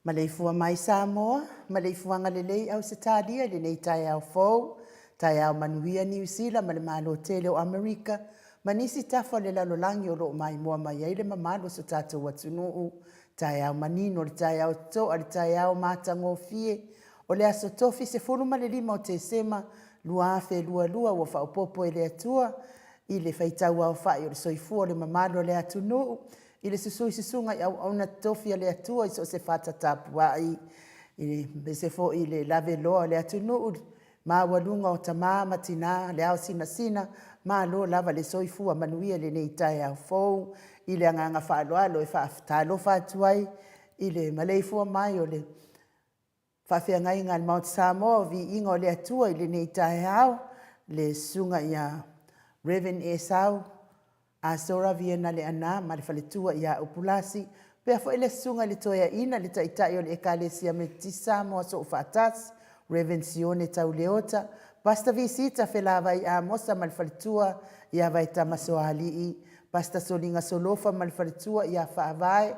Maleifua mai Samoa, maleifuaga lelei Ausetalia i lenei taeao fou, taeao manuia Niu Sila ma le Malo tele o Amerika ma nisi tafa o le lalolagi o lo o maimoa mai ai le mamalu o so tatou atunuu. Taeao manino le taeao toa le taeao matagofie o le aso Tofi 15 o Tesema 2022 ua faaopoopo e le Atua i le faitau aofai o le soifua o le mamalu o le atunuu i le susu i susuga i auauna totofi a le Atua i so o se fata tapuai, aemaise foi le laveloa o le atunuu, maualuga o tama ma tina, le ao sinasina, malo lava le soifua manuia i lenei taeao fou. I le agaga faaaloalo e faatalofa atu ai i le maleifua mai o le Faafeagaiga a le Maota Samoa o Viiga o le Atua i lenei taeao, le Susuga ia Rev. Esau Asora Viena Leaana ma le faletua ia Upulasi, pea foi le Susuga i le Toeaina, le Taitai o le Ekalesia Metotisi Samoa Soofaatasi, Rev. Sione Tauleota, Pastor Visita Felavai Amosa ma le faletua ia Vaetama Soalii, Pastor Soliga Solofa ma le faletua ia Faavae,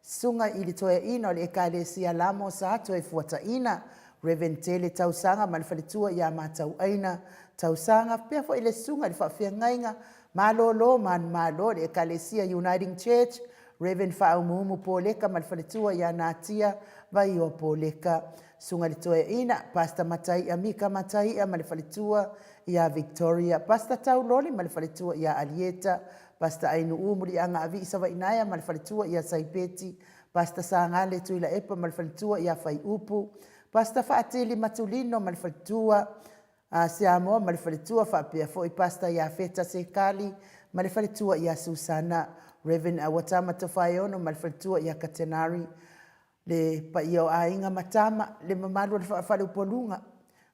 Susuga i le Toeaina o le Ekalesia Lamo Sa Toefuataina, Rev. Tele Tausaga ma le faletua ia Matauaina Tausaga, faapea foi le Susuga i le Faafeagaiga Malolo Manumalo o le Ekalesia Uniting Church, Rev. Faaumuumu Poleka ma le faletua ia Natia Vaioa Poleka, Susuga i le Toeaina, Pastor Mataia Mika Mataia ma le faletua ia Victoria, Pastor Tauloli ma le faletua ia Alieta, Pastor Ainuu Muliaga Avii Savainaea ma le faletua ia Saipeti, Pastor Sagale Tuilaepa ma le faletua ia Faiupu, Pastor Faatili Matulino ma le faletua a Siamoa ma le faletua faapea foi Pastor Iafeta Sekali ma le faletua ia Susana, Rev. Auatama Tofaeono ma le faletua ia Katenari, Le paia o aiga ma tama, le mamalu o le Faa-Faleupoluga,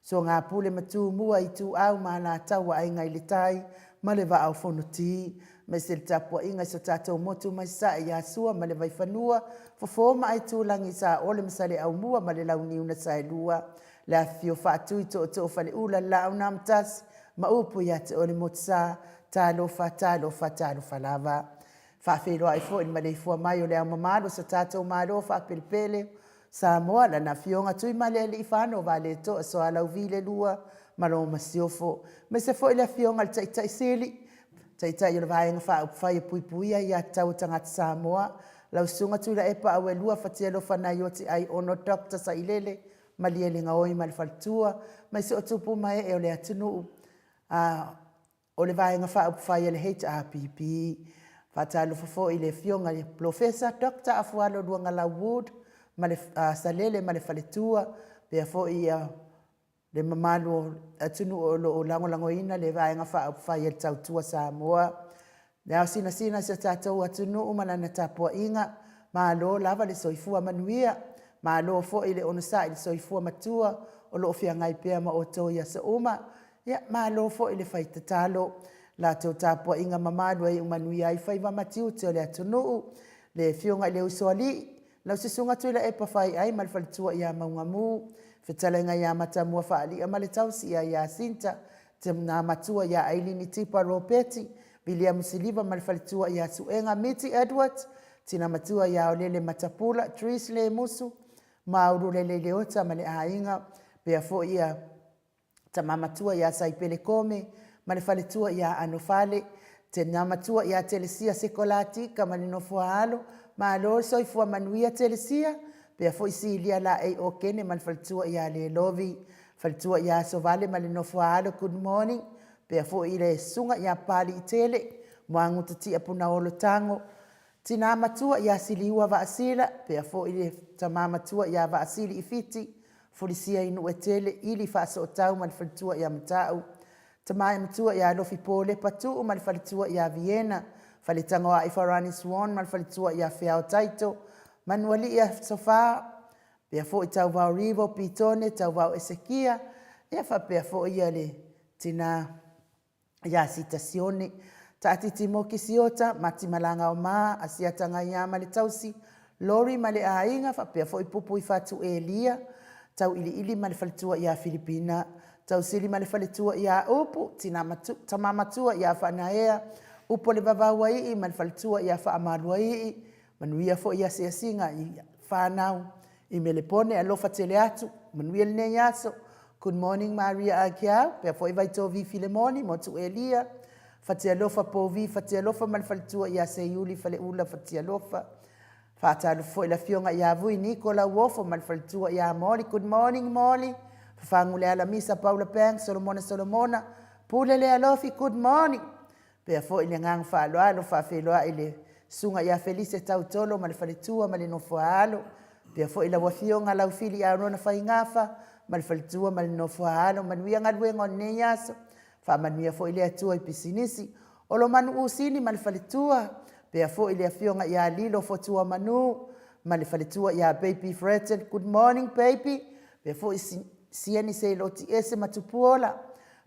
Soagapule ma Tumua, Ituau ma Alataua, Aiga i le Tai ma le Vaa o Fonoti, aemaise le tapuaiga i so tatou motu mai Sasae ia Sua ma le Vaifanua, Fofo ma Aitulagi, Saole ma Saleaaumua ma le Launiu na Saelua. Le afifio Faatui, Tootoo Faleula, le Laau na Amatasi, ma upu ia te oe le Motusa, talofa, talofa, talofa lava. Faafeiloai foi i le maleifua mai o le Ao Mamalu o so tatou Malo faapelepele Samoa, Lana Afioga Tuimalealiifano Vaaletoa Sualauvi II ma lau Masiofo, aemaise foi le Afioga i le Taitai Sili, Taitai o le Vaega Faaupufai e Puipuia Aia Tatau a Tagata Samoa, lau Susuga Tuilaepa Auelua Fatialofa Naioti Aiono Dr. Sailele Malielegaoi ma le faletua, aemaise o tupu ma ee o le atunuu o le Vaega Faaupufai a le HRPP. Faatalofa foi i le Afioga i le Polofesa Dr. Afualo Luagalau Wood ma le Salele ma le faletua, faapea foi le mamalu o le atunuu o lo o lagolagoina le Vaega Faaupufai a le Tautua Samoa. Le ao sinasina o si o tatou atunuu ma lana tapuaiga, malo lava le soifua manuia, malo foi le onosai i le soifua matua o lo o feagai pea ma outou i aso uma. Ia, malo foi le fai tatalo. I la outou tapuaiga mamalu e iu manuia ai faiva ma tiute o le atunuu. Le Afioga i le Usoalii, lau Susuga Tuilaepa Faiai ma le faletua ia Maugamu, fetalaiga ia Matamua Faalia ma le tausi ia Iasinta, tina matua ia Ailini Tipa Ropeti, Viliamu Siliva ma le faletua ia Suega Miti Edward, tina matua ia Olele Matapula, Therese Lemusu, Maululele Leota ma le aiga, pea foi ia tama matua ia Saipele Kome ma le faletua ia Anofale, tina matua ia Telesia Sekolatika ma le nofo a alo, malo le soifua manuia Telesia, pea foi Silia Laei Okene ma le faletua ia Lelovi, faletua ia Asovale ma le nofo a alo, good morning, pea foi le susuga ia Papaliitele, Muagututia Punaolo Tago, tina matua ia Siliua Vaasila, pea foi le tama matua ia Vaasili Ifiti, Fulisia i Nuuetele, Ili Faasootau ma le faletua ia Matau, tama matua ia Alofi Polepa Tuu ma le faletua ia Viena, Faletagoai Farani Swan ma le faletua ia Feao Taito, Manualii Asofa, pea foi Tauvao Rivo Pitone, Tauvao Esekia, ia faapea foi ia le tina ia Sita Sione, Taatiti Moki Siota, Mati Malagaoma, Asiata Gaia ma le tausi, Lori ma le aiga, faapea foi Pupu i Fatu Elia, Tauiliili ma le faletua ia Filipina, Tausili ma le faletua ia Upu, tina matu, tama matua ia Faanaea, Upu o le Vavauaii ma le faletua ia Faamaluaii, manuia foi asiasiga i whanau i Melepone, alofa tele atu, manuia lenei aso. Good morning Maria Akiau, pea foi Vaitovi Filemoni, Motu Elia, Fatialofa Povi, Fatialofa ma le faletua ia Seiuli Faleula Fatialofa. Faatalofa foi le afioga ia Vui Niko Lauofo ma le faletua ia Molly. Good morning Molly. Fafagu le Alamisa Paula Banks, Solomona Solomona, Pule le Alofi, good morning. Pea foi le agaga faaaloalo faafeiloai le susuga ia Felise Tautolo ma le faletua ma le nofo a alo. Pea foi lau afioga Laufili Arona Faigafa ma le faletua ma le nofo a alo. Manuia galuega o lenei aso. Faamanuia foi le Atua i pisinisi. Olomanu Usini ma le faletua. Pea foi le afioga ia Lilo Fotuamanu ma le faletua ia Baby Fredson. Good morning baby. Pea foi Sieni Seiloti Ese ma Tupuola.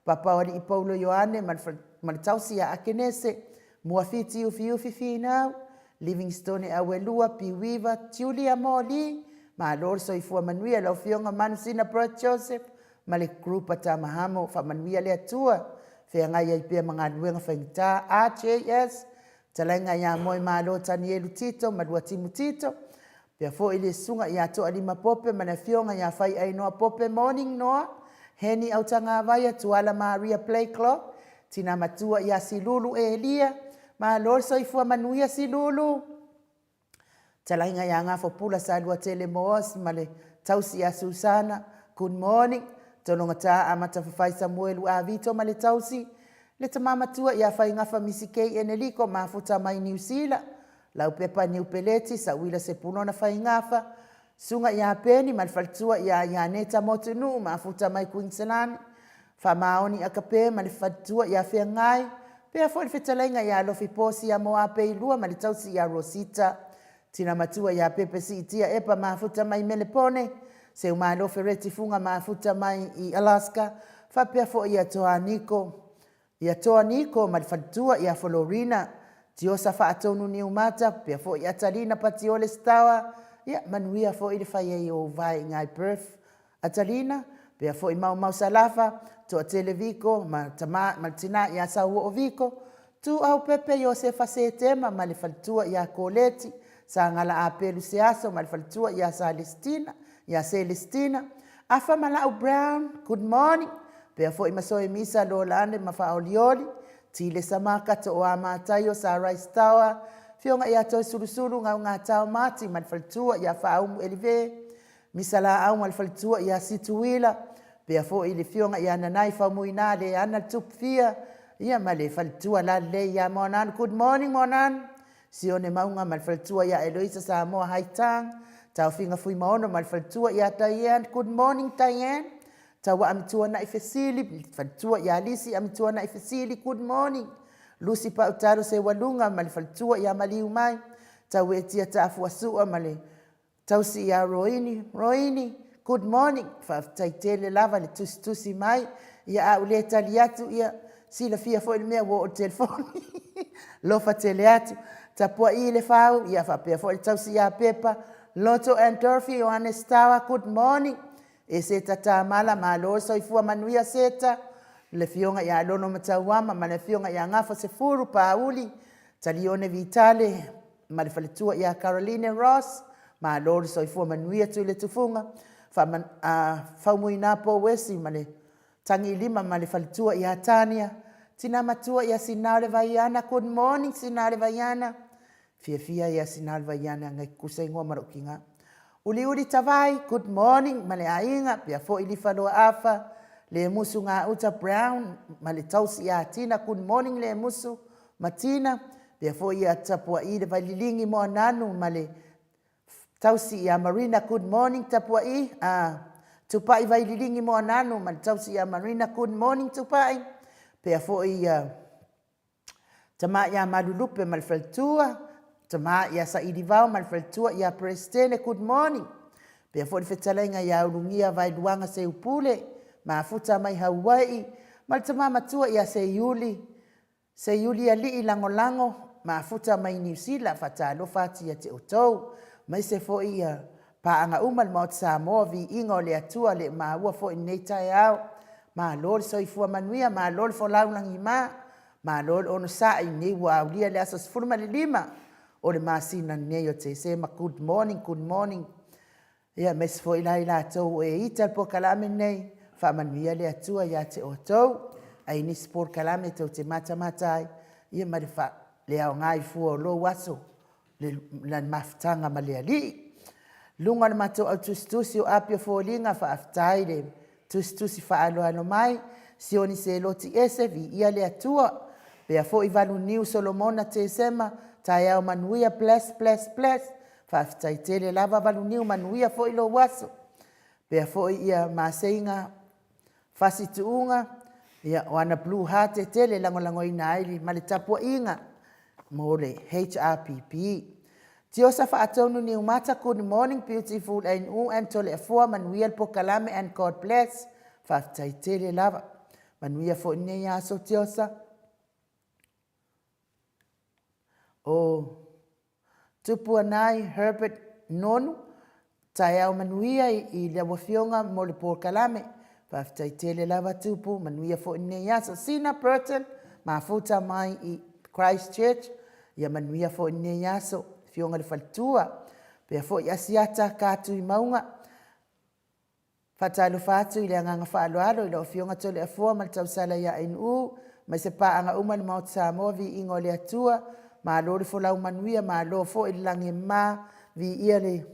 Papaoalii Paulo Ioane ma le, ma le tausi ia Akenese, Muafiti Ufiufi Finau, Livingstone Auelua, Piuiva, Julia Moli, malo le soifua manuia lau Afioga Manusina Brad Joseph ma le group a Tamahamo, faamanuia le Atua, feagai ai pea ma galuega faigata, RJS, Talaiga ia Moemalo Tanielu Tito ma Luatimu Tito, Pea foi le susuga ia Toalima Pope ma le afioga ia Faiainoa Pope Morning Noa, Heni Autagavaia, Tuala Maria Playclock, Tina Matua ia Silulu Elia, malo le soifua manuia Silulu. Talaiga ia Gafopula Saluatele Moas ma le tausi ia Susana, good morning. Tologata Amata Fafai Samuelu Avito ma le tausi, le tama matua ia Faigafa Misi K Eneliko mafuta mai Niu Sila, Laupepa Niu Peleti, Sauila Sepulona Faigafa, Susuga ia Peni ma le faletua ia Ianeta Motunuu mafuta mai Kuiniselani, Faamaoni Akape ma le faletua ia Feagai, pea foi le fetalaiga ia Alofi Posi ia Moapeilua ma le tausi ia Rosita, Tina matua ia Pepe Siitia Epa mafuta mai Melepone, Seumalo Fereti Fuga mafuta mai i Alaska, faapea foi ia Toa Niko Ia Toa Niko ma le faletua ia Folorina, Tiosa Faatonu Niumata, pea foi Atalina Patiole Stower, ia manuia foi le fai ai o ou vae i ngai Perth. Atalina, Pea foi Maumau Salafa, Toatele Viko ma tama ma le tina ia Sauoo Viko, Tuau Pepe Iosefa Setema ma le faletua ia Koleti, Sagala Apelu Seaso ma le faletua ia Salestina, ia Selestina, Afa Malau Brown, good morning. Pea foi Masoe Misa Lolane ma Faaolioli, Tile Samaka Tooa Mataio Sa Rice Tower, Fioga ia Toesulusulu Gaugatao Mati ma le faletua ia Faaumu Elive, Misa Laau ma le faletua ia Situila, pea foi le Fioga ia Nanai Faumuina Leana le Tupufia, ia ma le faletua lalelei ia Moananu. Good morning Moananu. Sione Mauga ma le faletua ia Eloisa Samoa Haitang, Taofiga Fuimaono ma le faletua ia Diane. Good morning Diane. Taua Amituanai Fesili, faletua ia Lisi Amituanai Fesili. Good morning. Lucy Pautalo Seualuga ma le faletua ia Maliumai, Tauetia Taafuasua ma le Tausi ia Roini, Roini, good morning, faafetai tele lava le tusitusi mai, ia a ou le tali atu, ia silafia foi le mea ua oo i le telefoni, lofa tele atu, tapuai le fau, ia faapea foi le tausi ia Pepa, Loto and Dorothy Ioannes Tawa, good morning, e Seta Tamala, malo le soifua manuia Seta, le Afioga ia Lono Matauama ma le Afioga ia Gafa Sefuru Pauli, Talione Vitale, ma le faletua ia Caroline Ross, malo le soifua manuia Tuiletufuga, Faumuina Pouesi ma le Tagilima ma le faletua ia Tania, Tina matua ia Sinaolevaiana, good morning Sinaolevaiana, fiafia ia Sinaolevaiana ngai kusa ingoa ma lou tiga. Uliuli Tavai, good morning ma le aiga, pea foi Lifaloa Afa, Lemusu Gauta Brown ma le tausi ia Tina, good morning Lemusu ma Tina, pea foi ia Tapua'i le Vaililigi Moananu ma le tausi ia Marina, good morning Tapua'i, a Tupai Vaililigi Moananu ma le tausi ia Marina, good morning Tupai, pea foi ia Tama ia Malulupe ma le faletua, Tama ia Sailivao ma le faletua ia Peresetene, good morning. Pea foi le fetalaiga ia Ulugia Vaeluaga Seupule, Mafuta mai Hauai'i, ma le tama matua ia Seiuli, Seiuli Alii Lagolago, Mafuta mai Niu Sila, faatalofa atu ia te outou, maise foi ia paaga uma le Maota Samoa, viiga o le Atua le maua foi lenei taeao. Malo le soifua manuia, malo le folau lagima, malo le onosai, nei ua aulia le aso 15 o le masina nei o Tesema. Good morning, good morning. Ia, aemaise foi la i latou o e ita le polokalame nei, faamanuia le Atua ia te outou. Ai nisi polokalame tou te matamata ai, ia ma le, fa, le aoga i fua o lou aso, le, le mafutaga ma le Alii. Luga o le matou au tusitusi o api o foliga, faafetai le tusitusi faaaloalo mai, Sioni Seloti ese, viia le Atua. Pea foi Valuniu Solomona Tesema, taeao manuia, bless, bless, bless. Faafetai tele lava Valuniu, manuia foi lou aso. Pea foi ia Maseiga Fasi Tuuga, ia o ana blue heart e tele e lagolagoina ai ma le tapuaiga mo le HRPP. Tiosa Faatonu Niumata, good morning beautiful and u and Toleafoa, manuia le polokalame and God bless. Faafetai tele lava. Manuia foi lenei aso Tiosa. O Tupuanai Herbert Nonu, taeao manuia i lau afioga mo le polokalame. Faafetai tele lava Tupu, manuia foi lenei aso. Sina Burton, mafuta mai i Christchurch, ia manuia foi lenei aso. Afioga i le faletua, pea foi Asiata Katuimauga, Faatalofa atu i le agaga faaaloalo i lau Afioga Toleafoa ma le tausala ia NU, mai se paaga uma le Maota Samoa, viiga o le Atua, malo le folau manuia, malo foi le lagi e mama, viia le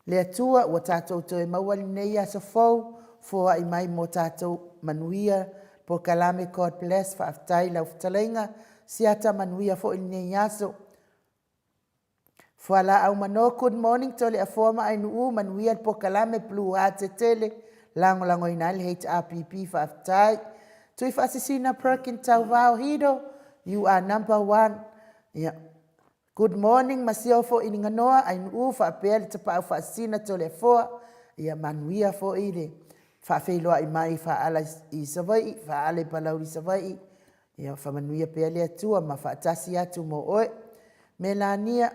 le Atua ua tatou toe maua lenei aso fou, foai mai mo tatou manuia, polokalame God bless, faafetai lau fetalaiga, siata manuia foi lenei aso. Fualaau mano good morning Toleafoa ma Ainuu manuia le polokalame Blue Heart tetele lagolagoina ai le HRPP faafetai Tui Faasisina Perkin Tauvao Hido you are number one yeah. Good morning Masiofo Iliganoa Ainuu faapea le Tapaau Faasisina Toleafoa ia manuia foi le faafeiloai mai faaala i Savaii faaala i Palauli Savaii Ia faamanuia pea le Atua ma faatasi atu mo oe. Melania,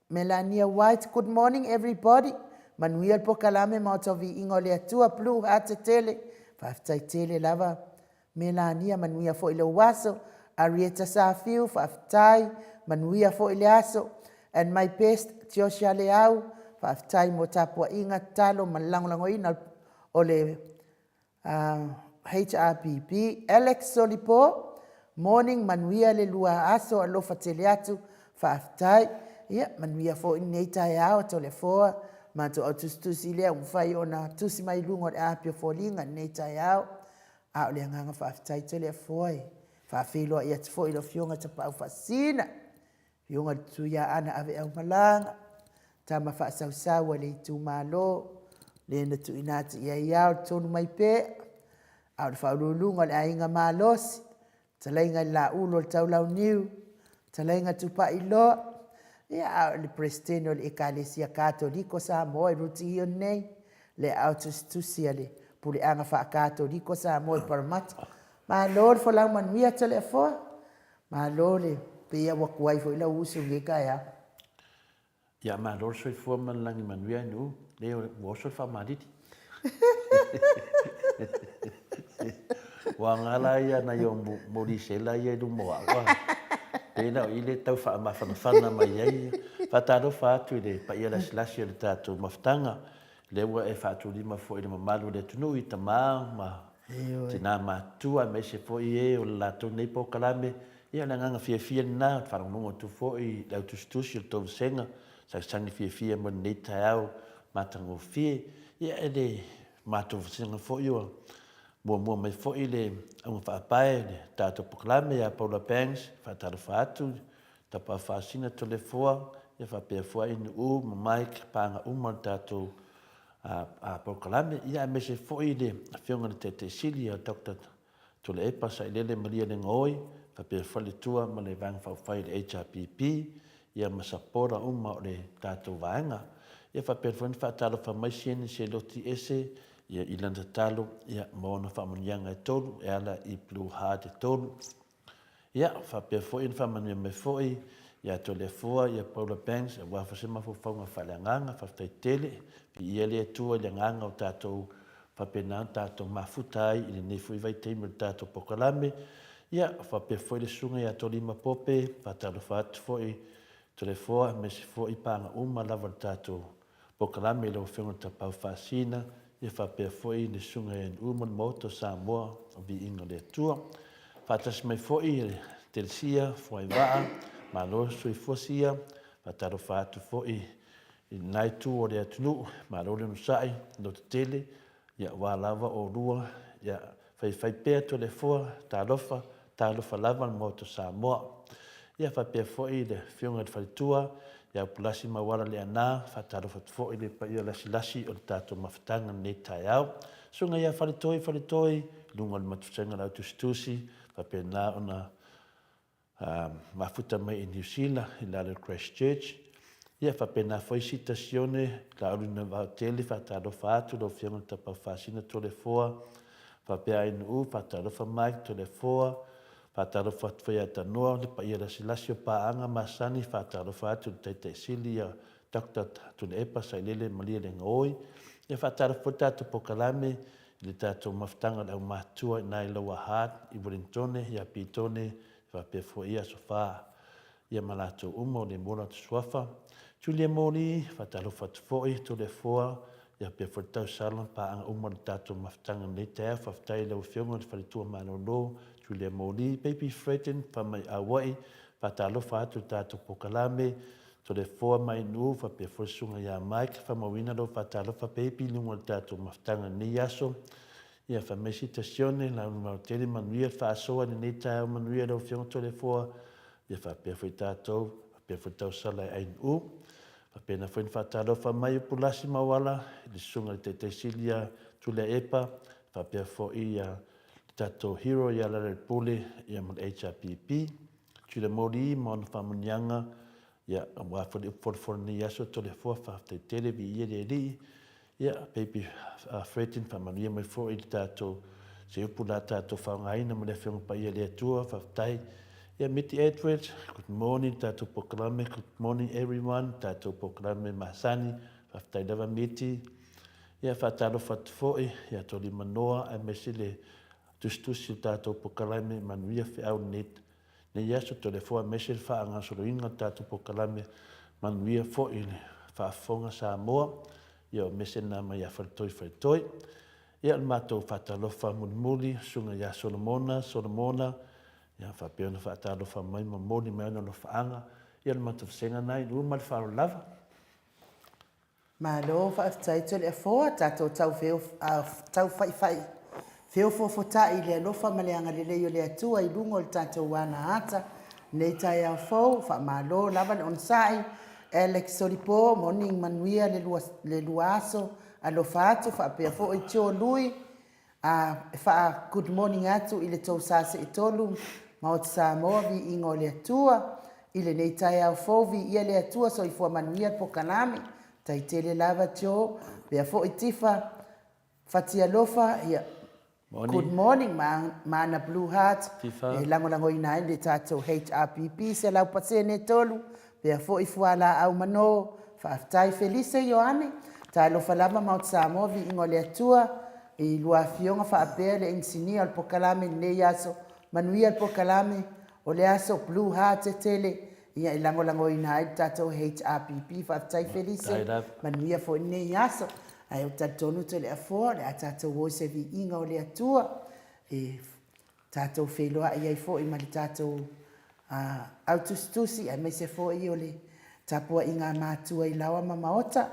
Melania White, good morning everybody. Manuia le pokalame ma outou viiga o le Atua Blue Heart tele. Faafetai tele lava Melania, manuia foi lou aso. Arieta Safiu, faafetai, manuia foi le aso. And my best, Joshua Leau, faafetai mo tapuaiga, tatalo ma le lagolagoina o le HRPP. Alex Solipo, morning, manuia le lua aso, alofa tele atu, faafetai. Ia, manuia foi lenei taeao, Toleafoa, matou au tusitusi lea ua mafai ona tusi mai i luga o le api o foliga i lenei taeao. A o le agaga faafetai Toleafoa e faafeiloai atu foi i le Afioga Tapaau Faasisina, Afioga i le Tuiaana Aveaumalaga, tama faasausau a le itumalo, le na tuuina atu i ai ao le tonu mai pea, a o le faauluuluga o le Aiga Malosi, fetalaiga i le Laulu o le Taulauniu, fetalaiga Tupailoa, ia a o le Peresetene o le Ekalesia Katoliko Samoa i Rutihi nei, le aao tusitusi a le Puleaga Faa-Katoliko Samoa i Paramata. Malo le folau manuia Toleafoa, malo le, pei lava ua tuai foi lau usu i lenei taeao. Ia malo le soifua ma le lagi manuia i Nuu, leai ua oso le faamalili. Ua aoga la ia nai ou molisela ia i luma o au a. Pei la o i le tau faamafanafana mai ai. Faatalofa atu i le paia lasilasi o le tatou mafutaga, lea ua e faatulima foi i le mamalu o le atunuu i tama ma tina matutua aemaise foi e o le latou nei polokalame. Ia o le agaga fiafia lena, ou te faalogologo atu foi i le au tusitusi o le tou vasega, sagisagi fiafia mo lenei taeao matagofie. Ia e le matou vasega foi ua muamua mai foi le auga faapae le tatou polokalame ia Paula Banks, faatalofa atu, Tapa Faasina Toleafoa, ia faapea foi Ainuu ma Mike, paga uma o le tatou polokalame, ia aemaise foi le Afioga i le Taitai Sili ia Doctor Tuilaepa Sailele Maria Legaoi, faapea foi le Tua ma le Vaega Faaupufai a le HRPP, ia ma sapota uma o le tatou vaega. Ia faapea foi ona faatalofa mai Sieni Seloti Ese ia i lana tatalo ia ma ona faamanuiaga e tolu e ala i Blue Heart e tolu. Ia, faapea foi ona faamanuia mai foi ia Toleafoa, ia Paula Banks, aua foi se mafaufauga faaleagaga. Faafetai tele. Viia le Atua i le agaga o tatou faapena ona tatou mafuta ai i lenei foi vaitaimi o le tatou polokalame. Ia, faapea foi le susuga ia Tolima Pope, faatalofa atu foi Toleafoa, aemaise foi paga uma lava o le tatou Polokalame i lau Afioga i le Tapaau Faasina, ia faapea foi le Susuga ia NU ma le Maota o Samoa o Viiga o le Atua. Faatasi mai foi le Telesia, Fuaivaa, malo le soifua sia, faatalofa atu foi i lena itu o le atunuu, malo le onosai, lototetele, ia aua lava oulua, ia faifai pea Toleafoa, talofa, talofa lava le Maota o Samoa. Ia faapea foi le Afioga i le Faletua, ia Pulasi Mauala Leaana, faatalofa atu foi i le paia lasilasi o le tatou mafutaga i lenei taeao. Susuga ia Faletoi Faletoi, i luga o le matusaga o le autusitusi, faapena ona mafuta mai i Niu Sila i lalo i Christchurch. Ia faapena foi Sita Sione, Laulina Vaotele, faatalofa atu lau Afioga i le Tapaau Faasina Toleafoa, faapea Ainuu, faatalofa Mike Toleafoa, faatalofa atu foi ia Tanoa, le paia lasilasi o paaga masani, faatalofa atu i le Taitai Sili ia Doctor Tuilaepa Sailele Malie Legaoi. Ia faatalofa foi le tatou polokalame i le tatou mafutaga o le aumatutua i ina i Lower Hutt, i Wellingtone, ia Pitone, faapea foi i Aso Fa, ia ma latou uma o le mola atu suafa. Julia Moli, faatalofa atu foi, Toleafoa, ia faapea foi le tausala ma paaga uma o le tatou mafutaga i lenei taeao. Faafetai i lau Afioga i le Faletua Malolo, Julia Moli, Baby Fredden, Famai Auai, faatalofa atu i le tatou polokalame, Toleafoa Mainuu, faapea foi le Susuga ia Mike, faamauina lou faatalofa baby i luga o le tatou mafutaga i lenei aso. Ia fai mai Sita Sione, Laulu Tele, manuia le faasoa i lenei taeao, manuia lau Afioga Toleafoa, ia faapea foi tatou, faapea foi le tausala e Ainuu. Faapena foi ona faatalofa mai o Pulasi Mauala i le Susuga i le Taitai Sili ia Tuliaepa, faapea foi ia le tatou hero ia Lalalepule ia ma le HRPP. Julia Moli ma ona faamanuiaga, ia, aua foi le upu folafola i lenei aso, Toleafoa, faafetai tele, viia le Alii. Ia, baby Fredin, faamanuia mai foi i le tatou, se upu la tatou faaaogaina ma le Afioga Paia i le Atua, faafetai. Ia, Miti Edwards, good morning, le tatou polokalame, good morning everyone, le tatou polokalame masani. Faafetai lava Miti. Ia faatalofa atu foi ia Tualimanoa aemaise le tusitusi o tatou polokalame Manuia Feau lenei lenei aso Toleafoa aemaise le faagasoloina o le tatou polokalame Manuia foi le faafofoga Samoa. Ia o mese na mai ia Faletoi Faletoi. Ia o le matou faatalofa mulimuli Susuga ia Solomona Solomona ia faapea ona faatalofa mai ma momoli mai ona alofaaga. Ia o le matou vasega na i ma le faaaloalo lava. Malo faafetai Toleafoa, tatou tau tau faifai feofoofotai i le alofa ma le agalelei o le Atua i luga o le tatou ala ata nei taeao fou. Faamalo lava le onosai. Alex Solipo, morning manuia le lua, le lua aso, alofa atu faapea foi Joe Lui, A e faa good morning atu i le tou sa seetolu Maota Samoa viiga o le Atua i lenei taeao fou viia le Atua soifua manuia le pokalame tai tele lava Joe pea foi Tifa Fatialofa ia good morning ma ma ana blue heart e lagolagoina ai le tatou HRPP 100% 3 Pea foi fualaau mano. Faafetai Felise Ioane. Talofa lava Maota Samoa viiga o le Atua i lua afioga faapea le inisinia o le pokalame i lenei aso. Manuia le pokalame o le aso Blue Heart tele ia e lagolagoina ai le tatou HRPP. Faafetai Felise. Manuia foi lenei aso. Ae ou te talitonu Toleafoa o le a tatou o i se viiga o le Atua e tatou feiloai ai foi ma le tatou autusitusi aemaise foi o le tapuaiga a matua i laoa ma maota,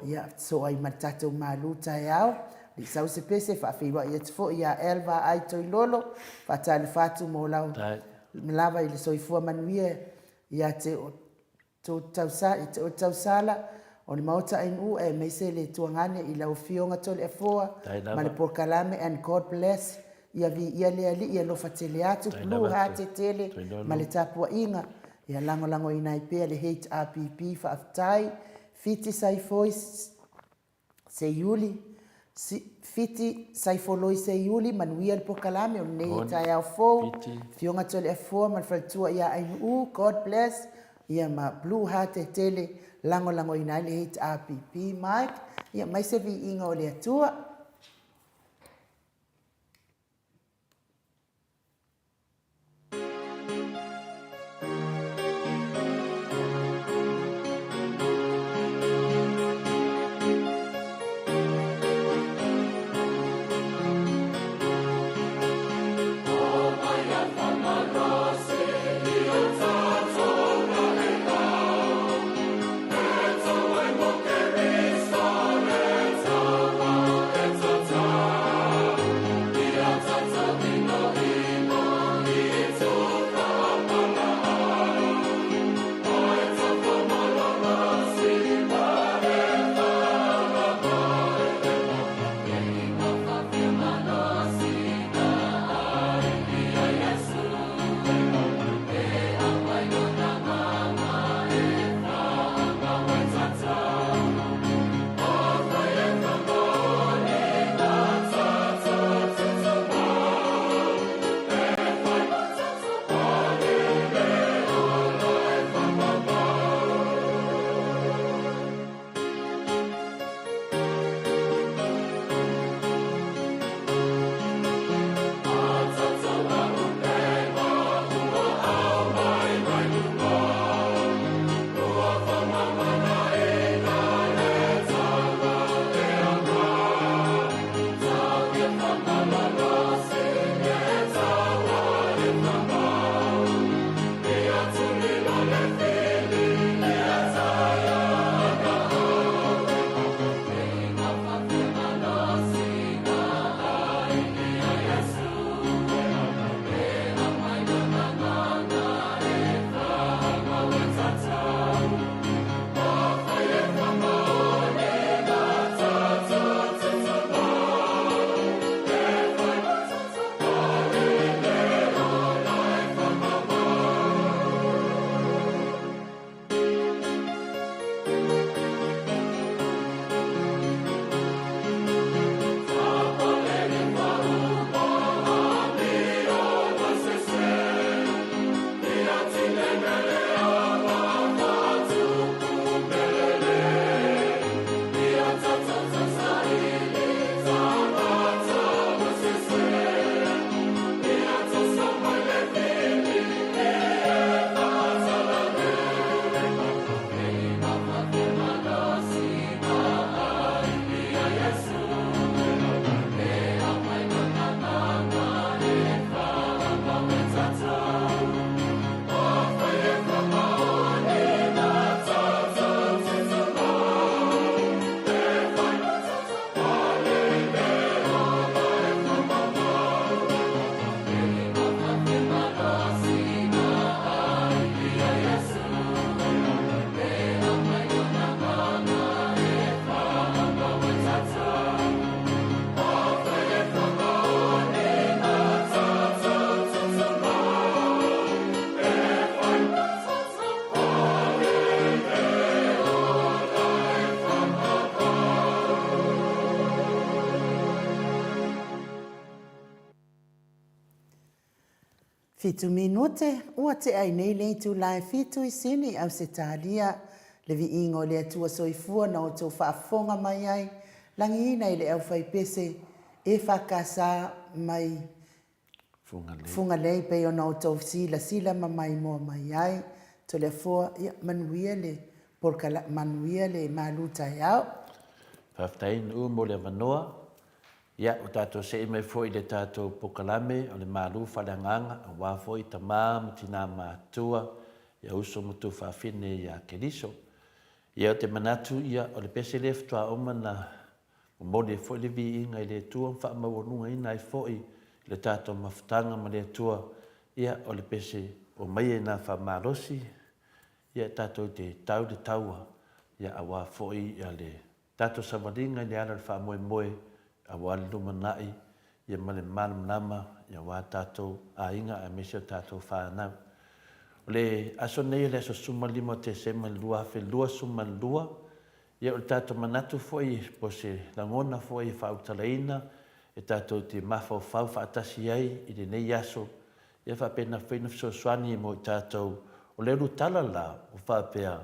ia sosoo ai ma le tatou malu taeao. Le sau se pese faafeiloai atu foi ia El Vaai Toilolo, faatalofa atu mo lau lava i le soifua manuia ia te Tausala o le Maota NU aemaise le tuagane i lau Afioga Toleafoa ma le polokalame and God bless ia viia le Alii alofa tele atu blue heart tele ma le tapuaiga ia lagolagoina ai pea le HRPP faafetai Fiti Saifoi Seiuli, Fiti, Saifoloi Seiuli, manuia le pokalame o lenei taeao fou, Afioga Toleafoa ma le faletua ia Ainuu, God bless, ia ma Blue Heart tele, lagolagoina ai le HRPP Mike, ia mai se viiga o le Atua. Minute, ua tea ai nei le itula e fitu i Sini, Ausetalia, le viiga o le Atua Soifua na outou faafofoga mai ai, lagiina i le aufaipese EFKS mai Fugalei pei ona outou silasila ma maimoa mai ai. Toleafoa, ia manuia le polokala, manuia le malu taeao. Faafetai Nuu mo le avanoa. Ia, ua tatou see mai foi i le tatou polokalame o le malu faaleagaga aua foi tama ma tina matutua, ia uso ma tuafafine ia Keriso. Ia, ou te manatu, ia, o le pese lea faatoa uma na Momoli ai foi le viiga i le Atua ma faamaualugaina ai foi le tatou mafutaga ma le Atua, ia, o le pese omaia ina faamalosi, ia, tatou te tau le taua, ia, aua foi ia le tatou savaliga i le ala o le faamoemoe, aua le lumanai, ia, ma le malamalama, ia, aua tatou aiga aemaise o tatou fanau. O le aso nei o le aso 15 o Tesema i le 2022, Ia, o le tatou manatu foi po o se lagona foi e faaulutalaina e tatou te mafaufau faatasi ai i lenei aso, ia faapena foi ona fesoasoani mo i tatou. O le ulutala la, ua faapea,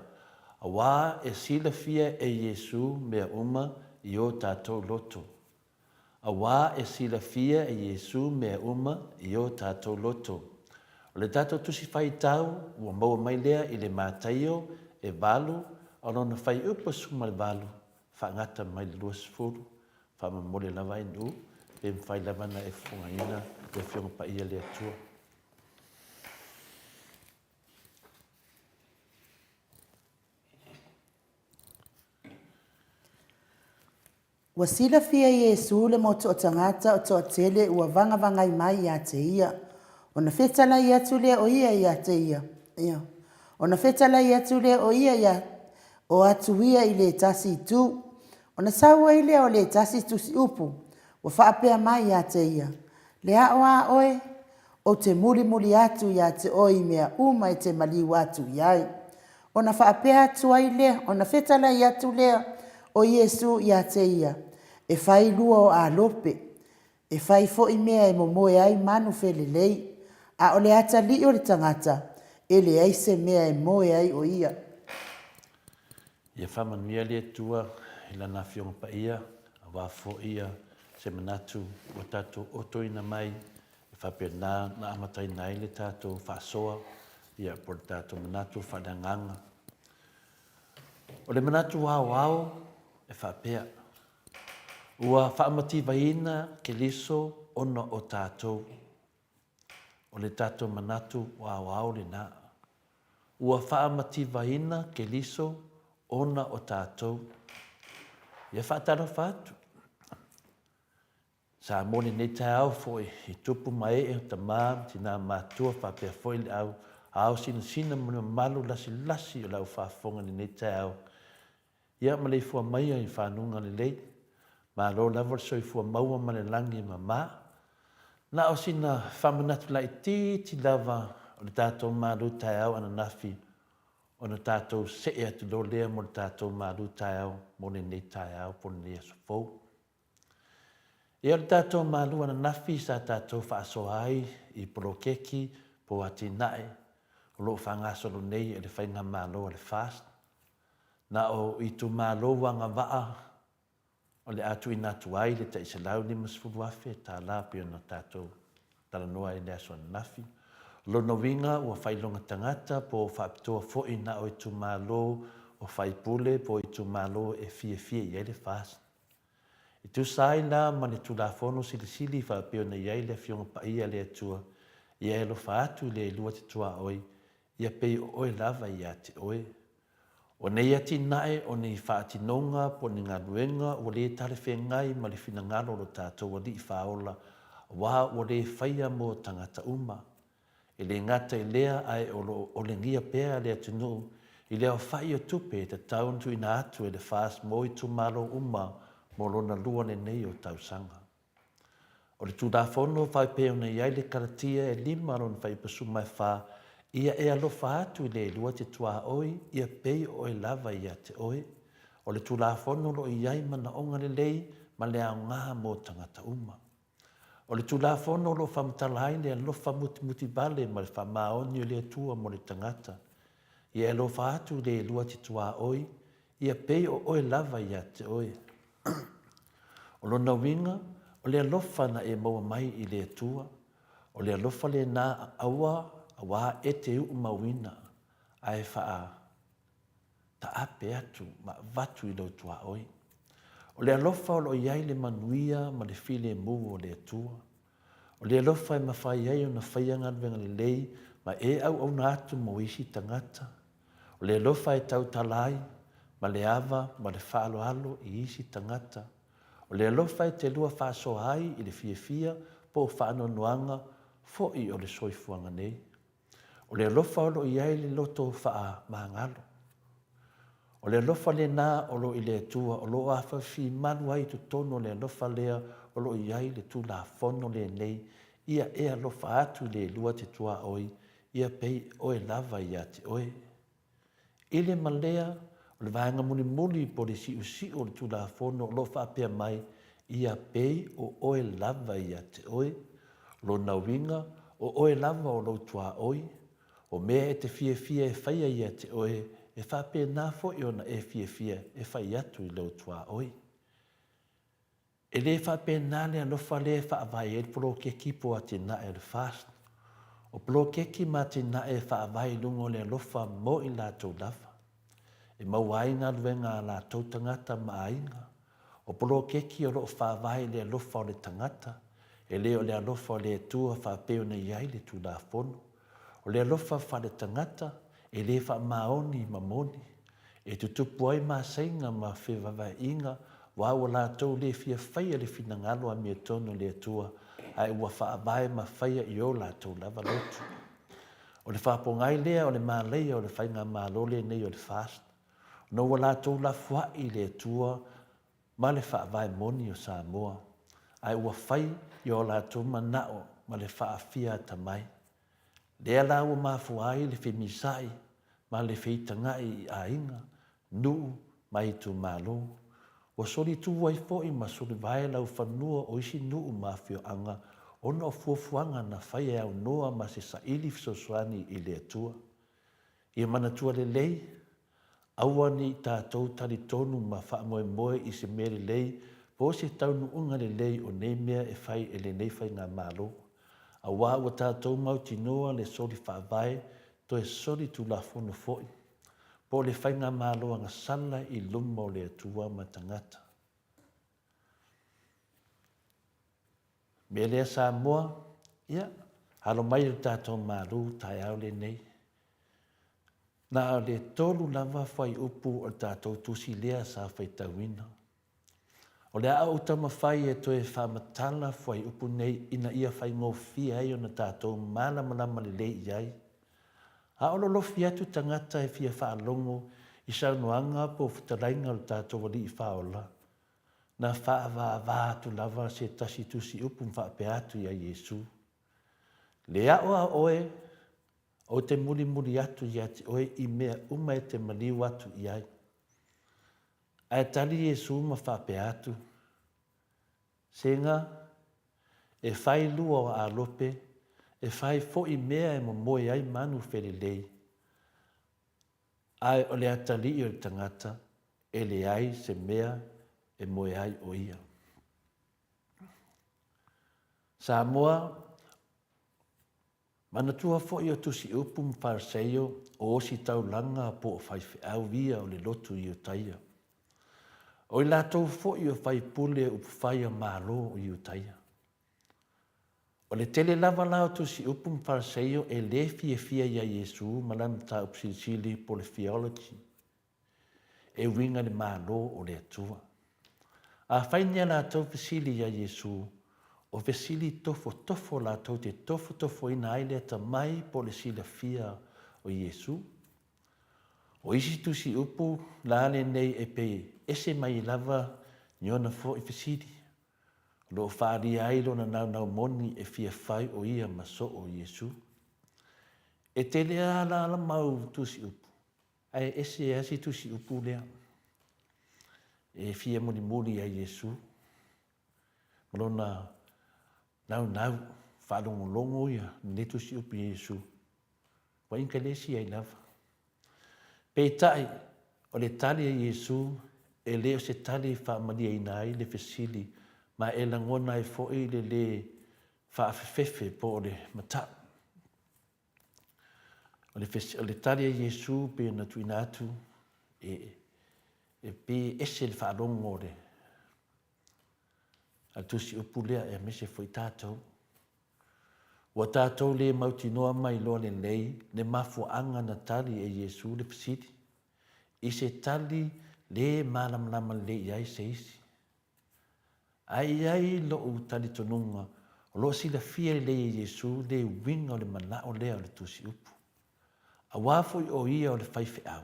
Aua e silafia e Iesu mea uma i o tatou loto. Aua e silafia e Iesu mea uma i o tatou loto. O le tatou Tusi Faitau ua maua mai lea i le Mataio e valu a lona fuaiupu 18 faagata mai le 20, faamomoli lava ai nuu pe mafai lava na e fofogaina le Afioga Paia le Atua. Ua silafia e Iesu le motu o tagata o toatele ua vagavagai mai ia te ia. Ona fetalai atu lea o ia ia te ia, ia. Ona fetalai atu lea o ia ia o atu ia i le tasi itu. Ona sau ai lea o le tasi tusi upu, ua faapea mai ia te ia, Le ao a oe, Ou te mulimuli atu ia te oe i mea uma e te maliu atu i ai. Ona faapea atu ai lea, ona fetalai atu lea o Iesu ia te ia, E fai lua o alope, e fai foi mea e momoe ai manu felelei, a o le atalii o le tagata, e leai se mea e moe ai o ia. Ia faamanuia le Atua i Lana Afioga Paia, aua foi se manatu ua tatou otoina mai e faapena ona amataina ai le tatou faasoa, ia, po o le tatou manatu faaleagaga. O le manatu aoao e faapea, ua faamativaina Keriso ona o tatou. O le tatou manatu aoao lena. Ua faamativaina Keriso ona o tatou. Ia faatalofa atu. Sa mo lenei taeao foi i tupu ma ee o tama ma tina matua faapea foi le au ao sinasina ma le mamalu lasilasi o le au faafofoga i lenei taeao. Ia maleifua maia i fanuga lelei. Malo lava le soifua maua ma le lagi e mama. Na o sina faamanatu laitiiti lava o le tatou malu taeao ananafi ona tatou see atu loa lea mo le tatou malu taeao mo lenei taeao po o lenei aso fou. Ia o le tatou malu ananafi sa tatou faasoa ai i poloketi po o atinae o lo o faagasolo nei e le Faigamalo a le FAST. Na o itumalo ua agavaa o le a tuuina atu ai le tai $150,000 tala pei ona tatou talanoa ai i le aso ananafi. O lona uiga ua faailoga tagata po o faapitoa foi na o itumalo o faipule po o itumalo e fiafia i ai le FAST. E tusa ai la ma le Tulafono Silisili faapea ona i ai le Afioga Paia a le Atua, ia e alofa atu i le lua te tuaoi, ia pei o oe lava ia te oe. O nei atinae o ni faatinoga po o ni galuega ua le talafeagai ma le finagalo o lo tatou Alii Faaola aua ua le faia mo tagata uma. E le gata i lea ae o lo o olegia pea le atunuu i le aofai o tupe e tatau ona tuuina atu e le FAST mo itumalo uma mo lona lua lenei o tausaga. O le Tulafono faapea ona i ai le Kalatia e lima lona fuaiupu 14, Ia e alofa atu i le lua te tuaoi, ia pei o oe lava ia te oe. O le Tulafono o lo o i ai manaoga lelei ma le aoga mo tagata uma. O le Tulafono o lo o faamatala ai le alofa mutimutivale ma le faamaoni o le Atua mo le tagata, ia e alofa atu i le elua te tuaoi, ia pei o oe lava ia te oe. O lona uiga, o le alofa na e maua mai i le Atua, o le alofa lena aua auā e te uumauina ae faa taape atu ma avatu i lou tuaoi. O le alofa o lo o i ai le manuia ma le filemu o le Atua. O le alofa e mafai ai ona faia galuega lelei ma e auauna atu mo isi tagata. O le alofa e tautala ai ma le ava ma le faaaloalo i isi tagata. O le alofa e te lua faasoa ai i le fiafia po o faanoanoaga foi o le soifuaga nei. O le alofa o lo o i ai le loto faamagalo. O le alofa lena o lo o i le Atua o lo o afafimalu ai i totonu o le alofa lea o lo o i ai le Tulafono lenei, ia e alofa atu i le elua te tuaoi, ia pei oe lava ia te oe. I le ma lea, o le vaega mulimuli po o le siusiu o le Tulafono o lo o faapea mai, Ia pei o oe lava ia te oe. O lona uiga, o oe lava o lou tuaoi, o mea e te fiafia e faia ia te oe, e faapena foi ona e fiafia e fai atu i lou tuaoi. E le faapena le alofa lea e faavae ai le poloketi po o atinae o le FAST. O poloketi ma atinae e faavae i luga o le alofa mo i latou lava. E maua ai galuega a latou tagata ma aiga. O poloketi o lo o faavae i le alofa o le tagata, e le o le alofa o le Atua faapei ona i ai le Tulafono. O le alofa faale-tagata, e le faamaoni ma moni. E tutupu ai masaiga ma fevaevaeaiga aua ua latou le fia faia le finagalo amiotonu o le Atua, ae ua faavae ma faia i o latou lava lotu. O le faapogai lea o le malaia o le faigamalo lenei o le FAST, ona ua latou lafoai i le Atua ma le faavae moni o Samoa, ae ua fai i o latou manao ma le faafia atamai. Lea la ua mafua ai le femisa'i ma le feitaga'i i aiga, nuu ma itumalo. Ua solitu ai foi ma solivae laufanua o isi nuu ma afioaga ona o fuafuaga na fai e aunoa ma se saili fesoasoani i le Atua. Ia manatua lelei, aua ne i tatou talitonu ma faamoemoe i se mea lelei po o se taunuuga lelei o nei mea e fai e lenei Faigamalo, auā ua tatou mautinoa le soli faavae toe soli tulafono foi, po o le Faigamalo agasala i luma o le Atua ma tagata. Mea lea Samoa, ia, alo mai lo tatou malu taeao lenei. Na o le tolu lava fuaiupu o le tatou tusi lea sa faitauina. O le a ou taumafai e toe faamatala fuaiupu nei ina ia faigofie ai ona tatou malamalama lelei i ai. A o lolofi atu tagata e fia faalogo i saunoaga po o fetalaiga o le tatou Alii Faaola, na faaavaava atu lava se tasi tusiupu ma faapea atu iā Iesu, Le aʻo a oe, ou te mulimuli atu ia te oe i mea uma e te maliu atu i ai. Ae tali Iesu ma faapea atu, Sega, e fai lua o aalope, e fai foʻi mea e momoe ai manu felelei, ae o le atalii o le tagata, e leai se mea e moe ai o ia. Samoa, Manatua foi o Tusiupu ma Fariseio o ositaulaga po o faifeau ia o le lotu i Iutaia. O i latou foi o faipule upufai a Malo o Iutaia. O le tele lava la o Tusiupu ma Fariseio e le fiafia iā Iesu ma lana mataupu silisili po o le theology. e uiga i le Malo o le Atua. Afai ni a latou fesili iā Iesu, o fesili tofotofo latou te tofotofoina ai le atamai po o le silafia o Iesu. O isi tusi upu la lenei e pei ese mai lava ni ona foi fesili, o lo o faaalia ai lona naunau moni e fia fai o ia ma soo Iesu. E tele a la la mau tusi upu, Ae ese lava si tusi upu lea e fia mulimuli ia Iesu ma lona Naunau, faalogologo ia lenei tusiupu i Iesu, ua inkelesi ai lava. Peitai, o le tali a Iesu e le o se tali e faamalieina ai le fesili ma e lagona ai foi le lē faafefefe po o le matau. O le, o le tali a Iesu pei ona tuuina atu e, e pei e ese le faalogo o le, a le tusiupu lea aemaise foi tatou. Ua tatou le mautinoa ma iloa lelei le mafuaaga na tali e Iesu le fesili, i se tali le malamalama lelei i ai se isi. Ae i ai lou talitonuga o lo o silafia lelei e Iesu le uiga o le manao lea o le tusiupu, auā foi o ia o le faifeau.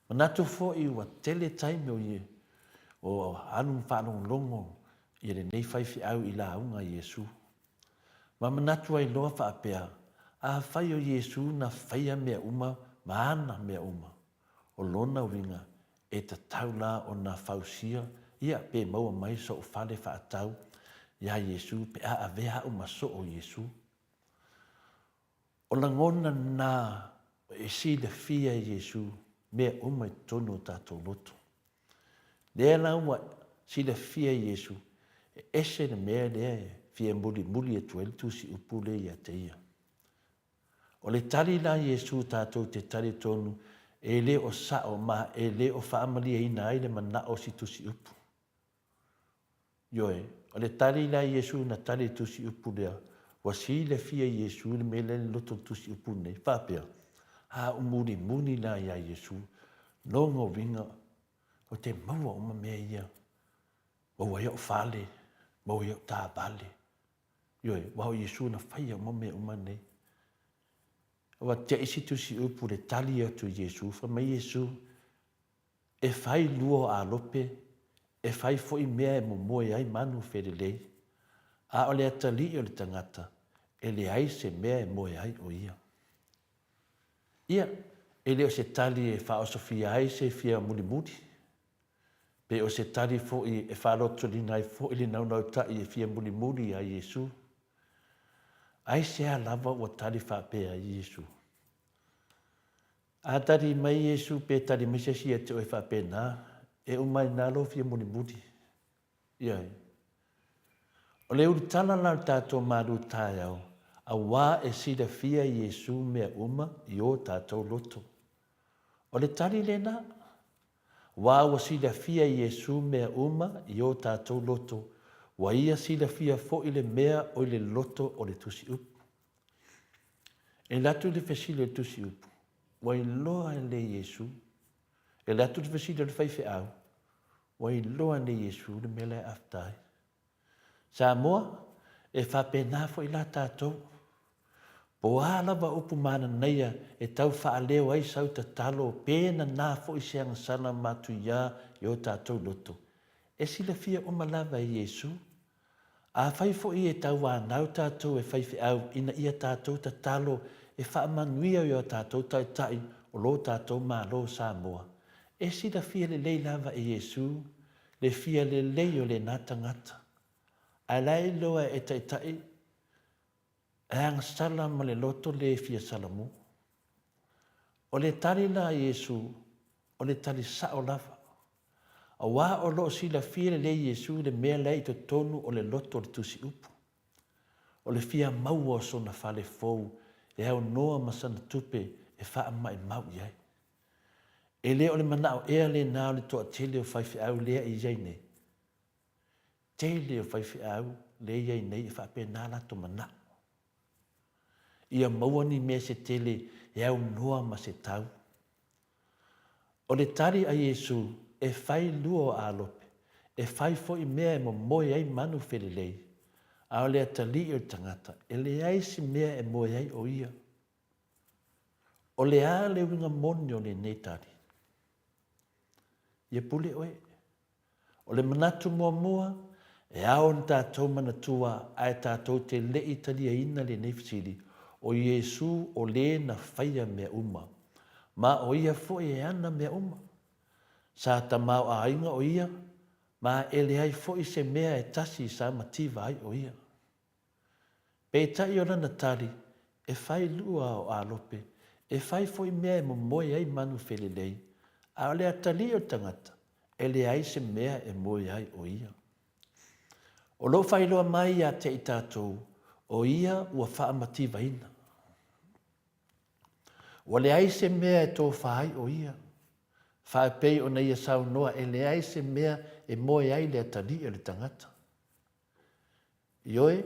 Manatu foi ua tele taimi o o alu ma faalogologo ia lenei faifeau i lauga a Iesu. Ma manatu ai loa faapea, afai o Iesu na faia mea uma ma ana mea uma, o lona uiga e tatau la ona fausia ia pe maua mai so'u fale faatau iā Iesu pe a avea a'u ma soo o Iesu. O lagona na e silafia e Iesu mea uma i totonu o tatou loto. Lea la ua silafia e Iesu, e ese le mea lea e fia mulimuli atu ai le tusiupu lea ia te ia. O le tali la a Iesu tatou te talitonu e le o sao ma e le o faamalieina ai le manao o si tusiupu. Ioe, o le tali la a Iesu na tali i le tusiupu lea, ua silafia e Iesu le mea lea i le loto o le tusiupu lenei, faapea, A ou mulimuli la iā Iesu, lona uiga, ou te maua uma mea ia, maua ai ou fale, maua ai ou taavale. Ioe, aua o Iesu na faia uma mea uma nei. Ua tiai si tusiupu le tali atu i Iesu, fai mai Iesu, E fai lua o alope, e fai foi mea e momoe ai manu felelei, a o le atalii o le tagata, e leai se mea e moe ai o ia. Ia, e le o se tali e faaosofia ai se fia mulimuli, pe o se tali foi e faalotolina ai foi le naunautai e fia mulimuli iā Iesu. Aisea lava ua tali faapea ai Iesu? A tali mai Iesu pe tali mai se isi ia te oe faapena, e uma ai na lou fia mulimuli. Ioe. O le ulutala la o le tatou malu taeao, auā e silafia e Iesu mea uma i o tatou loto. O le tali lena, Auā ua silafia e Iesu mea uma i o tatou loto, ua ia silafia foi le mea o i le loto o le tusiupu. E alu atu le fesili o le tusiupu, ua iloa e le Iesu. E alu atu le fesili o le faifeau, ua iloa e le Iesu le mea la e afta ai. Samoa, e faapena foi la tatou. Po o a lava upu mananaia e tau faaleo ai sau tatalo pe nana foi se agasala matuia i o tatou loto, e silafia uma lava e Iesu Afai foi e tauanau tatou e faifeau ina ia tatou tatalo e faamanuia i o tatou taitai o lo tatou Malo o Samoa, e silafia lelei lava e Iesu le fia lelei o lena tagata. Ae la e iloa e taitai e agasala ma le loto le fia salamu. O le tali la a Iesu, o le tali sao lava. Auā o lo o silafia lelei e Iesu le mea la e i totonu o le loto o le tusiupu. O le fia maua o sona fale fou e aunoa ma sana tupe e faamaimau i ai. E le o le manao ea lena o le toatele o faifeau lea e i ai nei? Tele o faifeau lea e i ai nei e faapena latou manao. Ia maua ni mea se tele e aunoa ma se tau. O le tali a Iesu, E fai lua o alope, e fai foi mea e momoe ai manu felelei, a o le atalii o le tagata, e leai se mea e moe ai o ia. O le a le uiga moni o lenei tali? Ia pule oe. O le manatu muamua, e ao ona tatou manatua ae tatou te le i taliaina lenei fesili, o Iesu o le na faia mea uma, ma o ia foi e ana mea uma. Sa tamaoaiga o ia, ma e leai foi se mea e tasi sa mativa ai o ia. Peitai o lana tali, E fai lua o alope, e fai foi mea e momoe ai manu felelei, a o le atalii o le tagata, e leai se mea e moe ai ʻo ia. O lo o faailoa mai ia te i tatou, ʻo ia ua faamativaina. Ua leai se mea e tofa ai ʻo ia. Faapei ona ia saunoa e leai se mea e moe ai le atalii o le tagata. Ioe,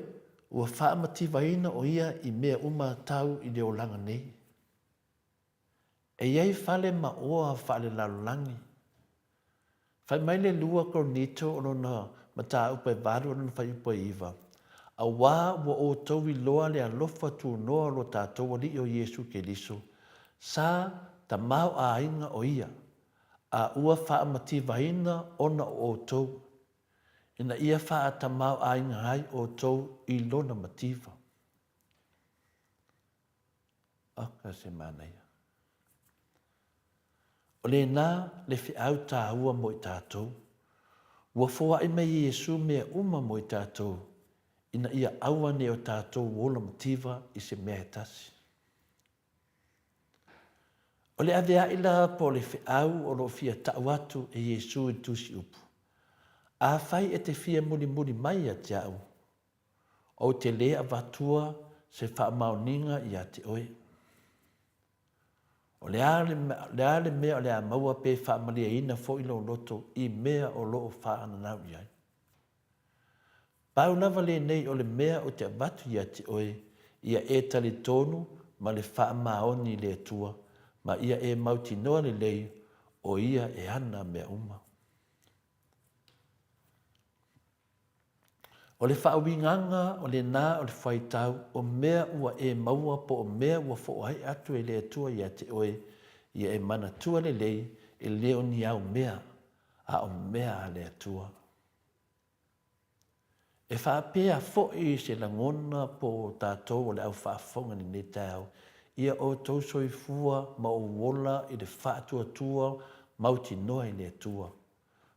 ua faamativaina ʻo ia i mea uma tau i le olaga nei. E i ai fale ma oa faalelalolagi. Fai mai le lua Korinito o lona mataupu e valu o lona fuaiupu e iva, Auā ua outou iloa le alofa tunoa o lo tatou Alii o Iesu Keriso, sa tamaoaiga o ia, a ua faamativaina ona o outou, ina ia faatamaoaiga ai outou i lona mativa. Aka se manaia. O lena le feau tāua mo i tātou. Ua foai mai e Iesu mea uma mo i tātou, ina ia aua ne o tātou ola mativa i se mea e tasi. O le aveaʻi la po o le feau o lo o fia taʻu atu e Iesu i le Tusi Upu, Afai e te fia mulimuli mai ia te aʻu, Ou te lē avatua se faamaoniga iā te oe. O le a le, le a le mea o le a maua pe faamalieina foi lou loto i mea o lo o faaananau i ai? Pau lava lenei o le mea ou te avatu iā te oe, ia e talitonu ma le faamaoni i le Atua, ma ia e mautinoa lelei o Ia e ana mea uma. O le faauigaga o lena o le fuaitau o mea ua e maua po o mea ua foai atu e le Atua ia te oe, ia e manatua lelei e le o ni au mea, a o mea a le Atua. E faapea foi se lagona po o tatou o le au faafofoga i lenei taeao, ia outou soifua ma ou ola i le faatuatua mautinoa i le Atua.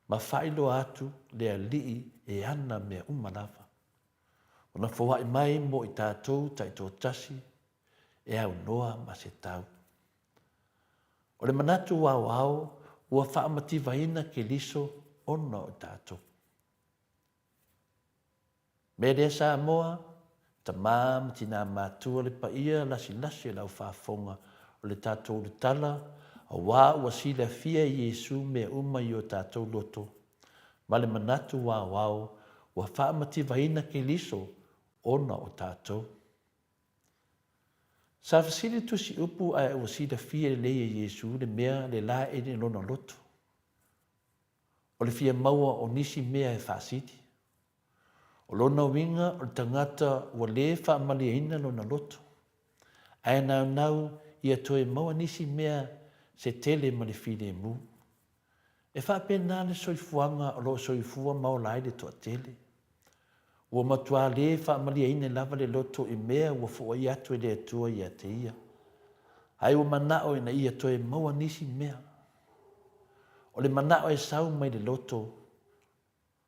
ma faailoa atu le Alii e ana mea uma lava. Ona foai mai mo i tatou taitoatasi e aunoa ma se tau. O le manatu aoao ua faamativaina Keliso ona o i tatou. Mea lea Samoa, tama ma tina matua le paia lasilasi o le au faafofoga o le tatou ulutala auā ua silafia e Iesu mea uma i o tatou loto ma le manatu aoao ua faamativaina Keliso ona o tatou. Sa fesili le Tusi Upu ae ua silafia lelei e Iesu le mea le lae i lona loto. O le fia maua o nisi mea e faasili. O lona uiga o le tagata ua lē faamalieina lona loto, ae naunau ia toe maua nisi mea se tele ma le filemu. E faapena le soifuaga o lo o soifua ma ola ai le toatele. Ua matuā lē faamalieina lava le loto i mea ua foai atu e le Atua ia te ia, ae ua manao ina ia toe maua nisi mea. O le manao e sau mai le loto,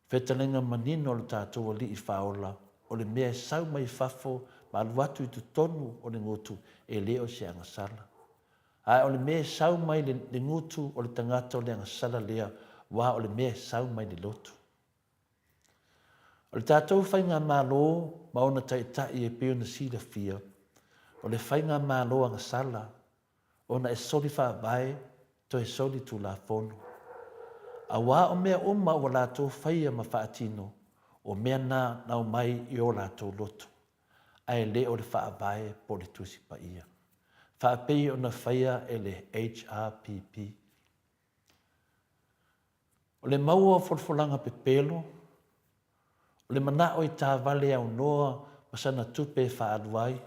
Fetalaiga manino o lo tatou Alii Faaola, o le mea e sau mai fafo ma alu atu i totonu o le gutu, e le o se agasala. Ae o le mea e sau mai le, le gutu o le tagata o le agasala lea, aua o le mea e sau mai le loto. O le tatou Faigamalo ma ona taitai e pei ona silafia, o le Faigamalo agasala, ona e soli faavae toe soli tulafono. Auā o mea uma ua latou faia ma faatino, o mea na na omai i o latou loto, ae le o le faavae po o le Tusi Paia. Faapei ona faia e le HRPP. O le maua o folafolaga pepelo, o le manao i taavale aunoa ma sana tupe e faaalu ai,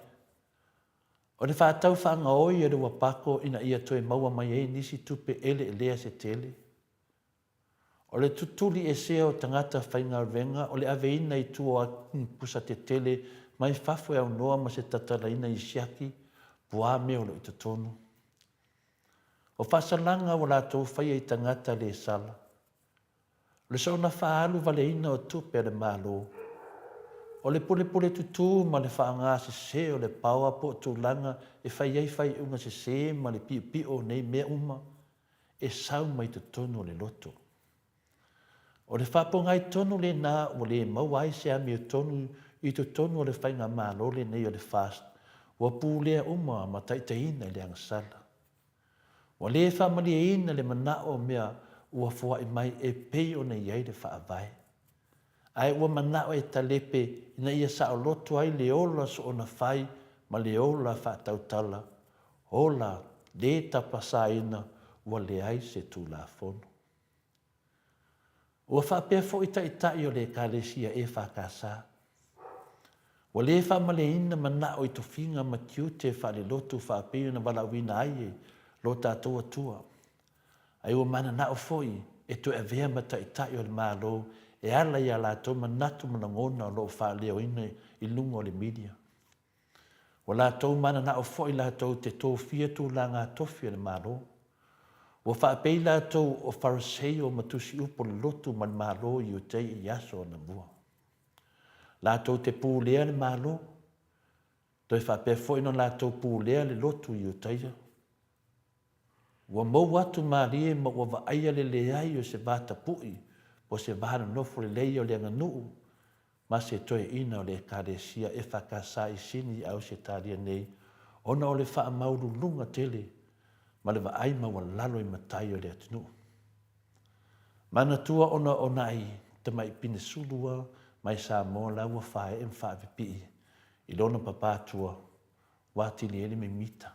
O le faatau faagaoi o le uapako ina ia toe maua mai ai nisi tupe eleelea se tele. O le tutuli esea o tagata faigaluega o le aveina i tua o pusa tetele mai fafo e aunoa ma se tatalaina i siaki puā mea o lo o i totonu. O faasalaga ua latou faia i tagata le sala. O le soona faaalu valeina o tupe a le Malo. O le pulepule tutū ma le faaaoga sesē o le paoa po o tulaga e fai ai faaiuga sesē ma le piopio o nei mea uma, e sau mai totonu o le loto. O le faapogai tonu lena ua le maua ai se amiotonu i totonu o le faigamalo lenei o le FAST ua pulea uma ma taitaiina i le agasala. Ua le faamalieina le manao o mea ua foai mai e pei ona i ai le Faavae. Ae ua manao e talepe ina ia saoloto ai le ola soona fai ma le ola faatautala, ola le tapasaina ua leai se Tulafono. Ua faapea foi Taitai o le Ekalesia EFKS. Ua le faamaleina manao i tofiga ma tiute faalelotu faapei ona valaauina ai e lo tatou Atua. Ae ua mananao foi e toe avea ma Taitai o le Malo e ala i a latou manatu ma lagona o lo o faaleoina i luga o le media. Ua latou mananao foi latou te tofia tulaga tofi o le Malo. Ua faapei latou o Fariseio ma tusiupu o le lotu ma le Malo i Iuteia i aso anamua. Latou te pulea le Malo, toe faapea foi ona latou pulea le lotu i Iutaia. Ua mou atu malie ma ua vaaia le leai o se va tapui po o se va nonofo lelei o le aganuu ma se toeaina o le Ekalesia EFKS i Sini i Ausetalia nei ona o le faamaualuluga tele ma le vaai maualalo i matai o le atunuu. Manatua ona o nai tamai pinesulu mai Samoa la ua faaee ma faapipii i lona papa atua ua atili ai le mimita.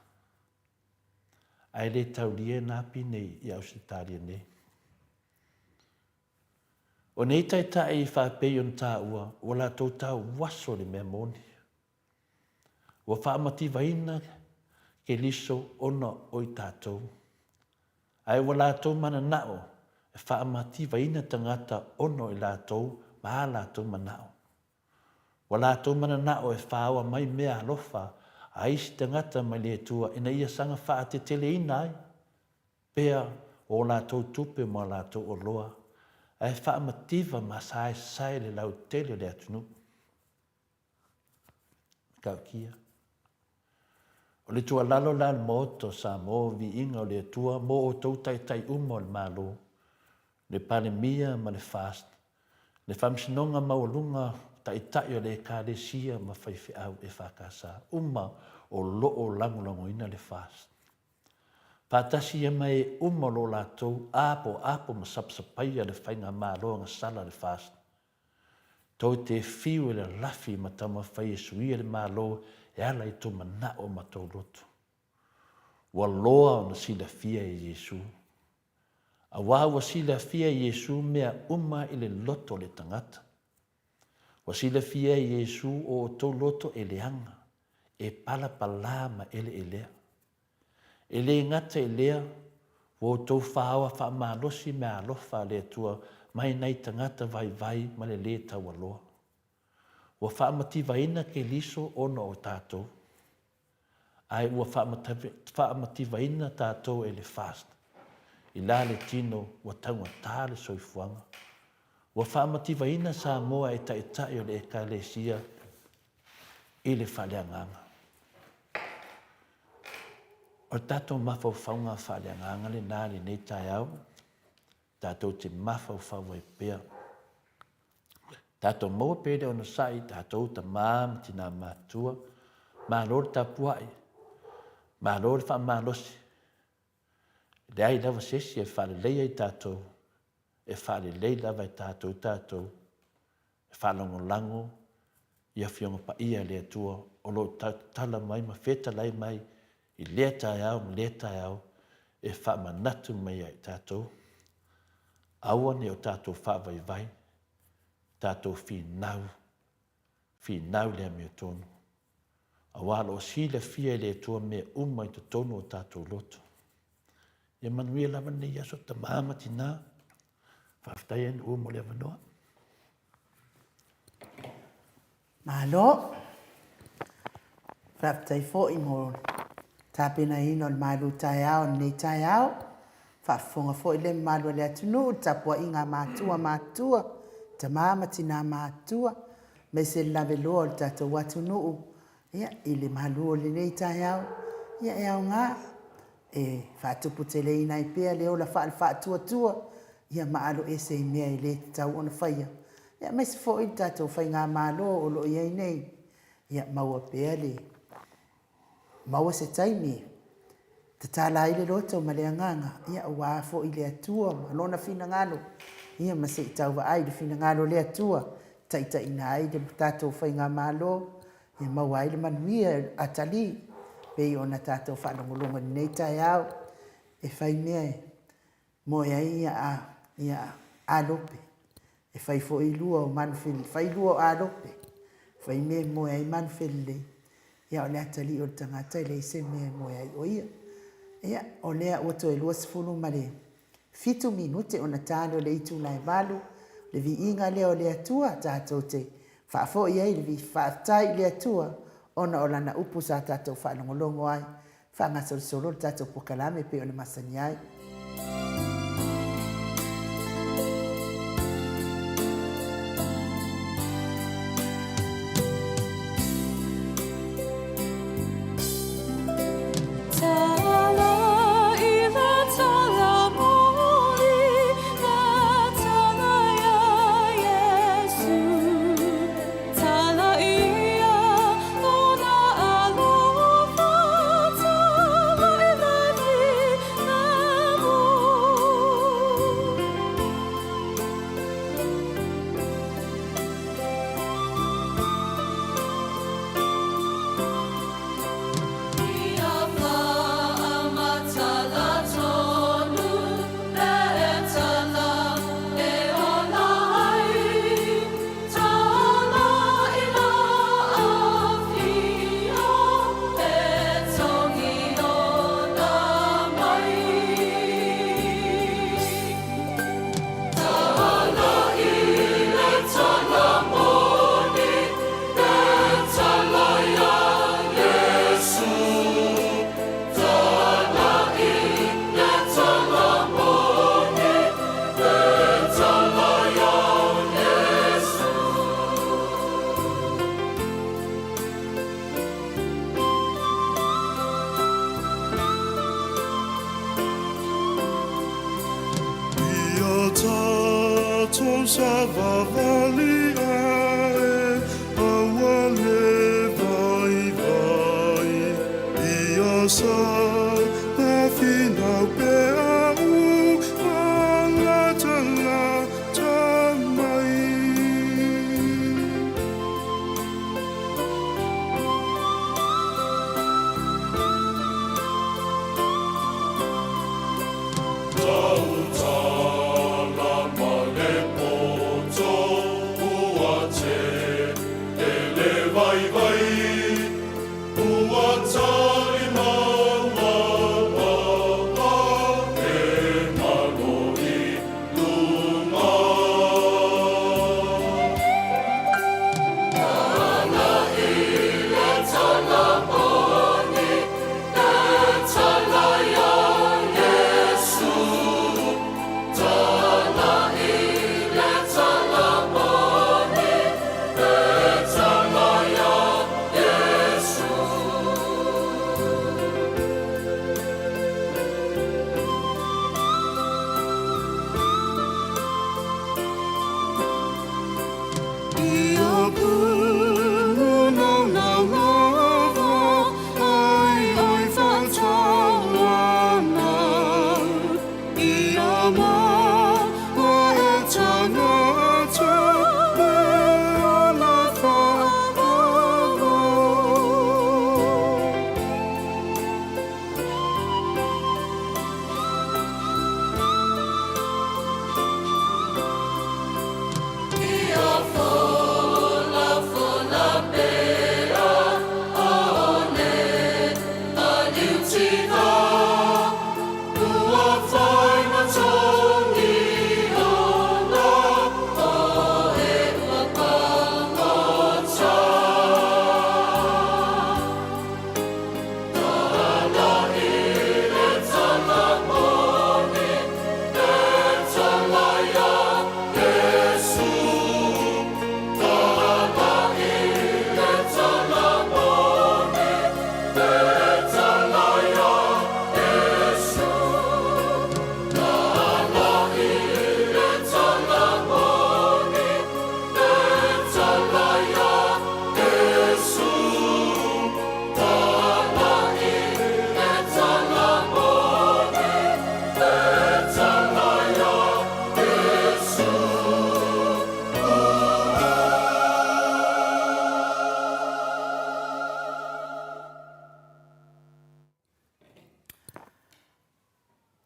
Ae le taulia na pine i Ausetalia nei. O nei taitai faapei ona taua, ua latou tauaso i le mea moni. Ua faamativaina Keriso ona o i tatou. Ae ua latou mananao e faamativaina tagata ona o i latou ma a latou manao. Ua latou mananao e faoa mai mea alofa a isi tagata mai le Atua ina ia saga faateteleina ai pea o latou tupe ma latou oloa, ae faamativa ma saesae le lautele o le atunuu. Matautia. O le tuualalo la a le Maota o Samoa, viiga o le Atua mo outou taitai uma o le Malo, le Palemia ma le FAST, le Faamasinoga Maualuga, Taitai o le Ekalesia ma faifeau EFKS uma o lo o lagolagoina le FAST. Faatasi ia ma e uma o lo o latou apoapo ma sapasapaia le faigamalo agasala a le FAST. Tou te fiu e lalafi ma taumafai e suia le Malo e ala i tou manao ma tou loto. Ua loa ona silafia e Iesu. Auā ua silafia e Iesu mea uma i le loto o le tagata. Ua silafia e Iesu o outou loto e leaga, e palapalā ma eleelea. E le gata i lea, ua outou faaoa faamalosi meaalofa a le Atua mai nai tagata vaivai ma le lē taualoa. Ua faamativaina Keriso ona o tatou. Ae ua faamativaina tatou e le FAST. I la le tino ua taugatā le soifuaga. Ua faamativaina Samoa e Taitai o le Ekalesia i le faaleagaga. O le tatou mafaufauga faaleagaga lena i lenei taeao, tatou te mafaufau ai pea. Tatou maua pea le onosai i tatou tama ma tina matutua, malo le tapuai, malo le faamalosi, e leai lava se isi e faaleleia i tatou, e faalelei lava e tatou tatou, e faalagolago i Afioga Paia a le Atua o lo o tatala mai ma fetalai mai i lea taeao ma lea taeao e faamanatu mai ia i tatou, aua ne i o tatou faavaivai, tatou finau, finau le amiotonu, aua o lo o silafia e le Atua mea uma i totonu o tatou loto. Ia manuia lava lenei aso, tama ma tina. Faafetai Anu'u mo le avanoa. Malo. Faafetai foi mo le tapenaina o le malu taeao i lenei taeao. Faafofoga foi le mamalu o le atunuu i le tapuaiga a matua matutua, tama ma tina matutua. aemaise le laveloa o le tatou atunuu, ia, i le malu o lenei taeao, ia, e aoga e faatuputeleina ai pea le ola faale-faatuatua, ia ma aloese i mea e le tatau ona faia, ia aemaise foi le tatou faigamalo o lo o i ai nei, ia maua pea le maua se taimi e tatala ai le loto ma le agaga, ia aua foi le Atua ma Lona finagalo, ia ma se i tau vaai i le finagalo o le Atua e taitaiina ai le tatou faigamalo, ia maua ai le manuia atalii, pei ona tatou faalogologo i lenei taeao, e fai mea e moe ai ia alope, e fai foi lua o fai lua o alope, fai mea e moe ai manufelelei, ia o le atalii o le tagata e leai se mea e moe ai o ia. Ia, o lea ua toe 27 minute ona ta lea o le itula e 8, o le viiga lea o le Atua tatou te faafoi ai le faafetai i le Atua ona o Lana upu sa tatou faalogologo ai. Faagasolosolo le tatou polokalame e pei ona masani ai. Ia tatou savavali ae aua le vaivai Ia sa na finau pea u malatalata mai. Tautala ma le poto ua tele le vaivai, ua talimau mama e malo i luga.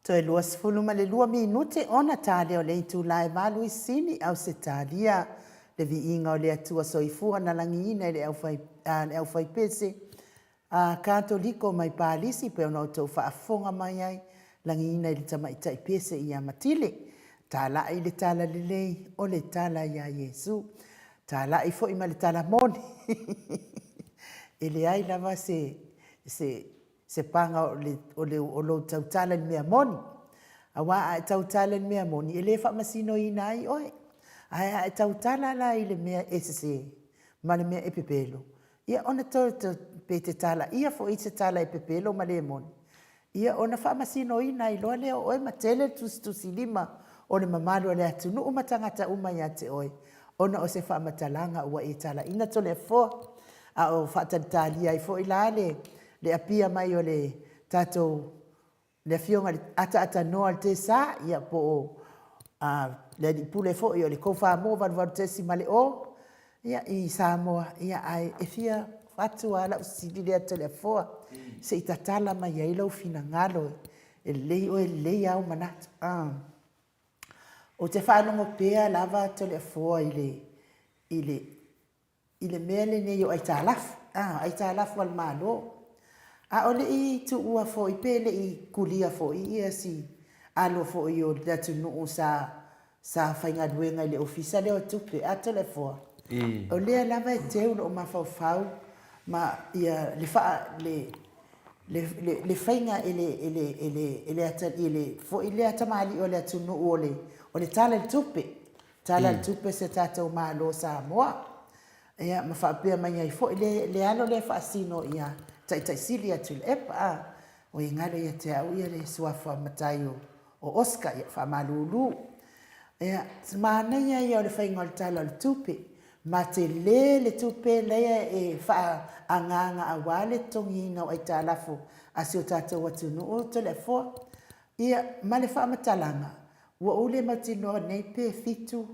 Toe 22 minute ona ta lea o le itula e valu i Sini, Ausetalia. Le viiga o le Atua Soifua na lagiina i le aufai, a, le aufaipese a Katoliko mai Palisi pei ona outou faafofoga mai ai, lagiina i le tamaitai pese ia Matile. Talai le tala lelei o le tala iā Iesu. Talai foi ma le tala moni. E leai lava se, se, se paga o le, o le, o lou tautala i le mea moni. Aua a e tautala i le mea moni, e le faamasinoina ai oe. Ae a e tautala la i le mea e sese ma le mea e pepelo, ia ona toe, pe te talaia foi se tala e pepelo ma le moni, ia ona faamasinoina ai loa lea o oe ma tele le tusitusilima o le mamalu o le atunuu ma tagata uma ia te oe, ona o se faamatalaga ua e talaina Toleafoa. A o faatalitalia ai foi la le, le apia mai o le tatou, le afioga i le ataaatanoa o le Tesa, ia po o a, le alii pule foi o le Koufamo 88.0, ia, i Samoa, ia, ae e fia atu lava lau fesili lea Toleafoa, se i tatala mai ai lou finagalo, e lelei oe e lelei lava ou manatu. Ou te faalogo pea lava Toleafoa i le, i le, i le mea lenei o aitalafu, a, aitalafu a le Malo. A o le i tuua foi pe le i kulia foi ia si alo foi o le atunuu sa sa faigaluega i le Ofisa lea o Tupe, a Toleafoa, o lea lava e teu lou mafaufau ma ia le faa, le, le, le, le faiga e le, e le, e le, e le ata, i le foi lea tamalii o le atunuu o le, o le Tala i le Tupe, Tala i le Tupe a si o tatou Malo o Samoa. Ia, ma faapea mai ai foi le, le alo lea e faasino ia Taitaisili ia Tuilaepa, a, ua galo ia te au ia le suafa matai o, o Oscar, ia, faamalulu. Ia, manaia ia o le faiga o le Tala o le Tupe, ma tele le tupe lea e faaagaaga aua le totogiina o aitalafu a si o tatou atunuu Toleafoa. Ia, ma le faamatalaga, ua ou le mautinoa nei pe fitu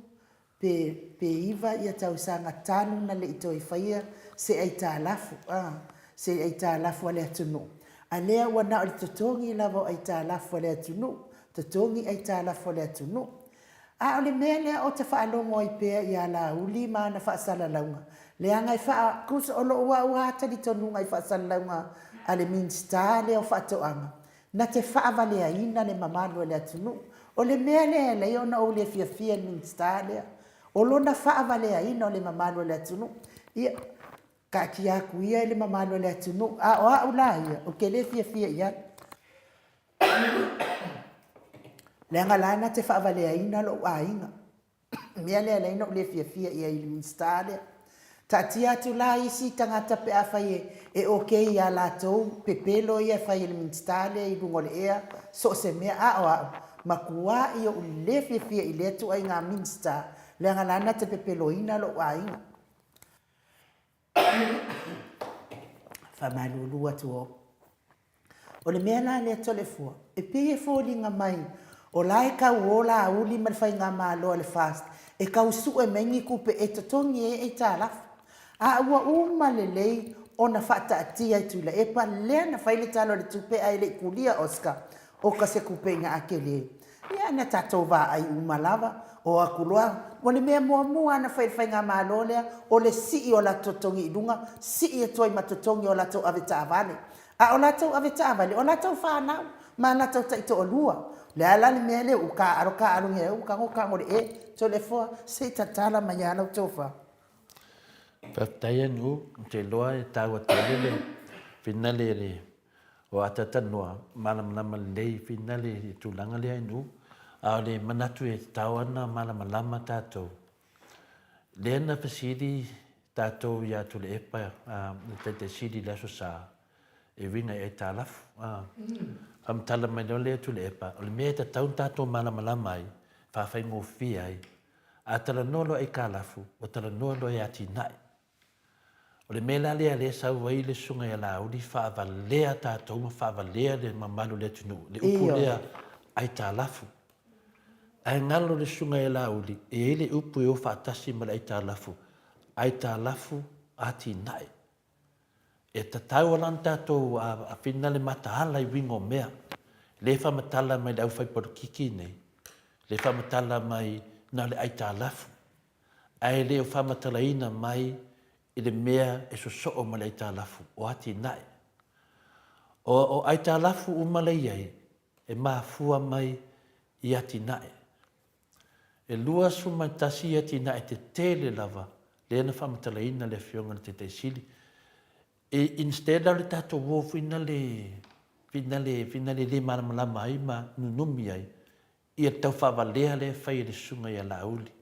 pe, pe iva ia tausaga talu na le i toe faia se aitalafu, a, se aitalafu a le atunuu. A lea ua na o le totogi lava o aitalafu a le atunuu, totogi aitalafu a le atunuu. A o le mea lea ou te faalogo ai pea ia Laauli ma ana faasalalauga, leaga e faa, tusa o lou au lava talitonuga i faasalalauga a le Minisita lea o Faatoaga, na te faavaleaina le mamalu o le atunuu. O le mea lea e ala ai ona ou le fiafia i le Minisita lea, o lona faavaleaina o le mamalu o le atunuu. Ia, taatia atu ia i le mamalu o le atunuu, a o au la ia, ou te le fiafia i ai. Leaga la na te faavaleaina lou aiga. mea lea e ala ai ona ou le fiafia i ai i le Minisita lea. Taatia atu la isi tagata pe afai e, e okay ia latou pepelo ia e fai e le Minisita lea i luga o le ea, so o se mea, a o au, matuai ou le fiafia i lea ituaiga Minisita, leaga la na te pepeloina lou aiga. Faamalulu atu o. O le mea la lea Toleafoa, e pei e foliga mai o la e tau o Laauli ma le Faigamalo a le FAST e tau sue mai ni tupe e totogi ai aitalafu. A ua uma lelei ona faataatia e Tuilaepa lea na fai le Tala o le Tupe ae le i kulia Oscar oka se tupe ina a tele. Ia na tatou vaai uma lava, o atu loa, o le mea muamua lava na fai e le Faigamalo lea, o le sii o latou totogi i luga, sii atu ai ma totogi o latou avetaavale. A o latou avetaavale, o latou fanau ma latou taitoalua. O le a la le mea lea ua taaalo taaalo nei ai ua tago tago i le e, Toleafoa, se i tatala mai lava lau tofa. Faafetai Anu, ou te iloa e taua tele le finale le o Atatanoa, malamalama lelei finale i le tulaga lea Anu, a o le manatu e tatau lava ona malamalama tatou. Lea na fesili tatou ia Tuilaepa le Taitai Sili i le Aso Sa e uiga i aitalafu. Faamatala mai loa lea Tuilaepa, o le mea e tatau ona tatou malamalama ai, faafaigofie ai, a talanoa loa i aitalafu, ua talanoa loa i atinae. O le mea la lea lea e sau ai le Susuga ia Laauli faavalea tatou ma faavalea le mamalu o le atunuu, le upu lea aitalafu. Ae galo le Susuga ia Laauli, e i ai le upu e o faatasi ma le aitalafu, aitalafu atinae. E tatau lava la ona tatou finale mataala i uiga o mea. Lea e faamatala mai le aufaipolokiki nei, lea e faamatala mai na o le aitalafu, ae le o faamatalaina mai i le mea e sosoo ma le aitalafu, o atinae. O, o aitalafu uma lea e i ai, e mafua mai i atinae. E 21 atinae tetele lava lea na faamatalaina e le Afioga i le Taitai Sili. E instead la o le tatou o foi na le fina le fina le le malamalama ai ma nunumi ai ia le tau faavalea lea e fai e le susuga ia Laauli.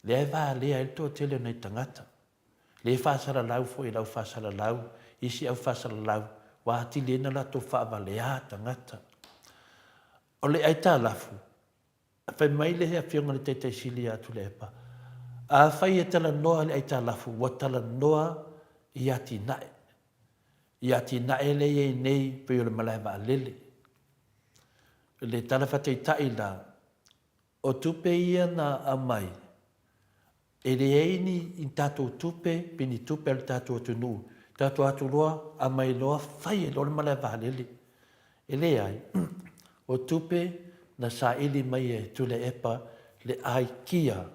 Lea e valea ai le toatele o nai tagata. Lea e faasalalau foi e le aufaasalalau, isi aufaasalalau, ua atili ai ona latou faavalea tagata. O le aitalafu, Fai mai le Afioga i le Taitai Sili ia Tuilaepa, Afai e talanoa i le aitalafu, ua talanoa i atinae, i atinae lea e i ai nei pei o le malae vaalele. I le tala faataitai la, o tupe ia na aumai, E leai ni ni tatou tupe pe ni tupe a le tatou atunuu, tatou atu loa aumai loa fai ai loa le malae vaalele. E leai, o tupe na saili mai e Tuilaepa le aikia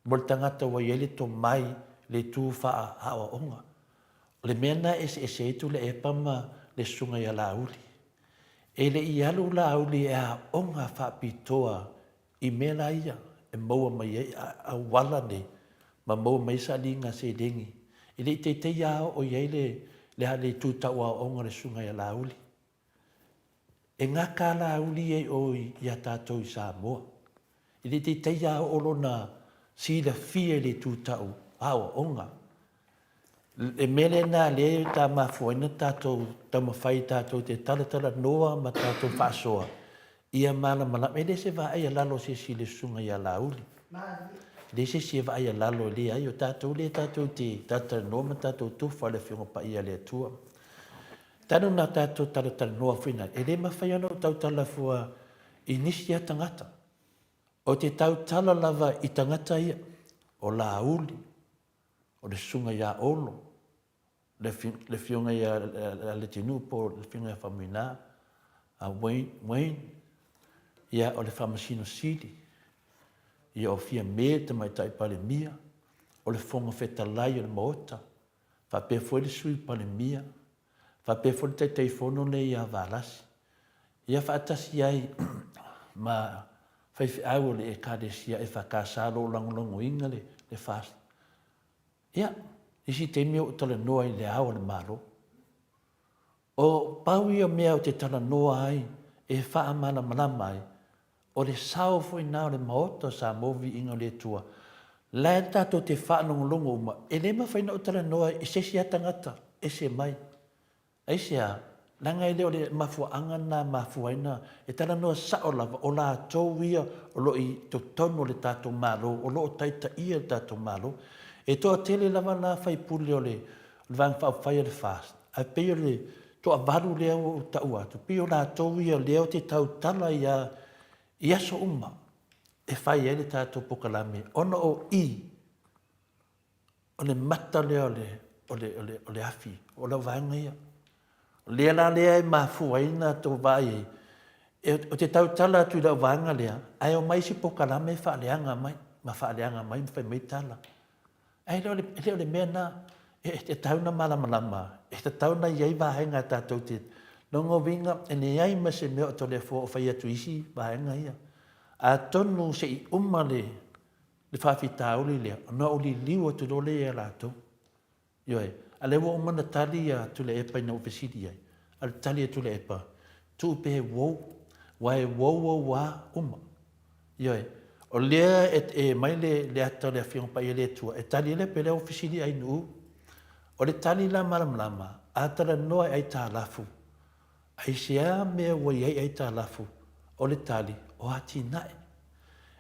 mo le tagata ua i ai le tomai le itu faaaoaoga. O le mea lena e eseese ai Tuilaepa ma le susuga ia Laauli. E le i alu Laauli e aoga faapitoa I mea la ia e maua mai ai auala nei ma maua mai ai sailiga seleni, e le i teitei a oo i ai le le itu tau aoaoga o le susuga ia Laauli. E gata a Laauli ia i o ia tatou i Samoa. E le i teitei a oo lona silafia i le itu tau aoaoga. Le mea lena lea e ta mafua ai ona tatou taumafai tatou te talatalanoa ma tatou faasoa ia malamalama. E le se vaai a lalo a se isi i le susuga ia Laauli. E leai se isi e vaai a lalo e leai, o tatou lea tatou te talatalanoa ma tatou tufa i le Afioga Paia a le Atua. Talu ona tatou talatalanoa foi na, e le mafai ona ou tautala fua i nisi lava tagata. Ou te tautala lava i tagata ia, o Laauli, o le susuga ia Olo, le afioga ia Leatinuu po o le afioga ia Faumuina, a Wayne, Wayne, ia o le Faamasino Sili, ia o Fiame le Tamaitai Palemia, o le Fofoga Fetalai o le Maota, faapea foi le Sui Palemia, faapea foi le Taitaifono lenei ia Valasi, ia faatasi ai ma faifeau o le Ekalesia EFKS o lo o lagolagoina le FAST. Ia, isi taimi ou talanoa i le Ao o le Malo. O pau ia mea ou te talanoa ai e faamalamalama ai, o le sao foi na o le Maota o Samoa Viiga o le Atua, la e tatou te faalogologo uma, e le mafai ona ou talanoa i se isi lava tagata ese mai. Aisea? Leaga e le o le mafuaaga lena e mafua ai ona e talanoa sao lava, o latou ia o lo o i totonu o le tatou Malo, o lo o taitaia le tatou Malo. E toatele lava la faipule o le Vaega Faaupufai o le FAST, ae pei o le toavalu lea ua ou taua atu, pei o latou ia lea ou te tautala ai lava i aso uma e fai ai le tatou polokalame, ona o i O le mata lea o le, o le, o le, o le afi, o lau vaega ia. O lea la lea e mafua ai na tou vaai ai, e, ou te tautala atu i lau vaega lea, ae omai isi polokalame faaleaga mai, ma faaleaga mai ma fai mai tala. Ae le o le, e le o le mea na, e, e tatau ona malamalama, e tatau ona i ai vaega tatou te, lona uiga, e leai ma se mea o Toleafoa o fai atu i isi vaega ia. Atonu se i uma le, le faafitauli lea, ona ou liliu atu loa lea ia latou. Ioe, a lea ua uma ona tali ia Tuilaepa ina ua fesili ai, a o le tali a Tuilaepa, tuu pea e uou, aua e uou ou a uma. Ioe, o lea e, e aumai le, le ata o le Afioga Paia a le Atua, e tali ai le pele ua fesili ai Nuuu. O le tali la malamalama, a talanoa e aitalafu, Aisea mea ua i ai aitalafu? O le tali, o atinae.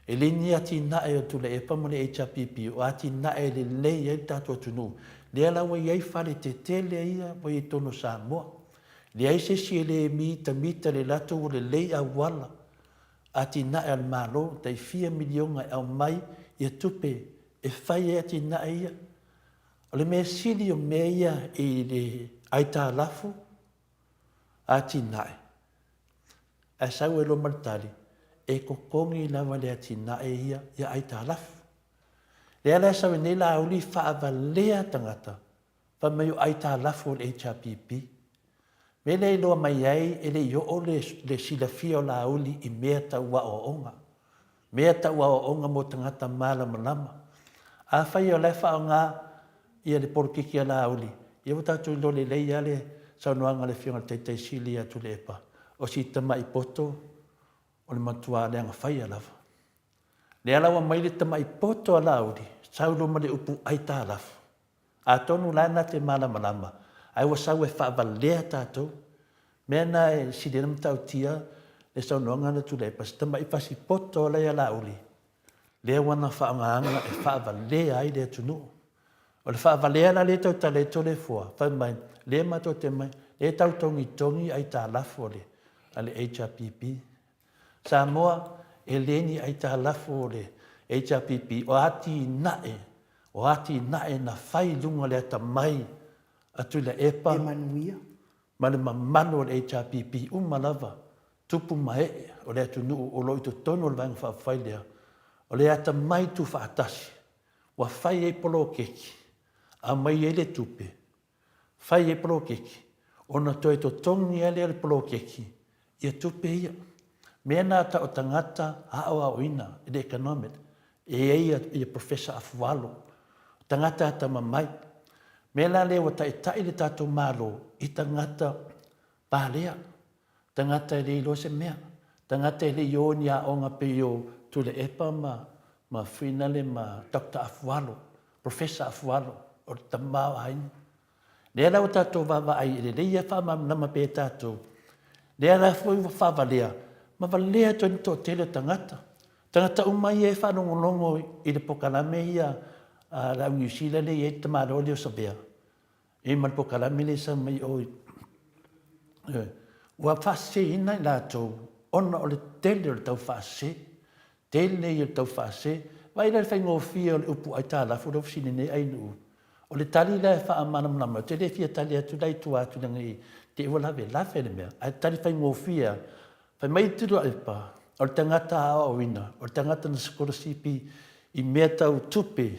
E le ni atinae o Tuilaepa ma le HRPP, o atinae e lelei ai le tatou atunuu. Lea la ua i ai fale tetele ia ua i ai totonu o Samoa. Leai se isi e le mitamita le latou ua lelei auala, atinae a le Malo, tai fia miliona e aumai ia tupe e fai ai atinae ia. O le mea sili o mea ia i le aitalafu, atinae. Ae sau ai loa ma le tali, e totogi lava le atinae ia ia aitalafu. Lea la e sau ai nei Laauli faavalea tagata fai mai o aitalafu o le HRPP. Mea lea e iloa mai ai e le i oo le, le silafia o Laauli i mea tau aoaoga. Mea tau aoaoga mo tagata malamalama. Afai o la e faaaoga ia le polokiki a Laauli, ia ua tatou iloa lelei lava le saunoaga a le Afioga i le Taitai Sili ia Tuilaepa, o si tamai poto o le matua leaga faia lava. Lea la ua aumai le tamai poto a Laauli, sau loa ma le upu aitalafu. Atonu la na te malamalama, ae ua sau e faavalea tatou. Mea na e sili ai ona matautia le saunoaga a Tuilaepa, si tamai fasipoto la ia Laauli, lea ua na faaaogaina e faavalea ai le atunuu. O le faavalea la lea e tautala ai Toleafoa, fai mai, lea matou te omai, lea e tau togitogi aitalafu a le HRPP. Samoa, e le ni aitalafu o le HRPP, o atinae, o atinae na fai i luga o le atamai a Tuilaepa E manuia. ma le mamalu o le HRPP uma lava, tupu ma ee o le atunuu o lo o i totonu o le Vaega Faaupufai lea, o le atamai tuufaatasi ua fai ai poloketi, aumai ai le tupe, fai ai poloketi, ona toe totogi lava lea o le poloketi ia tupe ia. Mea na tau o tagata aoaoina i le economic, e i ai ia Professor Afualo, o tagata atamamai. Mea la lea ua taitai le tatou Malo i tagata valea, tagata e le iloa se mea, tagata e le i o i ni aoga pei o Tuilaepa ma ma Fuinale ma Doctor Afualo, Professor Afualo, o le tama o aiga. Lea la ua tatou vaavaai e lelei lava faamalamalama pea e tatou, lea la foi ua faavalea ma valea atu ai le toatele o tagata. Tagata uma ia e faalogologo i le polokalame ia a le au Niu Sila lea e i ai le tamaloa lea o Savea, e ma le polokalame lea e sau mai o i, ua faaseseina i latou ona o le tele o le taufaasese. Tele ia o le taufaasese. Vaai la i le faigofie o le upu aitalafu lea ua fesili nei Ainuu. O le tali la e faamalamalama, ou te le fia tali atu la i tua atu leaga i te i ua lavelave le mea, ae tali faigofie lava. Fai mai Tuilaepa, o le tagata aoaoina, o le tagata na sikolasipi i mea tau tupe,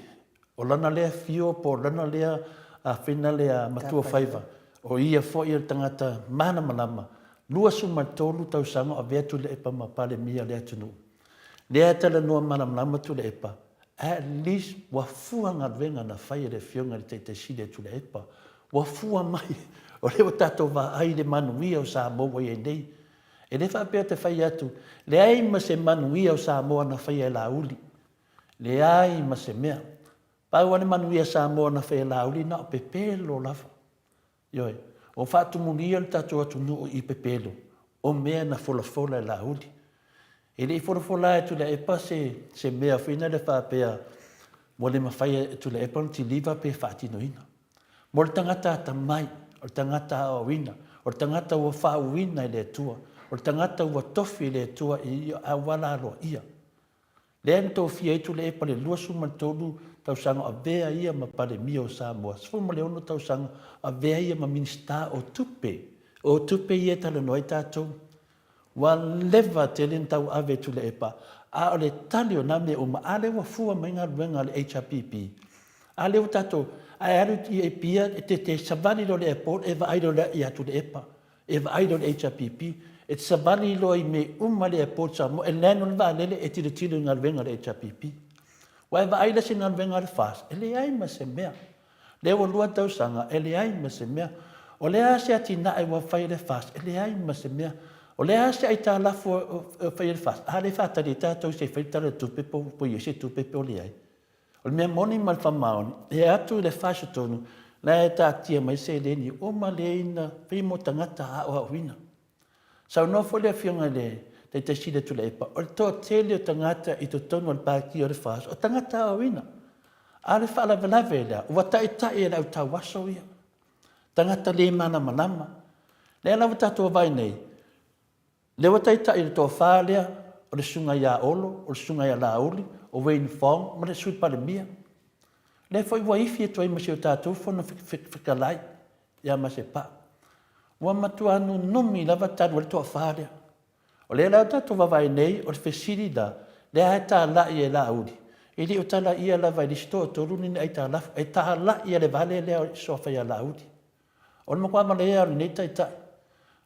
O lana lea fio po o lana lea afena lea matuafaiva, o ia foi o le tagata malamalama, 23 tausaga o avea Tuilaepa ma Palemia o le atunuu. Lea e talanoa malamalama Tuilaepa, at least ua fua galuega na fai e le Afioga i le Taitai Sili a Tuilaepa. Ua fua mai, o lea ua tatou vaai i le manuia o Samoa ua i ai nei. E le faapea ou te fai atu, leai ma se manuia o Samoa na faia e Laauli. Leai ma se mea. Pau lava le manuia Samoa na fai e Laauli na o pepelo lava. Ioe. Ua faatumulia le tatou atunuu i pepelo o mea na folafola e Laauli. E le i folafola lava e Tuilaepa se, se mea foi lea faapea ua le mafai e Tuilaepa ona kiliva pe faatinoina. Mo le tagata atamai, o le tagata aoaoina, o le tagata ua faauuina e le Atua, o le tagata ua tofi e le Atua i auala aloaia, Lea na tofia ai Tuilaepa i le 23 tausaga o avea ia ma Palemia o Samoa, 16 tausaga o avea ia ma Minisita o Tupe. O tupe ia e talanoa ai tatou. Ua leva tele na tauave e Tuilaepa, a o le tali o na mea uma, a lea ua fua mai galuega a le HRPP, a lea ua tatou, a e alu i Apia e te savali loa i le airport e vaai loa ia Tuilaepa. E vaai loa i le HRPP, e te savali loa i mea uma i le airport Samoa, e land loa le vaalele e tilotilo i galuega a le HRPP. Ua e vaai la i se galuega a le FAST, e leai ma se mea. Lea ua lua tausaga e leai ma se mea. O le a se atinae ua fai e le FAST, e leai ma se mea. O le a se aitalafu ua fai e le FAST, a lea e faatali ai tatou se i fai le Tala o le Tupe po o i ai se tupe po o leai. O le mea moni ma le faamaoni, e atu i le 43, la e taatia mai seleni uma lea na fai mo tagata aoaoina. Saunoa foi le Afioga i le Taitai Sili o Tuilaepa, o le toatele o tagata i totonu o le Pati o le FAST, o tagata aoaoina. A o le faalavelave lea, ua taitai e le au tauaso ia, tagata le malamalama. Lea la ua tatou vaai nei, Lea ua taitai i le tofa lea, o le Susuga ia Olo, o le Susuga ia Laauli, o Wayne Fong ma le Sui Palemia. Lea foi ua ifi atu ai ma si o tatou Fono Fetalai ia Masepau. Ua matua nunumi lava talu ai le toafa lea. O lea la ua tatou vaavaai nei, o le fesili la, lea e talai e Laauli, e le o talaia lava e le isi toatolu ni aitalafu, e talai e le vale lea o le suafa ia Laauli. O le matua valea o lenei taitai.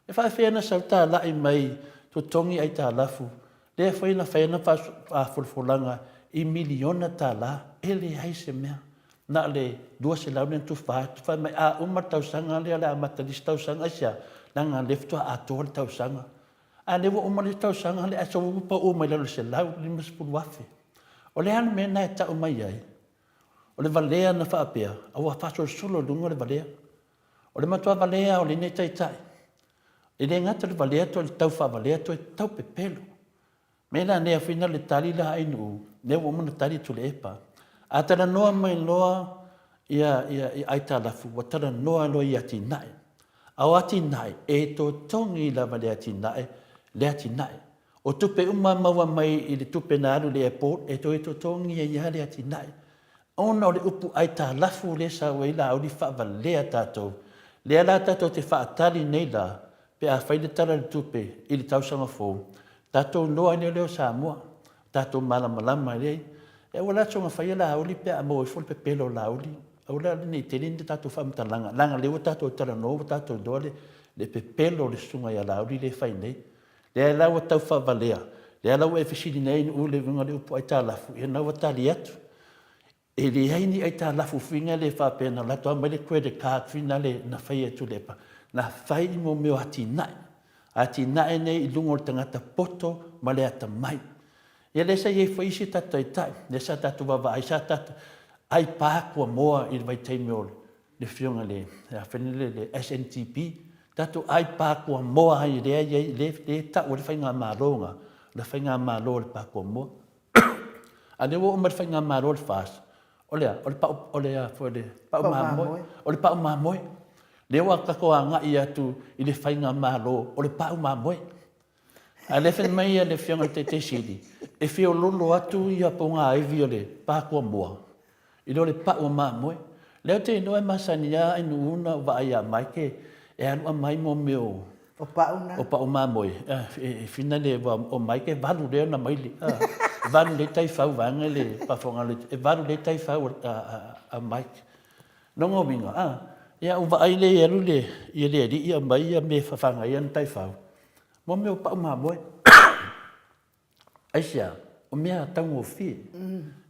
E faafefea ona sau talai mai totogi aitalafu, lea foi na fai ana folafolaga i miliona tala, e leai se mea. Na o le 200 lea na tufa atu, fai mai a uma le tausaga lea o le a amata i le isi tausaga. Aisea? Leaga o lea faatoa atoa le tausaga. A o lea ua uma le isi tausaga ae sau ua pau mai lalo i le $150,000. O le a le mea lena e tau mai ai? O le valea na faapea, a ua faasolosolo i luga le valea. O le matua valea lava o lenei taitai, e le gata i le valea toe tau faavalea toe tau pepelo. Mea la nei afai le tali la a Ainuu, lea ua uma ona tali Tuilaepa. A talanoa mai loa ia ia aitalafu, ua talanoa loa i atinae. A o atinae, e totogi lava e le atinae le atinae. O tupe uma e maua mai i le tupe na alu i le airport, e toe totogi ai lava le atinae. Ona o le upu aitalafu lea e sau ai Laauli faavalea tatou. Lea la tatou te faatali nei la, pe a fai le Tala o le Tupe i le tausaga fou, tatou iloa ai lea o Samoa, tatou malamalama ai. E aua la le soona faia Laauli pe a maua ifo le pepelo o Laauli. Aua la ne i tele ni tatou faamatalaga, leaga o lea ua tatou talanoa ua tatou iloa le pepelo o le susuga ia Laauli lea e fai nei. Lea la ua tau faavalea, lea la ua e fesili nei Nu'u i le uiga o le upu aitalafu, ia lena ua tali atu. E leai ni aitalafu foi lea faapea na alu atu aumai le credit card foi lea na fai e Tuilaepa, na fai i mea o atinae, atinae nei i luga o le tagata poto ma le atamai. Ia lea sa i ai foi isi tatou taitai, lea sa tatou vaavaai, sa tatou ai pa kuamoa i le vaitaimi o le afioga i le, a foi lele, le SNTP, tatou ai pa kuamoa ai lea e i ai, lea e tau ai le faigamalo lena, o le faigamalo a le pa kuamoa. A o lea ua oo mai i le faigamalo a le FAST, o le a? O le pau, o le a foi le pau mamoe, o le pau mamoe. Lea ua tatou agai atu i le faigamalo o le pau mamoe. A o lea e fai mai le Afioga i le Taitai Sili, e feoloolo atu ia pogaivi o le pa kuamoa i lo le pau o mamoe. Lea ou te iloa e masani lava Ainuu ona ou vaai ia Mike e alu aumai mo mea o O pau na. O pau mamoe, e fina le, o Mike e valu lea ona maile. E valu lelei taifau vaeane le faafofoga a le, e valu lelei taifau a Mike. Lona uiga, a, ia ou vaai lea e alu le, ia le alii aumai ia mea e fafaga ai ana taifau, mo mea o pau mamoe. Aisea? O mea taugofie.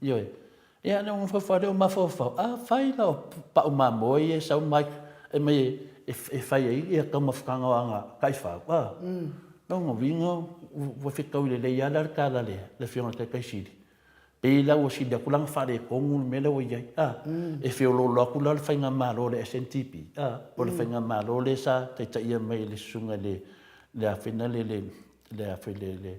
Ioe. Ia na ou mafaufau lea, ou mafaufau, afai la o pau mamoe ia e sau mai, e mai e fai ai ia taumafataga o ana taifau, a, lona uiga ua fetaui lelei lava la le tala a le Afioga i le Taitai Sili, pei la ua sili atu la ona faaletonu le mea lea ua i ai, a, e feoloolo atu la le faigamalo a le SNTP, a, po o le faigamalo lea sa taitaia mai e le Susuga i le, le a foi lea le, le a foi le, le,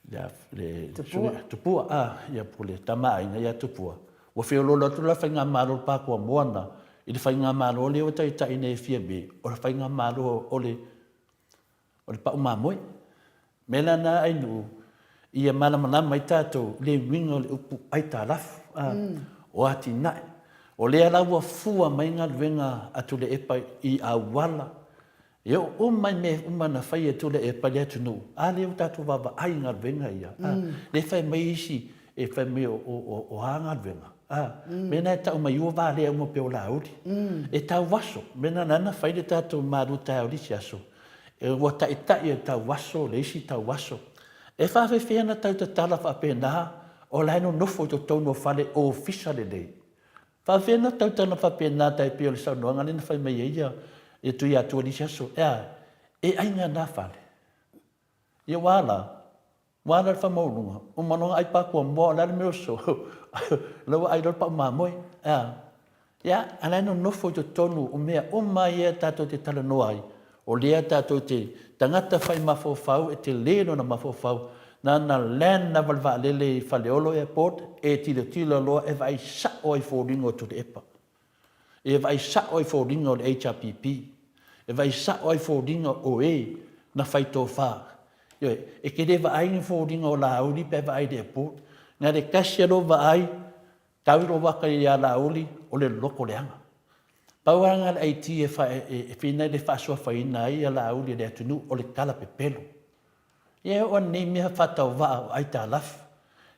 le, a, le Tupua. Tupua, a, ia po o le Tama a Aiga ia Tupua. Ua feoloolo atu la le faigamalo a le Pakoa Moana i le faigamalo lea ua taitai nei e Fiame, o le faigamalo o le, o le pau mamoe. Mea la na Ainuu, ia malamalama ai tatou i le uiga o le upu aitalafu, a, o atinae. O lea la ua fua mai galuega a Tuilaepa i auala, E oo uma i mea uma na fai e Tuilaepa i le atunuu, a lea ua tatou vaavaai i galuega ia, a? Lea e fai mai isi, e fai mai o a galuega, a? Mea na e tau mai ua valea uma pei o Laauli. E tauaso, mea na ala ai ona fai le tatou malu taeao i le isi aso, ua taitai e le tauaso le isi tauaso. E faafefea ona tau tatala faapena o la e nonofo i totonu o fale ofisa lelei? Faafefea ona tautala faapena tai pei o le saunoaga lea na fai mai ai ia ia Tuiatua i le isi aso, e a? E aiga na fale. Ia ua a la? Ua a la le faamaualuga? Uma loa ona ai pakuamoa, o le a le mea o sosoo? O la ua ai loa le pau mamoe, e a? Ia, a o la e nonofo i totonu o mea uma ia tatou te talanoa ai, O lea tatou te tagata fai mafaufau e tele lona mafaufau na na land lava le vaalele i Faleolo airport e tilotilo loa e vaai sao ai foliga o Tuilaepa. E vaai sao ai foliga o le HRPP. E vaai sao ai foliga o e na fai tofa. Ioe, e te le vaai ni foliga o Laauli pe a vaai i le airport. Na o le tasi lava lou vaai, tau i lou ata ia Laauli, o le loto leaga. Pau lava lena o le aiti e finai le faasuafaina ai Laauli e le atunuu, o le tala pepelo. Ia e oo ane nei mea faatauvaa o aitalafu.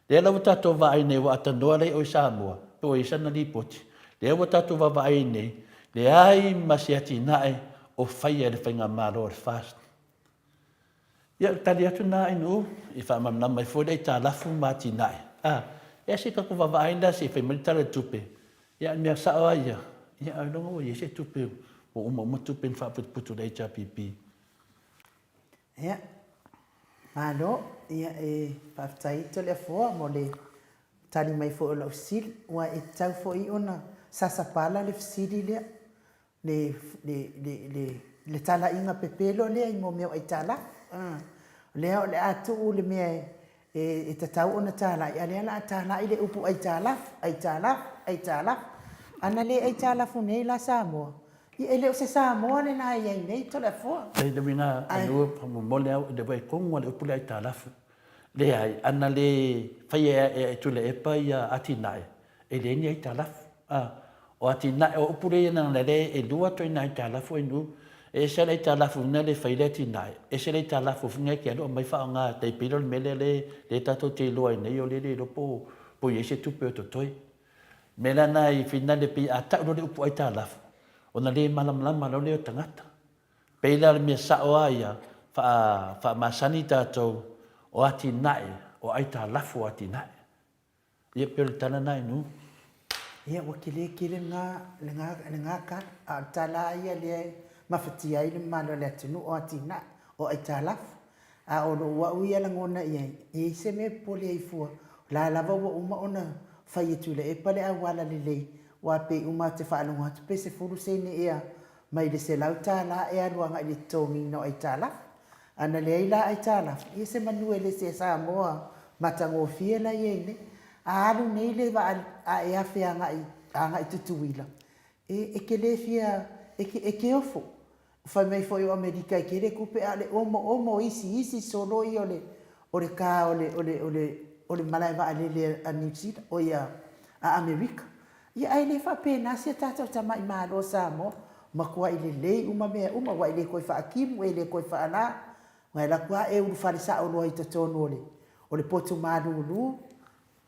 Lea la ua tatou vaai nei ua atanoa lea i o i Samoa, pe ua i ai sana lipoti. Lea ua tatou vaavaai ai nei, leai ma se atinae o faia e le Faigamalo a le FAST. Ia, o le tali atu lena Ainuu, e faamalamalama ai foi le aitalafu ma atinae. A, ia se i tatou vaavaai la se i fai mai le Tala o le Tupe. Ia, a o le mea sao lava ia, ia ailoga ua i ai se tupe ua uma uma tupe na faaputuputu e le HRPP. Ia, malo. Ia, e faafetai Toleafoa mo le tali mai foi o lau fesili, aua e tatau foi ona sasapala le fesili lea, le, le, le, le, le talaiga pepelo lea i mea o aitalafu. O lea o le a tuu le mea e, e tatau ona talai, a o lea o le a talai le upu aitalafu, aitalafu, aitalafu. Ana le aitalafu nei la Samoa, ia e le o se Samoa lena e i ai nei Toleafoa. E le uiga anu faamolemole au i le vaai tonu lava i le upu lea aitalafu. Leai, ana le faia e Tuilaepa ia atinae, e leai ni aitalafu. A, o atinae, o upu lea leaga o lea e lua ituaiga aitalafu inu, e ese le aitalafu ina le fai le atinae, ese le aitalafu foi lea e te alu aumai faaaoga e tai pei la o le mea lea lea tatou te iloa ai nei o lea e le iloa po o i ai se tupe o totoe. O le mea la lena i finale pei a tau loa le upu aitalafu, ona le malamalama loa lea o tagata. Pei la o le mea sao lava ia, faamasani tatou o atinae, o aitalafu o atinae. Ia pei o le tala lena i nuu. Ia ua tele tele lena, lena, lena tala, a o le tala lava ia lea e mafatia ai le mamalu o le atunuu o atinae, o aitalafu. A o lou au ia lagona i ai, e i ai se mea e popole ai fua, o la lava ua uma ona fai e Tuilaepa le auala lelei, aua pei uma ou te faalogo atu pe 10 sene ea mai le $100 e alu agai i le totogiina o aitalafu. Ana leai la aitalafu, ia se manu e le se Samoa matagofie la i ai nei. A alu nei le vaa a e afe agai agai Tutuila, e e te le fia, e te e te ofo. Fai mai foi o Amerika e tele tupe a o le omoomo isiisi solo ia o le o le ka o le o le o le o le malae vaalele a Niu Sila, oi a Amerika. Ia ae le faapena si a tatou tamai Malo o Samoa, matuai lelei uma mea uma, ua e le toe faatimu, e le toe faala, ua e alu atu lava e ulufale sao loa i totonu o le o le potu malulu,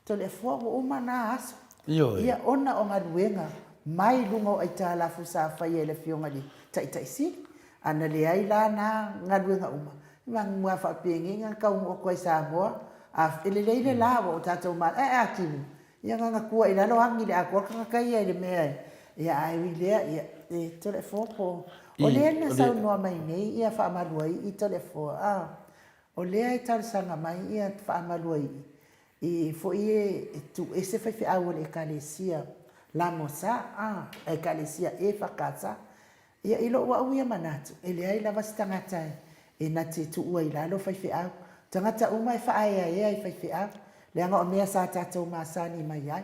Toleafoa ua uma na aso. Ioe. Ia ona o galuega mai luga o aitalafu sa faia e le Afioga i le Taitai Sili. Ana leai la na galuega uma, vagua faapenei na taunuu atu ai i Samoa, a e lelei le la ua o tatou malo, ae a timu, ia na ona tua i lalo agi le atoa le tagata ia i le mea e, ia ae ui i lea, ia, e Toleafoa po o lea na saunoa mai nei ia Faamaluaii Toleafoa, a, o lea e talosaga mai ia Faamaluaii i foi e tuu ese faifeau o le Ekalesia Lamosa, a, Ekalesia EFKS. Ia, i lou au ia manatu, e leai lava se tagata e na te tuua i lalo faifeau. Tagata uma e faaeaea i faifeau, leaga o mea sa tatou masani mai ai.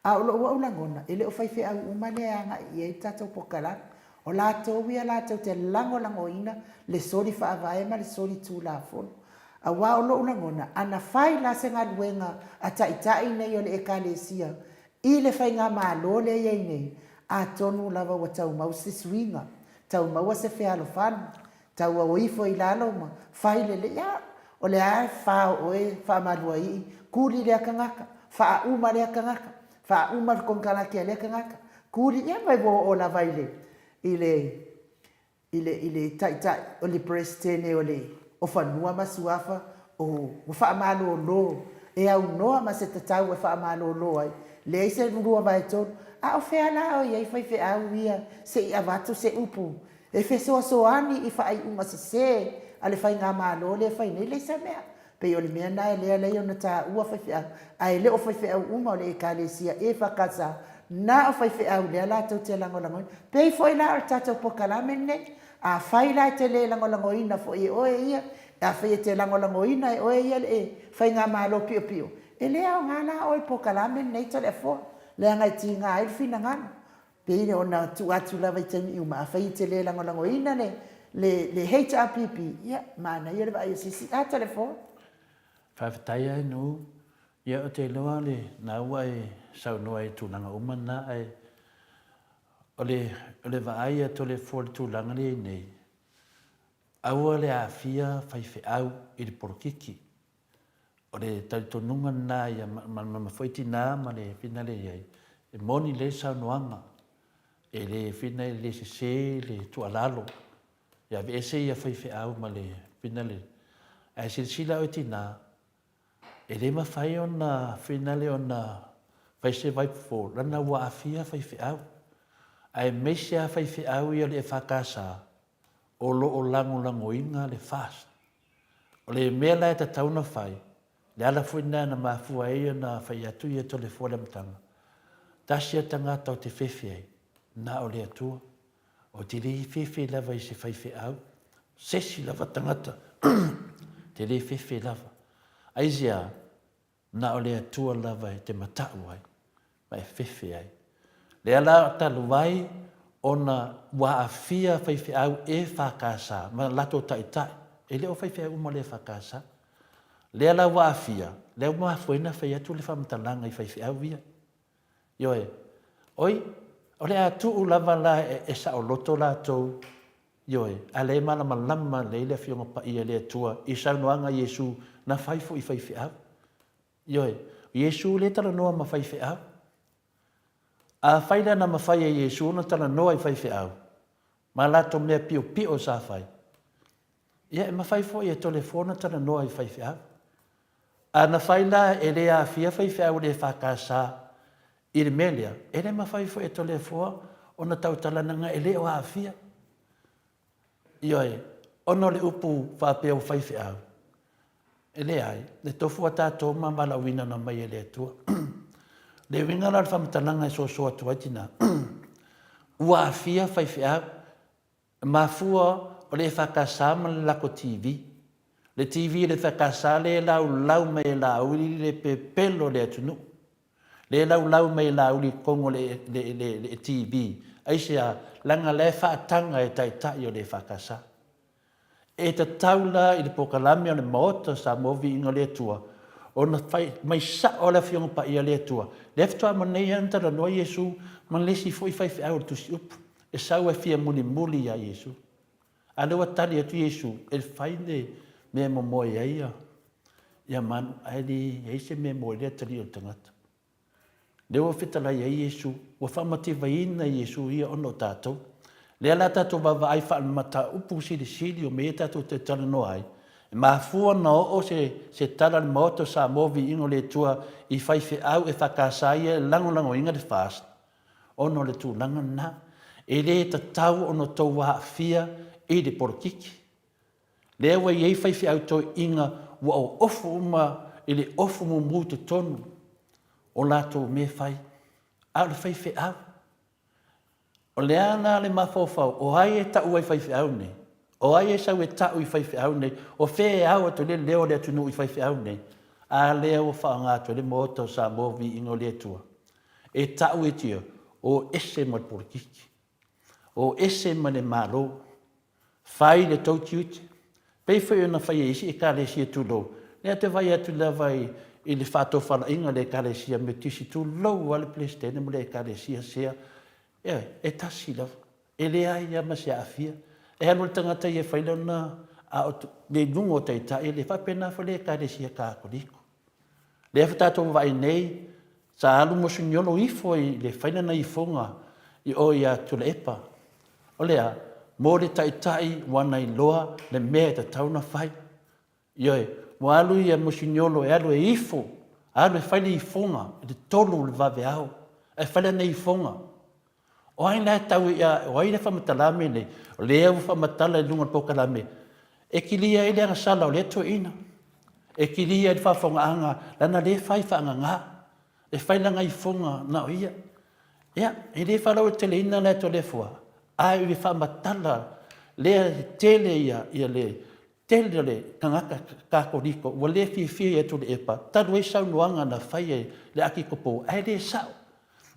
A o lou au lagona, e le o faifeau uma lea e agai i ai le tatou polokalame. O latou ia latou te lagolagoina le soli faavae ma le soli tulafono. Aua o lou lagona, ana fai la se galuega a taitai nei o le Ekalesia i le faigamalo lea e i ai nei, atonu lava ua tau mau se suiga, tau maua se fealofani, tau ao ifo i lalo ma fai lelei. A, o le a e fao oe faamaluaii, kuli lea tagata, faauma lea tagata, faauma le konekarate a lea tagata, kuli, ia ma ua oo lava i le, i le, i le, i le Taitai, o le Peresetene o le, o Fanua ma Suafa, o, ua faamalolo, e aunoa ma se tatau e faamalolo ai, leai se 2/3. A o fea la o i ai faifeau ia se i avatu se upu e fesoasoani i faaiuga sese a le Faigamalo lea e fai nei? Leai se mea. Pei o le mea lena e lea alai ona taua faifeau, ae le o faifeau uma o le Ekalesia EFKS, na o faifeau lea latou te lagolagoina. Pei foi la o le tatou polokalame lenei, afai la e te le lagolagoina foi e oe ia, afai e te lagolagoina e oe ia le Faigamalo piopio, e le aoga la oe i le polokalame lenei Toleafoa, leaga e tiga ai le finagalo. Pei ona tuu atu lava i taimi uma, afai e te le lagolagoina le, le, le HRPP, ia, manaia le vaai o se isi. A, Toleafoa? Faafetai lava Nuu. Ia ou te iloa o lena ua e saunoa i tulaga uma na, ae o le, o le vaai a Toleafoa i le tulaga lea e i ai nei, Aua le aafia faifeau i le polokiki. O le talitonuga lena ia malamalama foi tina ma le finale i ai, e moni lelei le saunoaga, e le fina e le sese le tuualalo, ia aveese ia faifeau ma le finale. Ae silasila oe tina, e le mafai ona finale ona fai se vaifofo leaga ua aafia faifeau, aemaise lava faifeau ia o le EFKS o lo o lagolagoina le FAST. O le mea la e tatau ona fai, le ala foi lena na mafua ai ona fai atu ia Toleafoa i le amataga, tasi lava tagata ou te fefe ai, na o le Atua. Ou te le fefe lava i se faifeau, se isi lava tagata, ou te le fefe lava. Aisea? Na o le Atua lava e te matau ai ma e fefe ai. Lea la talu ai ona ua aafia faifeau EFKS ma latou taitai, e le o faifeau uma le EFKS. Lea la ua aafia, lea ua mafua ai ona fai atu le faamatalaga i faifeau ia. Ioe. Oi, o le a tuu lava la e saoloto latou, ioe, a lea e malamalama lelei le Afioga Paia i le Atua i saunoaga a Iesu na fai foi i faifeau. Ioe, o Iesu lea e talanoa ma faifeau. Afai la na mafai e Iesu ona talanoa i faifeau ma latou mea piopio sa fai, ia e mafai foi e Toleafoa ona talanoa i faifeau. A na fai la e le aafia faifeau o le EFKS i le mea lea, e le mafai foi e Toleafoa ona tautala leaga e le o aafia. Ioe, ona o le upu faapea ua faifeau, e leai, e tofu lava tatou ma valaauina na aumai e le Atua. O le uiga la o le faamatalaga e soso atu ai tina, ua aafia faifeau, E mafua o le EFKS ma le lako TV. Le TV a le EFKS lea e laulau mai e Laauli le pepelo o le atunuu. Lea e laulau mai e Laauli i totonu o le TV. Aisea? Leaga la e faataga e Taitai o le EFKS. E tatau la i le polokalame o le Maota o Samoa Viiga o le Atua ona fai mai sao le Afioga Paia a le Atua. Lea faatoa ma nei lava na talanoa Iesu ma le isi foi faifeau o le Tusi Upu. E sau e fia mulimuli ia Iesu. A lea ua tali atu Iesu, e fai le mea e momoe ai ia manu, ae leai se mea e moe ai le atalii o le tagata. Lea ua fetalai ai Iesu, ua faamativaina Iesu ia ona o tatou. Lea la tatou vaavaai faale-mataupu silisili o mea ia tatou te talanoa ai, e mafua ona oo se, se tala a le Maota o Samoa Viiga o le Atua i faifeau EFKS ia e lagolagoina le FAST, ona o le tulaga lena. E le tatau ona outou aafia i le polokiki. Lea ua i ai faifeau toeaiina ua oofu uma i le ofu mumu i totonu o latou mea fai, a o le faifeau. O le a la le mafaufau, o ai e tau ai faifeau nei? O ai e sau e tau i faifeau nei? O fea e ao atu ai le leo o le atunuu i faifeau nei? A lea ua faaaoga atu ai le Maota o Samoa Viiga o le Atua e tau e tia, o ese ma le polokiki, o ese ma le Malo, fai le tou tiute. Pei foi ona fai e isi Ekalesia tulou, lea ou te vaai atu lava i le faatofalaiga a le Ekalesia Metotisi, tulou lava le Peresetene ma le Ekalesia sea, ioe, e tasi lava, e leai lava ma se aafia. E alu le tagata ia e fai lona, a o le luga o taitai, e faapena foi le Ekalesia Katoliko. Lea faatoa tatou vaai nei, sa alu Moseniolo ifo i le fai lana ifoga i o ia Tuilaepa. O le a? Mo le taitai ua na iloa le mea e tatau ona fai. Ioe, ua alu ia Moseniolo e alu e ifo, alu e fai le ifoga i le tolu o le vaveao, ae fai lana ifoga. O ai la e tau ia, o ai la e faamatala mea nei? O lea ua faamatala i luga o le polokalame, e kilia ai le agasala o lea toeaina. E kilia ai le faafofogaaga, leaga lea e fai faagaga, e fai lana ifoga na o ia. Ia, e le faalauaiteleina la e Toleafoa, ae o le faamatala lea e tele ia, ia le tele o le tagata Katoliko ua le fiafia ia Tuilaepa talu ai saunoaga na fai e le Akikopo ae le sao.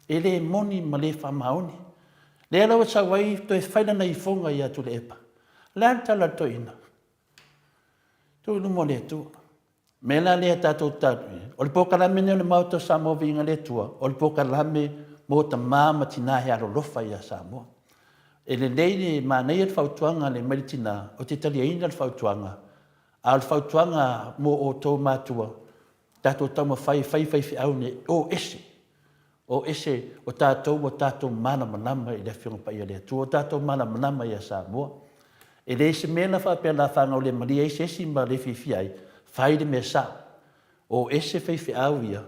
E le moni ma le faamaoni. Lea la ua sau ai toe fai lana ifoga ia Tuilaepa. O le a le tala a le toeaina? Tuu i luma o le Atua. O le mea la lea tatou te o le polokalame lenei o le Maota o Samoa Viiga i le Atua, o le polokalame mo tama ma tina e alolofa ia Samoa. E lelei le manaia le fautuaga le mai le tina, ou te taliaina le fautuaga, a o le fautuaga mo outou matua, tatou taumafai e fai faifeau nei, o ese, o ese, o tatou ua tatou malamalama i le Afioga Paia a le Atua, ua tatou malamalama ia Samoa. E leai se mea na faapea la fagaulemalie ai se isi ma le fiafia ai, fai le mea sao. O ese faifeau ia,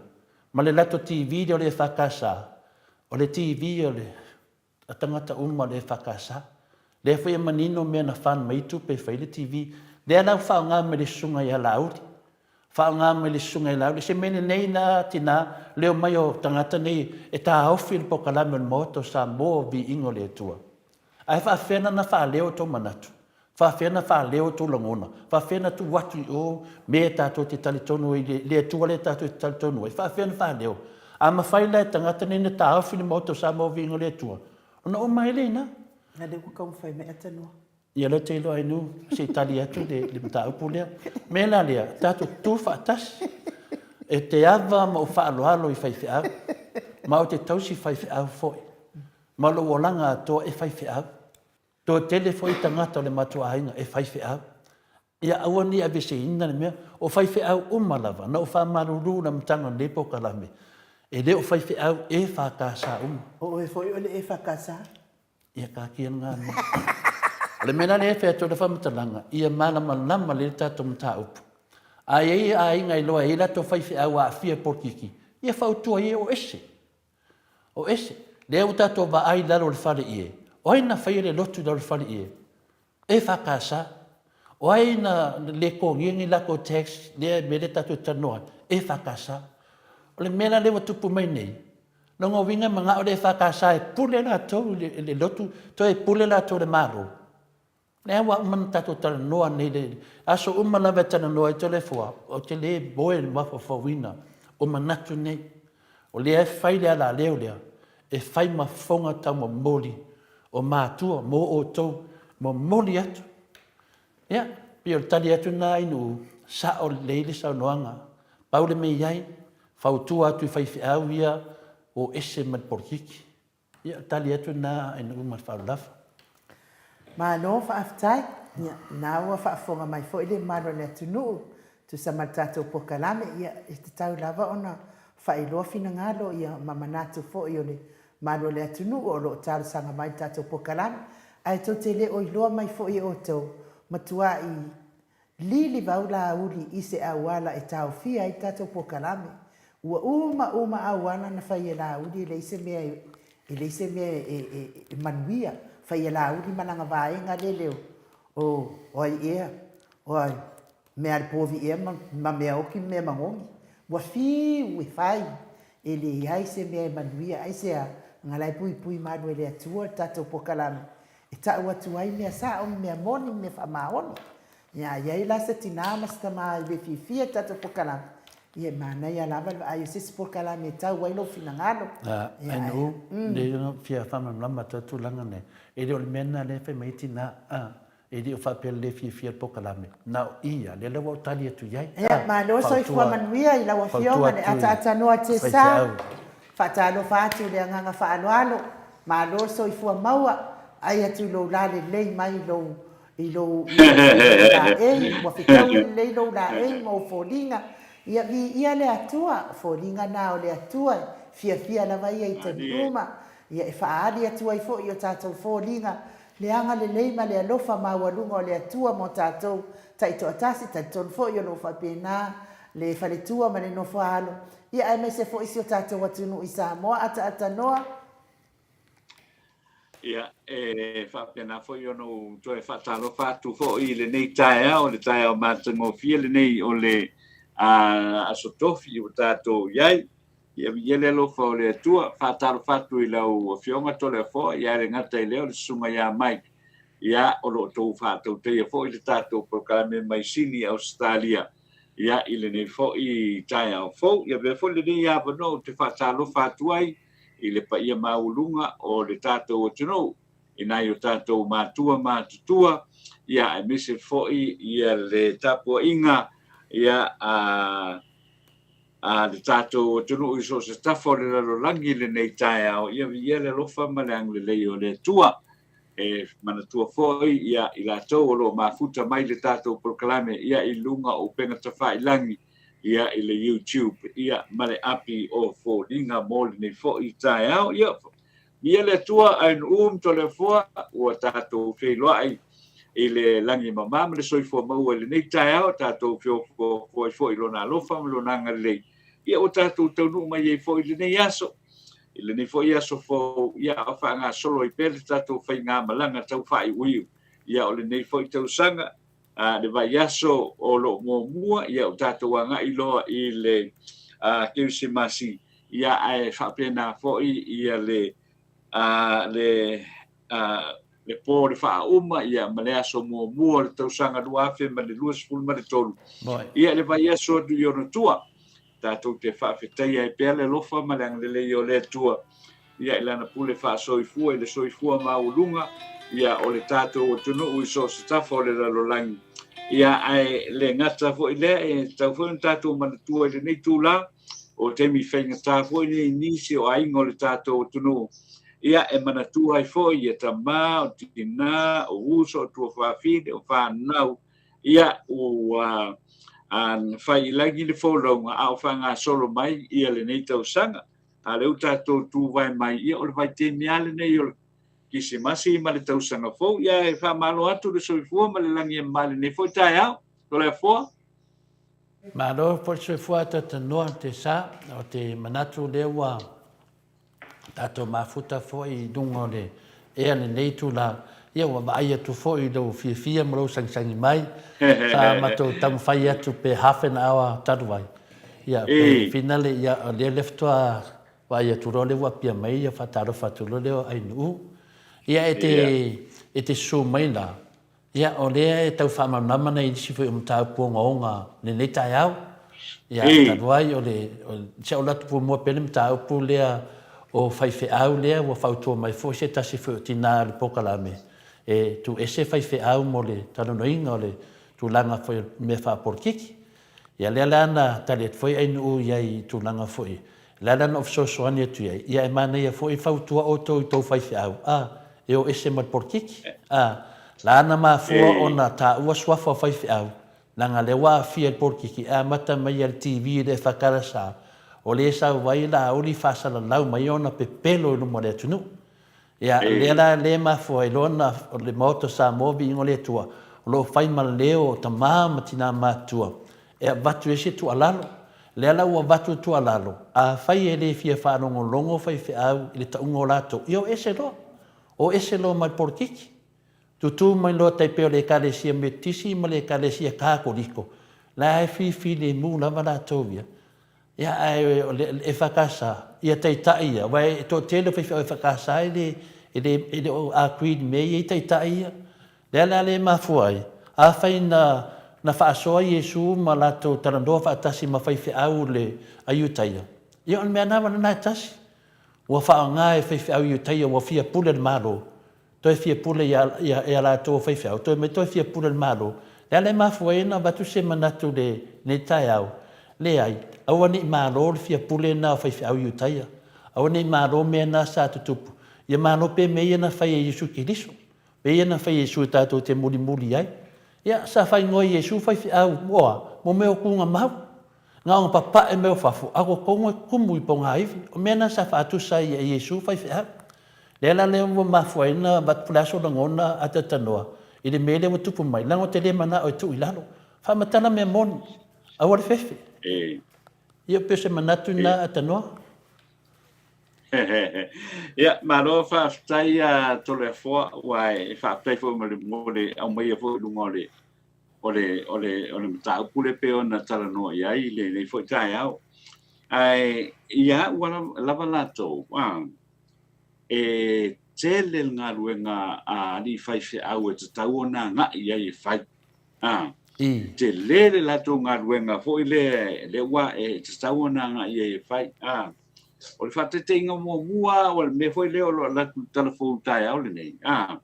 ma le latou TV lea o le EFKS, o le TV o le a tagata uma o le EFKS. Lea foi e manino mea na fund mai ai tupe e fai ai le TV. Lea la ua faaaoga mai le susuga ia Laauli. Faaaoga mai le susuga ia Laauli. Se mea lenei na tina leo mai o tagata nei e taofi le polokalame o le Maota o Samoa o Viiga o le Atua. Ae faafefea na na faaleo o tou manatu? Faafefea na faaleo o tou lagona? Faafefea na tuu atu i o mea tatou te talitonu ai i le Atua lea tatou te talitonu ai? Faafefea na faaleo? A mafai la e tagata nei na taofi le Maota o Samoa o Viiga o le Atua, ona uma ai lea i ina. A lea ua taumafai mai Atanua. Ia lea ou te iloa Ainuu se i tali atu le le mataupu lea. O le mea la lea, tatou tutu faatasi. E te ava ma ou faaaloalo i faifeau, ma ou te tausi faifeau foi. Ma lou olaga atoa e faifeau. Toatele foi tagata o le matou aiga e faifeau. Ia aua ne i aveeseina le mea. O faifeau uma lava, na ou faamalulu i le amataga o lenei polokalame, e le o faifeau EFKS uma. O oe foi o le EFKS? Ia taatia lena mea. O le mea la lea e fai atu ai le faamatalaga, ia malamalama lelei le tatou mataupu. A i ai aiga e iloa e i ai latou faifeau aafia i polokiki, ia fautua ia o ese. O ese. Lea ua tatou vaai i lalo o le fale ie. O ai na faia le lotu i lalo o le fale ie? EFKS. O ai na le totogia ni latou tax lea mea lea tatou te talanoa ai? EFKS. O le mea la lea ua tupu mai nei, lona uiga e manao le EFKS e pule latou i le lotu, toe pule latou i le Malo. Lea ua uma ona tatou talanoa nei le aso uma lava e talanoa ai Toleafoa, ou te le moe i le mafaufauina o manatu nei. O lea e fai le alaleo lea, e fai ma fofoga taumomoli o matua mo outou, momoli atu. Ia, pei o le tali atu lena Ainuu, sao lelei le saunoaga. Pau le mea i ai, fautua atu i faifeau ia o ese ma le polokiki. Ia, tali atu lena Ainuu ma le faaaloalo lava. Malo faafetai. Ia, na ua faafofoga mai foi le mamalu o le atunuu tusa ma le tatou polokalame. Ia, e tatau lava ona faailoa finagalo ia ma manatu foi o le mamalu o le atunuu o lo o talosaga mai i le tatou polokalame. Ae tou te le o iloa mai foi e outou, matuai Lilivau Laauli i se auala e taofia ai tatou polokalame. Ua uma uma auala na fai e Laauli e leai se mea e leai se mea e manuia. Fai e Laauli ma lana vaega lele o o ai ea o ai mea a le povi ea ma mea oti ma mea manogi. Ua fiu e fai e leai se mea e manuia aisea na la e puipui malu e le Atua le tatou polokalame e tau atu ai mea sao ma mea moni ma mea faamaoni. Ia, a i ai la se tinā ma se tamā e le fiafia i le tatou polokalame, ia e manaia lava le vaai o se isi polokalame e tau ai lou finagalo. A, Ainuu, lea e fia faamalamalama atu ai le tulaga lenei, e le o le mea lena lea e fai mai ai tinā, a, e le o faapea le le fiafia i le polokalame, na o i lava, lea la ua ou tali atu i ai, a, Ia, malo soifua manuia i lau fautua Afioga le atu i ataatanoa Tesa. faifeau. Faatalofa atu i le agaga faaaloalo, malo le soifua maua, ai atu i lou la lelei mai i lou i lou i lou laei, ua fetaui lelei lou laei ma ou foliga, ia viia le Atua, o foliga na o le Atua e fiafia lava ia i taimi uma, ia e faaali atu ai foi i o tatou foliga le agalelei ma le alofa maualuga o le Atua mo tatou taitoatasi, talitonu foi o lo o faapena le faletua ma le nofoaalo, ia aemaise foi si o tatou atunuu i Samoa ataatanoa. Ia, e faapena foi ona ou toe faatalofa atu foi i lenei taeao, le taeao matagofie lenei o le Aso Tofi ua tatou i ai. Ia viia le alofa o le Atua. Faatalofa atu i lau Afioga Toleafoa, ia e le gata i lea o le Susuga ia Mike, ia o lo o outou faatautaia foi le tatou polokalame mai Sini, Ausetalia, ia i lenei foi taeao fou. Ia avea foi lenei avanoa ou te faatalofa atu ai i le paia maualuga o le tatou atunuu, i nai o tatou matua matutua, ia aemaise foi ia le tapuaiga ia a a le tatou atunuu i so o se tafa o le lalolagi i lenei taeao, ia viia le alofa ma le agalelei o le Atua. E manatua foi ia i latou o lo o mafuta mai le tatou polokalame ia i luga o upega tafailagi ia i le YouTube ia ma le api o Foliga mo lenei foi taeao. Ia, viia le Atua ae nuu ma Toleafoa ua tatou feiloai i le lagi mama ma le soifua maua i lenei taeao, tatou feofoofo ai foi i Lona alofa ma Lona agalelei ia ua tatou taunuu mai ai foi i lenei aso. I lenei foi aso fou, ia a o faagasolo ai pea le tatou faigamalaga tau faaiuiu, ia o lenei foi tausaga, a, le vaiaso o lo o muamua, ia ua tatou agai loa i le a, Kerisimasi, ia ae faapena foi ia le, a, le, a, le po o le faauma, ia ma le aso muamua o le tausaga 2023, ia le vaiaso atu i ona tua. Tatou te faafetaia ai pea le alofa ma le agalelei o le Atua, ia i Lana pule faasoifua i le soifua maualuga, ia o le tatou atunuu i so o se tafa o le lalolagi. Ia ae le gata foi lea, e tatau foi ona tatou manatua i lenei itula, o taimi faigata foi nei i nisi o aiga o le tatou atunuu, ia e manatua ai foi ia tama, o tina, o uso, o tuafafine, o fanau, Ia, ua fai i lagi le folauga a o faagasolo mai ia lenei tausaga. A o lea ua tatou tuvae mai, ia o le vaitaimi lava lenei o le Kisimasi ma le tausaga fou. Ia, e faamalo atu le soifua ma le lagi e mama i lenei foi taeao. Toleafoa. Malo foi le soifua Tanoa te sa, o te manatu lea ua tatou mafuta foi i luga o le ea lenei itula, ia ua vaai atu foi i lou fiafia ma lou sagisagi mai, sa matou taumafai atu pe half an hour talu ai, ia pe finale, ia o lea lea faatoa vaai atu loa lea ua apia mai, ia faatalofa atu loa lea o Ainuu. Ia e te, e te susu mai la, Ia, o lea e tau faamalamalama nai nisi foi o mataupu ogaoga i lenei taeao. Ia, talu ai o le, si au alu atu muamua pea le mataupu lea o faifeau lea ua fautua mai foi se tasi foi o tina o le polokalame e tuuese faifeau mo le talanoaina o le tulaga foi o mea faapolokiki. Ia lea la na tali atu foi Ainuu i ai i tulaga foi, lea la na ou fesoasoani atu i ai, ia e manaia foi fautua outou i tou faifeau, a, e o ese ma le polokiki, a, la na mafua ona taua suafa o faifeau, leaga lea ua aafia i le polokiki, e amata mai ia le TV i le EFKS, o lea e sau ai Laauli faasalalau mai ona pepelo i luma o le atunuu. Ia, lea la lea e mafua ai loa na le Maota o Samoa viiga o le Atua, o lo o fai ma leo o tama ma tina matutua e avatu ai se tuualalo. Lea la ua avatu le tuualalo, afai e le fia faalogologo faifeau i le tauga o latou, ia o ese loa. O ese loa ma le polokiki. Tutū mai loa tai pei o le Ekalesia Metotisi ma le Ekalesia Katoliko, la e filifilemu lava latou ia. Ia, ae o le EFKS, ia taitai ia, aua e toatele o faifeau EFKS e le, e le, e le o agree i le mea ia i taitai ia. Lea la lea e mafua ai, afai na, na faasoa Iesu ma latou talanoa faatasi ma faifeau le a Iutaia, ia o le mea lava lena e tasi. Ua faaaoga e faifeau Iutaia ua fia pule le Malo, toe fia pule ia ia latou o faifeau, toe mai toe fia pule le Malo. Le ala e mafua ai ona avatu se manatu i lenei taeao, leai, aua ne i malo le fia pule lena o faifeau Iutaia. Aua ne i malo mea na sa tutupu. Ia malo pea mea ia na fai e Iesu Keriso. Mea ia na fai e Iesu e tatou te mulimuli ai. Ia, sa faaigoa e Iesu faifeau moa, mo mea o kuga mau. Na ona papae mai o fafo, a totonu e tumu i pogaiwi. O mea na sa faatusa ai e Iesu faifeau. Lea la lea ua mafua ai ona avatu le aso lagona a Talanoa i le mea lea ua tupu mai, leaga ou te le manao e tuu i lalo. Faamatala mea moni, aua le fefe. Ia pei o se manatu lena a Tanoa. Ia, malo faafetai a Toleafoa, aua e faafetai foi mo le, mo le aumaia foi i luga o le, o le, o le, o le mataupu lea pei ona talanoa i ai i lenei foi taeao. Ae ia au lava latou, a, e tele le galuega a alii faifeau e tatau ona agai i ai e fai. A, tele le latou galuega foi lea, lea ua e tatau ona agai i ai e fai. A, o le faataitaiga muamua, o le mea foi lea o lo o alu atu i le Tala Fou i le taeao lenei, a,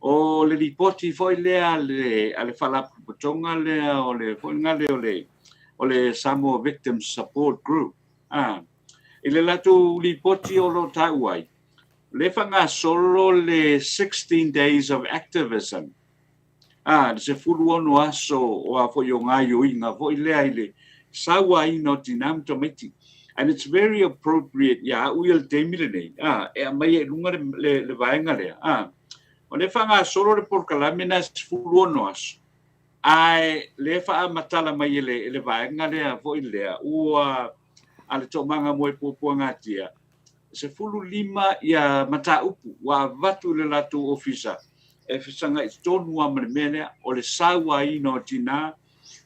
o le lipoti foi lea a le, a le Faalapotopotoga lea o le foi lea o le, o le Samoa Victims Support Group, a, i le latou lipoti o lo o taua ai, O lea e faagasolo le 16 Days of Activism, a, le 16 aso o a foi o gaioiga foi lea i le sauaina o tinā ma tamaiti. And it's very appropriate ia au ia le taimi lenei, a, e aumai ai i luga le, le, le vaega lea, a. O lea e faagasolo le polokalame na 16 aso, ae lea e faamatala mai e le, e le vaega lea foi lea, ua a le Toomaga mo e Puapuagatia, 15 ia mataupu ua avatu i le latou ofisa e fesagai tonu lava ma le mea lea, o le sauaina o tinā,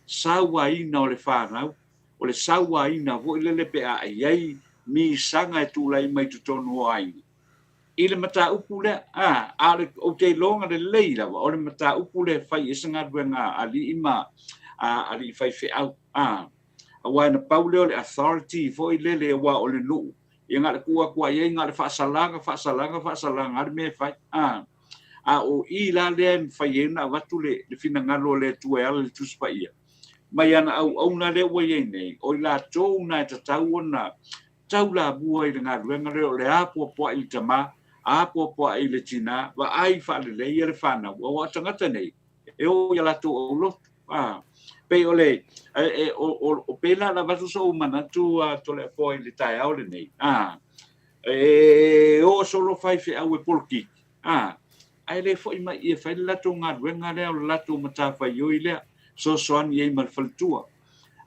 sauaina o le fanau, o le sauaina foi lele pe a i ai misaga e tulai mai totonu o aiga i le mataupu lea. A, a o le, ou te iloga lelei lava, o le mataupu lea e fai ai se galuega a alii ma a alii faifeau. A, aua na pau lea o le authority foi lele aua o le nuu, ia na o le tuu atu lava i ai, na o le faasalaga, faasalaga, faasalaga lava le mea e fai. A, a o i la lea e mafai ai ona avatu le, le finagalo o le Atua e ala i le Tusi Paia mai ana auauna lea ua i ai nei, o i latou na e tatau ona taulamua i le galuega lea o le apoapoai i le tama, apoapoai i le tinā, vaai faaleleia le fanau, aua o tagata nei, e o i a latou aulotu. A, pei o le, e, e, o, o, o pēlā la avatu so'u manatu a Toleafoa i le taeao lenei. A, e o solo faifeau e polokiki, a, ae le fo'i mai i e fai le latou galuega lea o le latou matafaioi lea, fesoasoani i ai ma le faletua.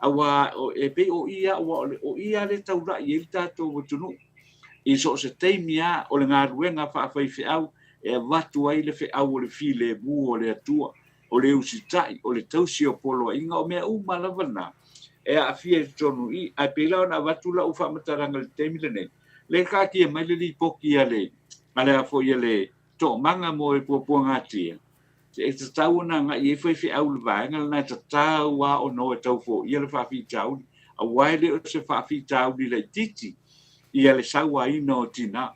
Aua e pei o i a, aua o i a lea e taula'i ai le tatou atunuu. I so o se taimi a o le galuega faafaifeau e avatu ai le feau o le filemu o le Atua, o le usitai, o le tausi o poloaiga, o mea uma lava na e aafia i totonu i i. Ae pei la ona avatu lau faamatalaga i le taimi lenei, lea e taatia mai le lipoti a le, a le a foi a le Toomaga mo e Puapuagatia, e tatau ona agai i ai faifeau i le vaega lena, e tatau lava ona o e tau foia le faafitauli, aua e le o se faafitauli laitiiti ia le sauaina o tinā.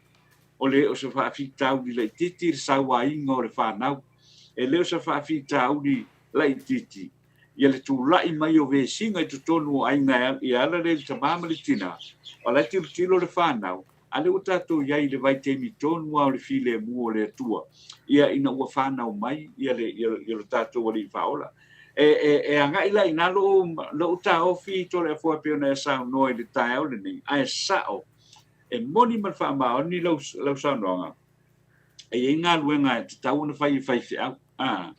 O le o se faafitauli laitiiti le sauaina o le fanau. E le o se faafitauli laitiiti ia le tulai mai o vesiga i totonu o aiga e ala lea i le tama ma le tinā, o la e tilotilo le fanau, a lea ua tatou i ai i le vaitaimi tonu lava o le filemu o le Atua, ia ina ua fanau mai ia le, ia, ia lo tatou Alii Faaola. E, e, e agai la i ina lou, lou taofi Toleafoa e pei ona e saunoa i le taeao lenei, ae sao, e moni ma le faamaoni lau, lau saunoaga, e i ai galuega e tatau ona fai e faifeau. A,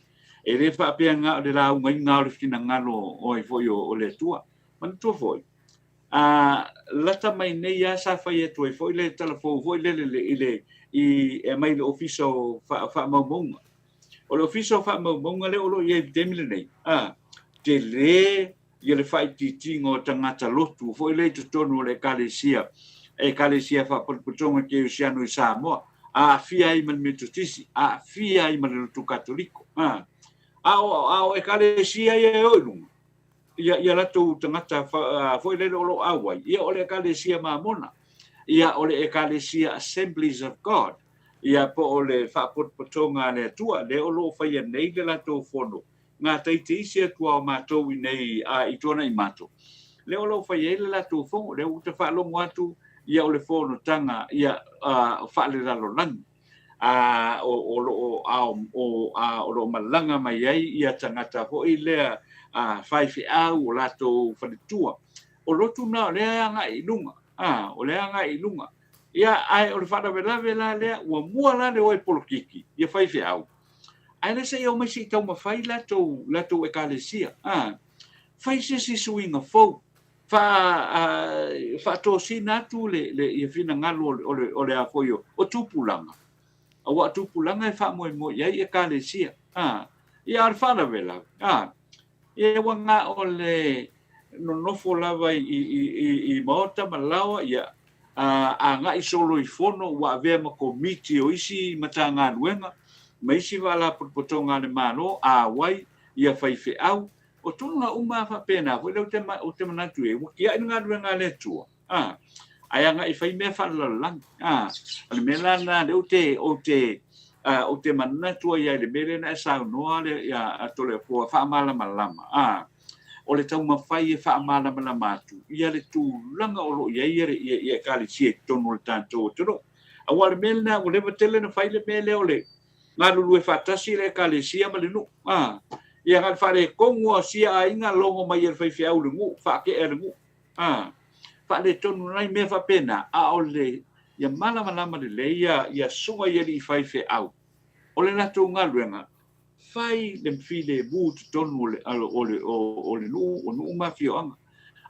e le faapea na o le laugaina o le finagalo o ai foi o, o le Atua. Manatua foi, a, lata mai nei lava sa fai atu ai foi le tala fou foi lele i le, i, e aumai i le Ofisa o Faamaumauga. O le Ofisa o Faamaumauga lea o lo o i ai i le taimi lenei, a, tele ia le faaitiitiga o tagata lotu foi lea i totonu o le Ekalesia, Ekalesia Faapalapotopotoga Kerisiano i Samoa, aafia ai ma le Metotisi, aafia ai ma le lotu Katoliko. A, a o, a o Ekalesia ia e o i luga, ia, ia latou tagata foi lele o lo o auai, ia o le Ekalesia Mamona, ia o le Ekalesia Assemblies of God, ia po o le Faapotopotoga a le Atua, lea o lo o faia nei le latou fono, ngā teiteisi atu a o matou i nei a i tuanai matou. Lea o lo o fai ai le latou fono, lea ua ta faalogo atu ia o le fonotaga ia faalelalolagi a o o lo o a o a o lo o malaga mai ai ia tagata foi lea a faifeau o latou faletua. O lotu na o lea e agai i luga, a o lea e agai i luga. Ia ae o le faalavelave la lea ua mua la le o e polokiki ia faifeau. Ae le se i omai se i taumafai latou, latou ekalesia, a, fai se isi suiga fou, fa, a, faatosina atu le, le, ia finagalo o le, o le, o le a foi o, o tupulaga. Aua o tupulaga e faamoemoe i ai ekalesia, a, ia a o le faalavelave, a, ia ua na o le nonofo lava i, i, i, i maota ma laoa, ia, a agai solo i fono ua avea ma komiti o isi Matagaluega ma isi Faalapotopotoga a le Malo, auai ia faifeau, o tulaga uma lava faapena foi lea ou te manatu i ai, ua tiai le galuega a le Atua, a, ae agai e fai mea faalelalolagi. A, o le mea la lena lea ou te, ou te, ou te manatu ai i le mea lea na e saunoa le, ia Toleafoa, faamalamalama, a. o le taumafai e faamalamalama atu ia le tulaga o lo o i ai ia Ekalesia i totonu o le tatou atunuu. Aua o le mea lena ua leva tele ona fai le mea lea o le galulue faatasi le Ekalesia ma le nuu. A, ia na o le faaletonu lava o sia aiga logo mai e le faifeau i le nuu, faatea e le nuu. A, faaletonu nai mea faapena, a o le ia malamalama lelei ia susuga i alii faifeau, o le latou galuega, fai le filemu i totonu o le, o le, o le nuu, o nuu ma afioaga.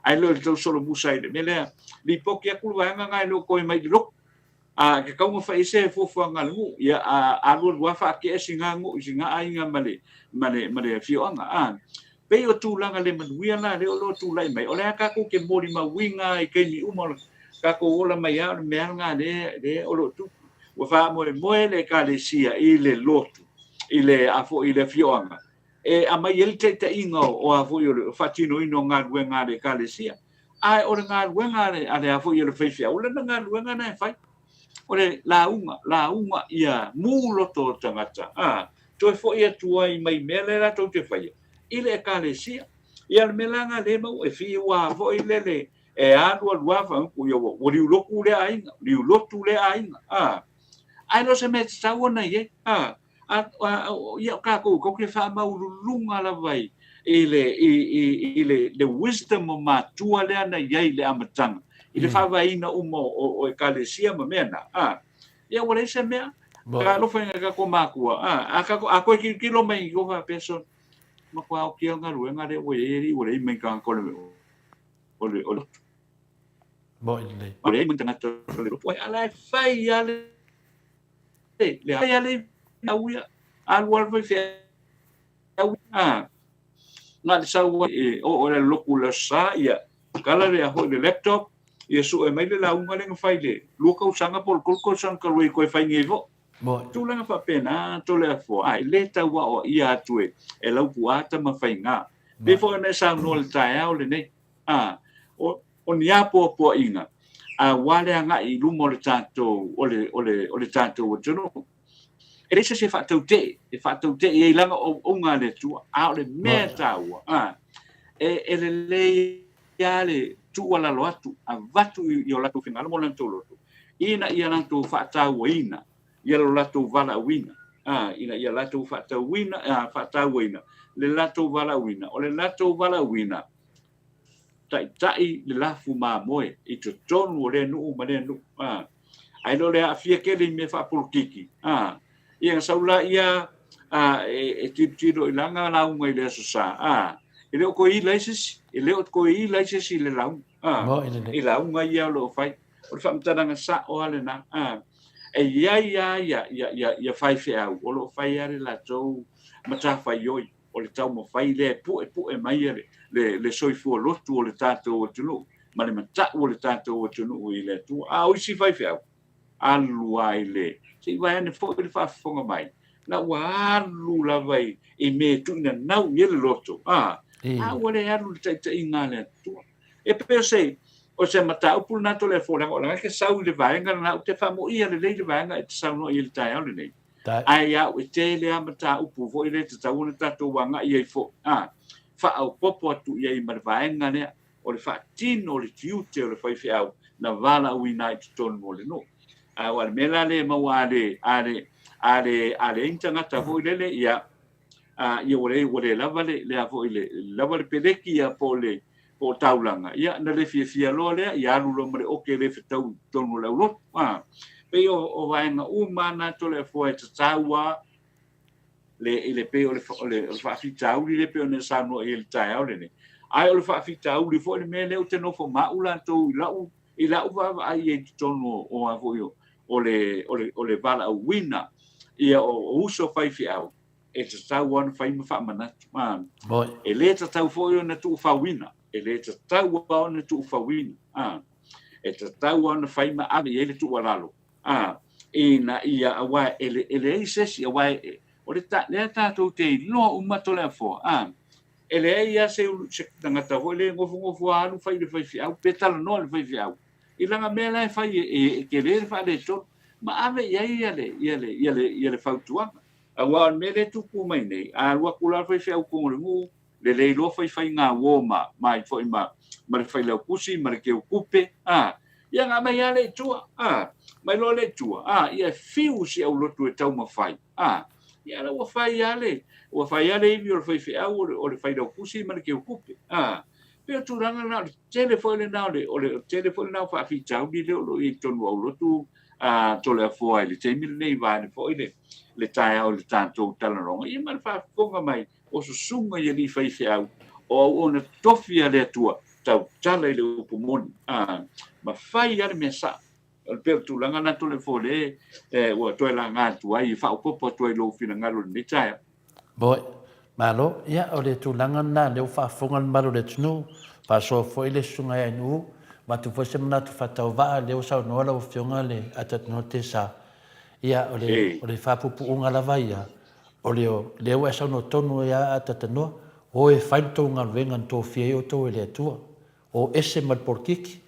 Ae le o le tau solomusa i le mea lea, lipoti atu le vaega lena e le o toe mai i le lotu. A e tatau ona fai i ai se fuafuaga a le nuu, ia a alu alu lava faatea sina nuu, sina aiga ma le, ma le, ma le afioaga. A pei o tulaga le manuia la lea o lo o tulai mai, o lea tatou te molimauina i taimi uma o le tatou ola mai lava, o le mea lena lea, lea o lo o tupu. Ua faamoemoe le Ekalesia i le lotu, i le, a foi, i le afioaga, e aumai ai le taitaiga o a foi o le faatinoina o galuega a le Ekalesia. Ae o le galuega a le, a le a foi a le faifeau, o lana galuega lena e fai. O le lauga, lauga ia mu loto o tagata, a, toe foi atu ai mai mea lea latou te faia i le Ekalesia. Ia o le mea la lena lea e maua, e fiu lava foi lele e alu alu lava faaupu, ia ua liulotu lea aiga, liulotu lea aiga, a. Ae le o se mea e tatau ona i ai, a. Ia o tatou tatou te faamaualuluga lava i le, i, i, i le, le wisdom o matua lea na i ai i le amataga, i le faavaeina uma o, o ekalesia ma mea na. A, ia ua leai se mea. Talofa i nai tatou matua. A, a, tatou, a toe tilotilo mai i o faapea, son, matua oki lava galuega lea ua i ai alii ua leai ma ni tagata o le, o le, o le, Moi lelei. Ua leai ma ni tagata o le lotu. A la e fai lava le le ai ale au ia alu alu fai feau a na le sau e o o le loku le sa ia kala le aho le laptop ia sue mai le lauga le na fai le lua tausaga po o le tolu tausaga talu ai koe fai nei fo. Tulaga faapena Toleafoa a e le tau aoaia atu e e Laupua Tamafaiga. Pei foi ona e saunoa i le taeao lenei a o O ni apoapoaiga aua le agai i luma o le tatou, o le, o le, o le tatou atunuu. E leai se isi e faatautee, e faatautee i ai lana auaunaga a le Atua, a o le mea e taua, a, e, e lelei lava le tuualalo atu, avatu i, i o latou finagalo ma o latou loto, ina ia latou faatauaina ia lo latou valaauina, a, ina ia latou faatauina, a, faatauaina le latou valaauina. O le latou valaauina, taitai le lafu mamoe i totonu o lea nuu ma lea nuu. A, ae le o le aafia tele i mea faapolokiki. A, ia na sau laia a, e, e tilotilo i lana lauga i le Aso Sa. A, e le o toe ila ai se isi, e le o toe ila ai se isi i le lauga. A, i lauga ia o lo o fai. O le faamatalaga sa'o lava lena. A, e i ai lava ia, ia, ia, ia faifeau o lo o fai lava le latou matafaioi o le taumafai lea e puepue mai le, le, le soifua lotu o le tatou atunuu ma le mata'u o le tatou atunuu i le Atua. A o isi faifeau, alu lava i le, se i vae ane foi le faafofoga mai, la ua alu lava i, i mea e tuuinanau i ai le loto, a, a ua le alu i le taitaiga a le Atua. E pei o se, o se mataupu lena Toleafoa, leaga o lena e te sau i le vaega lena, ou te faamoia lelei le vaega e te saunoa i ai i le taeao lenei. Ae ia au e tele lava mataupu foi lea e tatau ona tatou agai ai foi, a, faaopoopo atu i ai ma le vaega lea o le faatino o le tiute o le faifeau na valaauina ai i totonu o le nuu. Aua o le mea la lea e maua a le, a le, a le, a leai ni tagata foi lele, ia, a, ia ua le, ua le lava le, le a foi le, lava le peleki ia po o le, po o taulaga, ia ona le fiafia loa lea, ia alu loa ma le oke le fetau i totonu o le aulotu. A, pei o, o vaega uma na Toleafoa e tatau a le, i le pei o le, o le, o le faafitauli lea pei ona e saunoa i ai i le taeao lenei. Ae o le faafitauli foi le mea lea ou te nofo ma au latou i lau, i lau vaavaai i ai i totonu o, o a foi o, o le, o le, o le valaauina ia o, o uso faifeau, e tatau lava ona fai ma faamanatu. A, e le tatau foi ona tuufauina, e le tatau lava ona tuufauina. A, e tatau lava ona fai ma ave i ai le tuualalo. A, ina ia, aua e, le, e leai se isi, aua e, o le ta, lea tatou te iloa uma Toleafoa. A, e leai lava se, se tagata foi lea e nofonofo lava alu fai i le faifeau, pe talanoa i le faifeau, i lana mea la e fai e, e, e tele le faaletonu, ma ave i ai ia le, ia le, ia le, ia le fautuaga. Aua o le mea lea e tupu mai nei, a alu atu la le faifeau i totonu o le nuu, lelei loa faifaiga uo ma, ma ai foi ma, ma le failautusi ma le teutupe, a, Ia na aumai lava lea i tua, a, aumai loa lea i tua, a, ia e fiu si aulotu e taumafai, a, ia la ua fai lava le, ua fai lava le ivi o le faifeau o le, o le failautusi ma le keukupe, a. Pei o tulaga na, o le tele foi lena o le, o le tele foi lena o faafitauli lea o lo o i ai i totonu o aulotu a Toleafoa i le taimi lenei vaeane foi le, le taeao i le tatou talanoaga, ia ma le faafofoga mai o susuga i alii faifeau o auauna tofi a le Atua, tautala i le upu moni, a, ma fai lava le mea sao. O le pei o le tulaga lena Toleafoa lea e, ua toe laga atu ai, e faaopoopo atu ai i lou finagalo i lenei taeao. Boy, Malo, ia o le tulaga lena lea ua faafofoga le mamalu o le atunuu, faasoa foi le susuga ia Ainuu, avatu foi se manatu faatauvaa lea ua saunoa lau Afioga le Atatinoa Tesa. Ia o le, o le faapuupuuga lava ia, o le, lea ua e saunoa tonu ai lava Atatanoa, o e fai le tou galuega na tofia ai outou e le Atua. O ese ma le polokiki,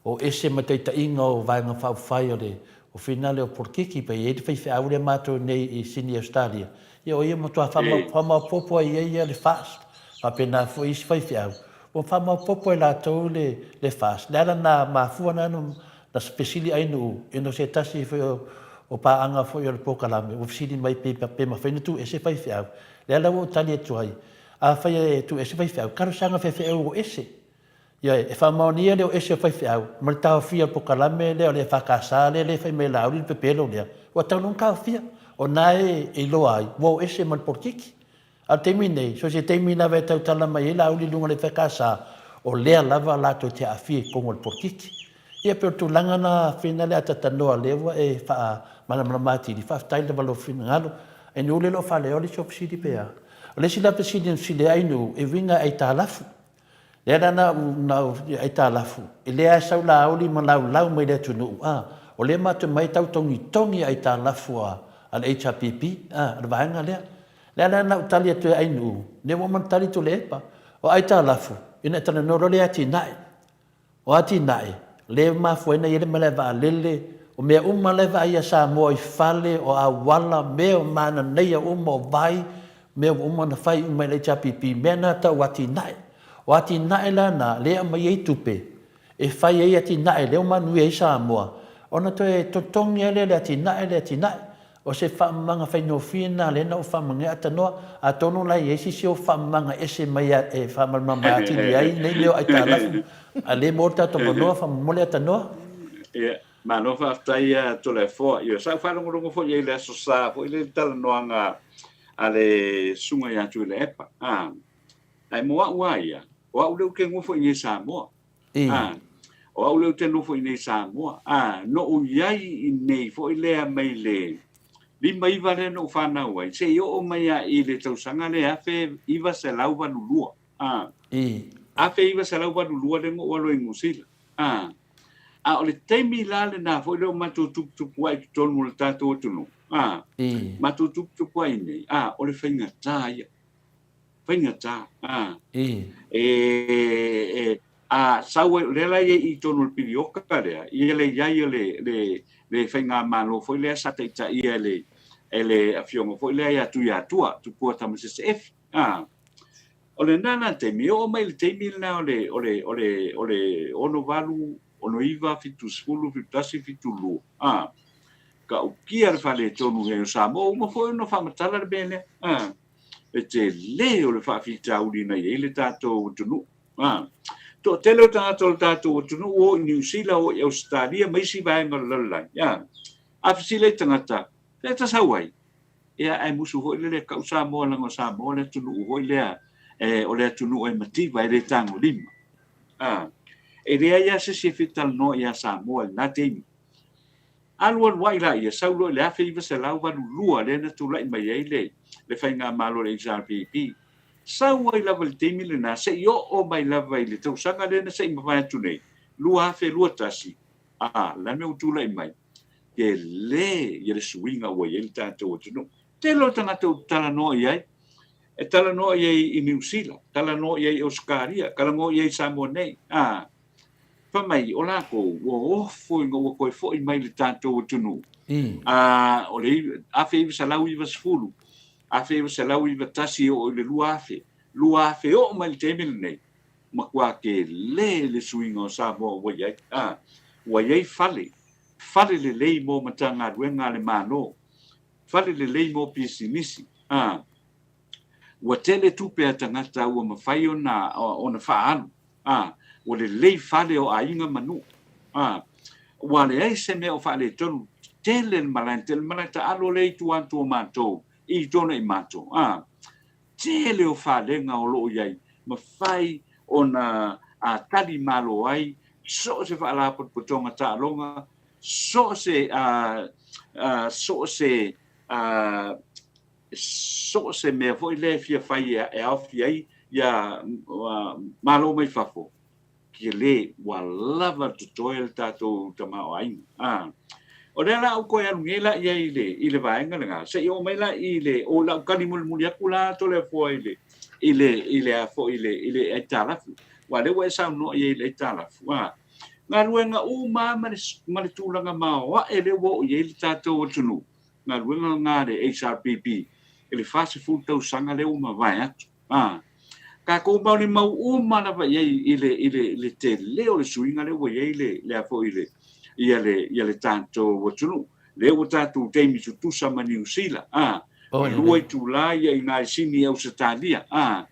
o ese ma taitaiga o Vaega Faaupufai o le Ofina lea o Polokiki, pei e i ai le faifeau lea matou nei i Sydney Ausetalia, ia o ia matua faamaopoopo ai i ai le FAST, faapena foi isi faifeau, ua faamaopoopo e latou le FAST. Le ala na mafua na na fesili Ainuu ina o se tasi foi o paaga foi o le polokalame ua fesili mai pe mafai ona tuuese faifeau. Le ala ua ou tali atu ai, Afai e tuu ese faifeau, talosaga faifeau o ese. Ioe, e faamaonia le o ese o faifeau ma le taofia o le polokalame lea o le EFKS lea lea e fai mai e Laauli le pepelo lea, ua tatau loa ona taofia. O na e iloa ai ua o ese ma le polokiki. A o le taimi nei, so o se taimi lava e tautala mai ai Laauli i luga o le EFKS, o lea lava latou te aafia i totonu o le polokiki. Ia pei o le tulaga na Fina le atatanoa lea ua e faamalamalama atili, faafetai lava lou finagalo. Ainuu le lo o faaleo le isi o fesili pe a? O le isi la fesili na fesili ai Ainuu e uiga i aitalafu. Lea la na ou na ou aitalafu, e lea lava e sau Laauli ma laulau mai le atunuu a, o lea matou omai e tau togitogi aitalafu a a le HRPP a, o le vaega lea. Lea la na ou tali atu ai Ainuu, lea ua uma ona tali Tuilaepa, o aitalafu, ina e talanoa loa lea atinae. O atinae, lea e mafua ai ona i ai le malae vaalele, o mea uma la e vaai ia Samoa i fale, o auala, mea o mananaia uma, o vai, mea ua uma ona fai uma e le HRPP, mea na tau atinae. O atinae la na, lea e aumai ai tupe, e fai ai atinae lea ua manuia ai Samoa, ona toe totogi lava lea o le atinae, le atinae. O se faamamaga faigofie lena lea na ou faamamaga atanoa, atonu la e i ai se isi ou faamamaga ese mai e faamalamalama atili ai nei mea o aitalafu, a le maua le tatou avanoa faamolemole atanoa. Ia, malo faafetai ia Toleafoa. Ia, sa ou faalogologo foi i ai i le Aso Sa foi lea i le talanoaga a le Susuga ia Tuilaepa. A, ae mo au lava ia, o au lea ou te nofo i inei i Samoa. A, o au lea ou te nofo i inei i Samoa. A, na ou i ai i inei foi lea mai le 59 lea na ou fanau ai, seia oo mai lava i le tausaga lea 1982. A, 1982 lea na ou alu ai i Niu Sila. A, a o le taimi la lena foi lea o matou tuputupu ai i totonu o le tatou atunuu. A, matou tuputupu ai i inei, a, o le faigata ia. Faigata. A. E, e, a sau ai, o lea la e i ai i totonu o le pilioka lea, ia le i ai o le, le, le faigamalo foi lea sa taitaia e le, e le afioga foi lea ia Tuiatua, Tupua Tamasese Efi. A. O lena la taimi, e oo mai i le taimi lena o le, o le, o le, o le 68, 69, 70, 71, 72, a, ta'utia le faaletonu i ai o Samoa, ua uma foi ona faamatala le mea lea. A. le tele o le faafitauli na i ai le tatou atunuu. A toatele o tagata o le tatou atunuu o i Niu Sila, o i Ausetalia ma isi vaega o le lalolagi, a a fesili ai tagata, fea ta sau ai? Ia, ae musu foi lele, kau Samoa leaga o Samoa le atunuu foi lea, e, o le atunuu e mativa, e le tagolima. A, e leai lava se isi e fia talanoa ia Samoa i lena taimi. Alualu ai laia, sau loa i le 1982 lea na tulai mai ai le le faigamalo a le HRPP. Sau ai lava i le taimi lena seia oo mai lava i le tausaga lea na se i mavae atu nei, 2021, a, le a le mea ua tulai mai? Tele ia le suiga ua i ai le tatou atunuu. Tele o tagata ou te talanoa i ai, e talanoa i ai i Niu Sila, talanoa i ai i Ausetalia, talanoa i ai i Samoa nei, a, Fai mai, o lakou, ua ofo ina ua toe foi mai i le tatou atunuu, a o le 1990, 1991 e oo i le 2000, 2000 oo mai i le taimi lenei, matua tele le suiga o Samoa ua i ai. A, Ua i ai fale, fale lelei mo Matagaluega a le Malo, fale lelei mo pisinisi, a. Ua tele tupe a tagata ua mafai ona ona faaalu, a. Ua lelei fale o aiga ma nuu, a. Ua leai se mea o faaletonu, tele le malae, tele malae taalo lea i tua atu o matou, i Tuanaimato, a. Tele o falega o lo o i ai, mafai ona tali malo ai so o se faalapotopotoga taaloga, so o se, so o se, so o se mea foi lea e fia fai e aofia ai ia Malo mai fafo, tele, ua lava le totoe le tatou tamaoaiga. A, o lea la ou toe alu nei la i ai i le, i le vaega lena, se i oo mai la i le, o lau tali mulimuli atu la Toleafoa i le, i le, i le a foi i le, i le aitalafu. Aua o lea ua e saunoa i ai i le aitalafu, a, galuega uma lava ma le, ma le tulaga maoae lea ua oo i ai le tatou atunuu, galuega lena a le HRPP i le 40 tausaga lea ua mavae atu. A tatou malimau uma lava i ai i le, i le, le tele o le suiga lea ua i ai le, le a foi le, ia le, ia le tatou atunuu. Lea ua tatou taimi tutusa ma Niu Sila, a, oh, e lua itula ia i nā i Sini i Ausetalia, a,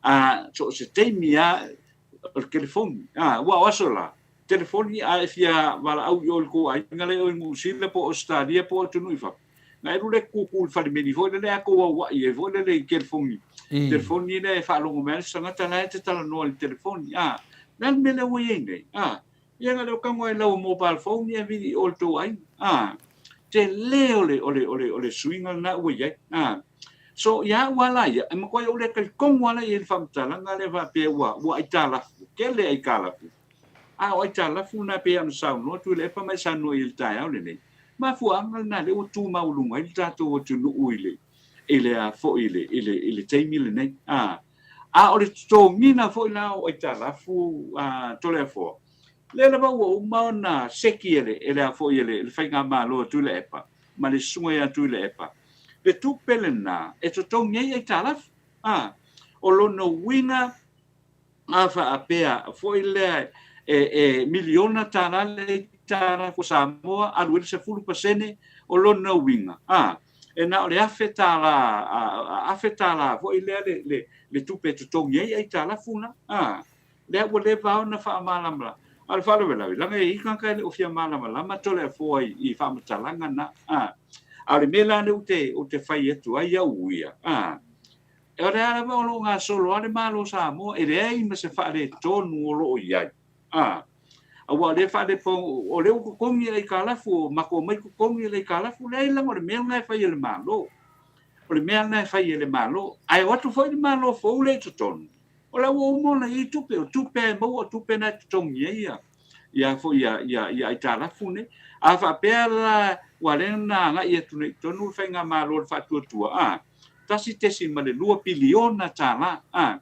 a, so o se taimi a, o le telefoni, a, ua o aso la, telefoni a e fia valaau i o i le tou aiga lea i o i Niu Sila po o Ausetalia po o atunuu i fafo. Na e alu lea tutu i le falemeli foi lele a tou auai ai foi lele i telefoni. Telefoni lea e faalogo mai ai le tagata la e te talanoa i le telefoni. A, le a le mea lea ua i ai nei? A, ia na o le tago lava i lau mobile phone ia vili i o i le tou aiga. A, tele o le, o le, o le, o le suiga lena ua i ai. A, so ia au lava la ia, e matuai ou le talitonu lava la i ai i le faamatalaga lea faapea ua, ua aitalafu, tele aitalafu. A o aitalafu lena pei ona saunoa Tuilaepa ma e saunoa i ai i le taeao lenei. Mafuaaga lena lea ua tu maualuga ai le tatou atunuu i le, i le a foi i le, i le, i le taimi lenei. A, a o le totogiina foi la o aitalafu a Toleafoa, lea lava ua uma ona seki e le, e le a foi e le, le faigamalo a Tuilaepa ma le susuga ia Tuilaepa, le tupe lena e totogi ai aitalafu. A, o lona uiga, A faapea foi lea e miliona tala le aitalafu a Samoa, alu ai le 10% o lona uiga, a, e na o le $1,000, $1,000 foi lea le tupe e totogi ai aitalafu na, a, lea ua leva ona faamalamalama. A o le faalavelave, leaga e i ai tagata e le o fia malamalama Toleafoa i faamatalaga na, a. A o le mea la lea ou te fai atu ai au ia, a, O lea lava o lo o gasolo lava le Malo o Samoa, e leai ma se faaletonu o lo o i ai. A, aua o lea e faalepo, o lea ua totogi le aitalafu, o matou omai totogi le aitalafu, leai leaga o le mea lena e fai e le Malo. O le mea lena e fai e le Malo. Ae o atu foi le Malo fou lea i totonu, o la ua uma ona i ai tupe, o tupe e maua, o tupe na e totogi ai ia, ia foi ia, ia, ia aitalafu nei. A faapea la, ua lea na agai atu nei i totonu le Faigamalo o le Faatuatua, a, $1.2 piliona. A,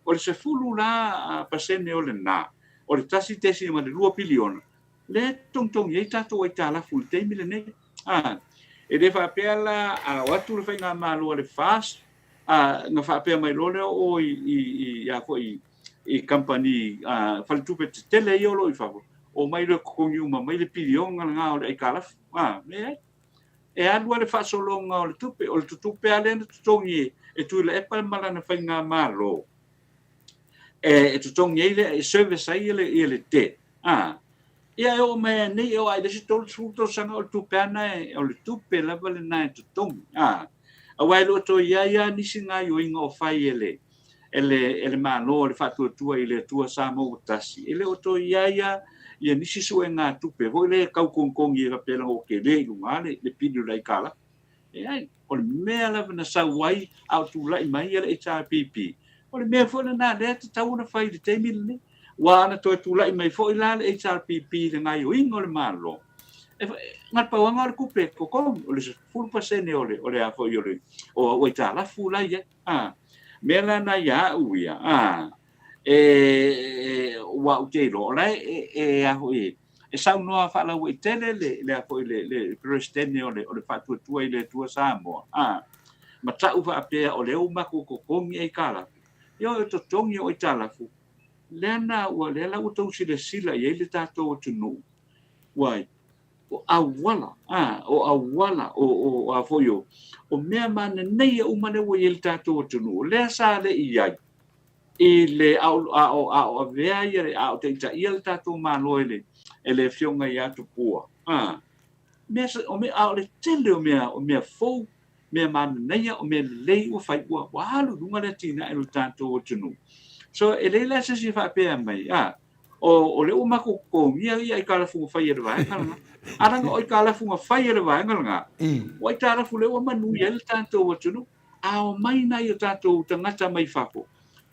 o le 10 la pasene o lena, o le $1.2 piliona, lea e togitogi ai tatou aitalafu i le taimi lenei. A, e le faapea la a o atu le faigamalo a le FAST, a, na faapea mai loa lea o i, i, i, a foi, i kamupani faletupe tetele ia o lo o i fafo, omai loa e totogi uma mai le piliona lena o le aitalafu. A, leai. E alu lava le faasologa o le tupe, o le tupe lava lea na totogi e Tuilaepa ma lana faigamalo e totogi ai le, e service ai le, le debt. A, ia e oo mai lava nei, e oo lava i le isi 30 tausaga o le tupe lava lena, o le tupe lava lena e totogi. A, aua e le o toe i ai lava nisi gaoioiga o fai e le, e le, e le Malo o le Faatuatua i le Atua Samoa ua Tasi, e le o toe i ai lava ia nisi suegatupe foi lea e tau togitogi ai faapea leaga ua tele i luga le, le pili o le aitalafu. Leai, o le mea lava na sau ai a o tulai mai ia le HRPP, o le mea foi lena lea e tatau ona fai i le taimi lenei. Aua ana toe tulai mai foi la le HRPP i le gaoioiga o le Malo, e, na o le pau lava o le tupe e totogi, o le 10% o le, o le a foi o le, o aitalafu la e i ai. A, mea la na ia au ia, a, e, e, ua ou te iloa, o la e, e, a foi, e saunoa faalauaitele le, le, a foi, le, le Peresetene o le, o le Faatuatua i le Atua Samoa, a, ma ta'u faapea o lea ua matou totogi aitalafu. Ia o totogi o aitalafu, lea na, ua, lea la ua tou silasila i ai le tatou atunuu. Ua ai? O auala, a, o auala, o, o, a foi o, o mea mananeia uma lea ua i ai le tatou atunuu, o lea sa le i ai, i le, a o, a o, a o avea ia, a o taitaia le tatou Malo e le, e le Afioga ia Tupua, a, mea, o mea, a o le tele o mea, o mea fou, mea mananaia, o mea lelei ua fai, ua, ua alu i luga le atinae o le tatou atunuu. So, e leai la se isi e faapea mai, a, o, o lea ua matou totogia ia aitalafu na fai e le vaega lena. A leaga o aitalafu na fai e le vaega lena, o aitalafu lea ua manuia ai le tatou atunuu. A omai nai o tatou tagata mai fafo,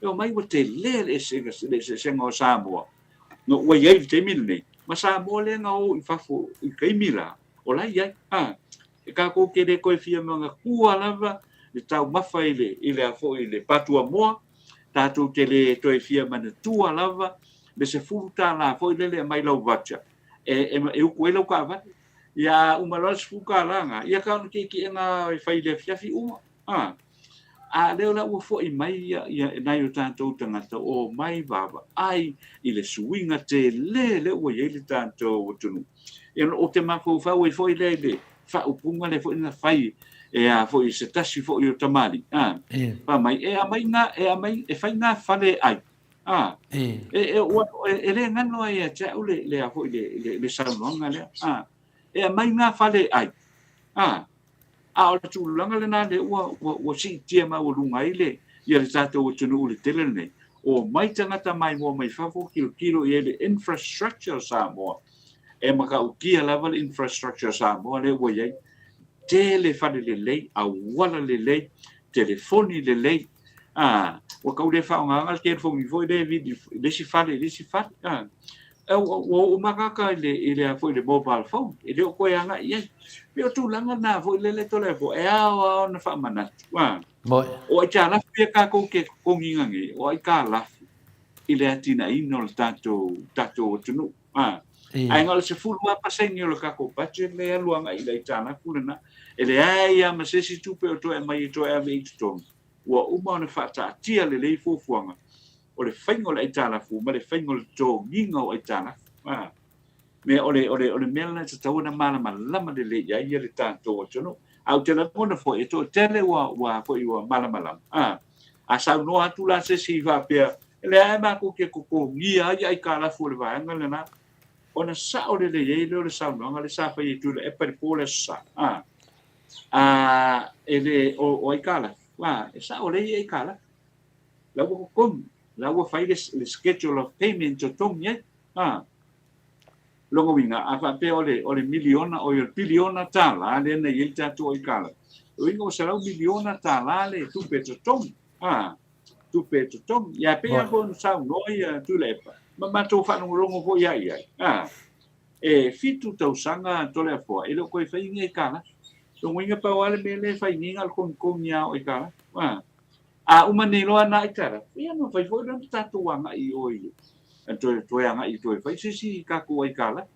e omai ua tele le eseesega, le eseesega o Samoa na ua i ai i le taimi lenei, ma Samoa lea na o i fafo i taimi la, o la e i ai. A, e tatou te le toe fia manatua lava le taumafa i le, i le a foi, i le patuamoa, tatou te le toe fia manatua lava le $10 foi lele e aumai lau voucher e, e, e utu ai lau taavale. Ia uma loa le $10 lena, ia tau ona tietieega e fai i le afiafi uma. A, a lea la ua foi mai ia, ia nai o tatou tagata o omai vaavaai i le suiga tele lea ua i ai le tatou atunuu. Ia, ou te mafaufau ai foi lea i le faaupuga lea foi na fai e a foi e se tasi foi o tamalii, a, fai mai, e aumai ngā, e aumai, e fai ngā fale e ai, a, e, e, ua, e, e le galo ai ia te au le, le a foi le, le, le saunoaga lea, a, e aumai ngā fale e ai, a, a o le tulaga lena lea ua, ua, ua siitia maualuga ai le, ia le tatou atunuu i le tele lenei, omai tagata maimoa mai fafo tilotilo i ai le infrastructure o Samoa, e matautia lava le infrastructure o Samoa lea ua i ai, tele fale lelei, auala lelei, telefoni lelei, a, ua tau le faaaogaina le telefoni foi lea e vili i le isi fale i le isi fale, a. Ua oo uma tagata i le, i le, foi le mobile phone, e le o toe agai i ai. Pei o tulaga na foi lele Toleafoa, e ao lava ona faamanatu, a. O aitalafu ia tatou te totogiina nei, o aitalafu i le atinaeina o le tatou, tatou atunuu, a. Ae na o le 10% o le tatou budget lea e alu agai i le aitalafu lena. E leai lava ma se isi tupe o toe aumai e toe ave i totonu. Ua uma ona faataatia lelei fuafuaga o le faiga o le aitalafu ma le faiga o le totogiina o aitalafu. A. Mea, o le, o le, o le mea lena e tatau ona malamalama lelei i ai le tatou atunuu. Ae ou te lagona foi, e toatele ua, ua, foi ua malamalama. A, a saunoa atu la se isi faapea, e leai matou te totogia ai aitalafu o le vaega lena, ona sao lelei ai lea o le saunoaga lea sa fai e Tuilaepa i le po o le Aso Sa. A, a, e le, o, o aitalafu, a, e sao lelei aitalafu. La ua totogi, la ua fai le, le schedule of payment totogi ai. A, lona uiga, a faapea o le, o le miliona, oi, o le piliona tālā lea na i ai le tatou aitalafu, o uiga ua $100 miliona le tupe e totogi. A, tupe e totogi. Ia, pei lava foi ona saunoa ia Tuilaepa, ma matou faalogologo foi lava i ai. A, e 7 tausaga Toleafoa, e le o toe fai ni aitalafu. Lona uiga pau lava le mea lea e fai nei na o le togitogi lava o aitalafu. A, A uma nei loa na aitalafu, ia ona mafai foi lea ona tatou agai i o i le, toe, toe agai toe fai se isi tatou aitalafu.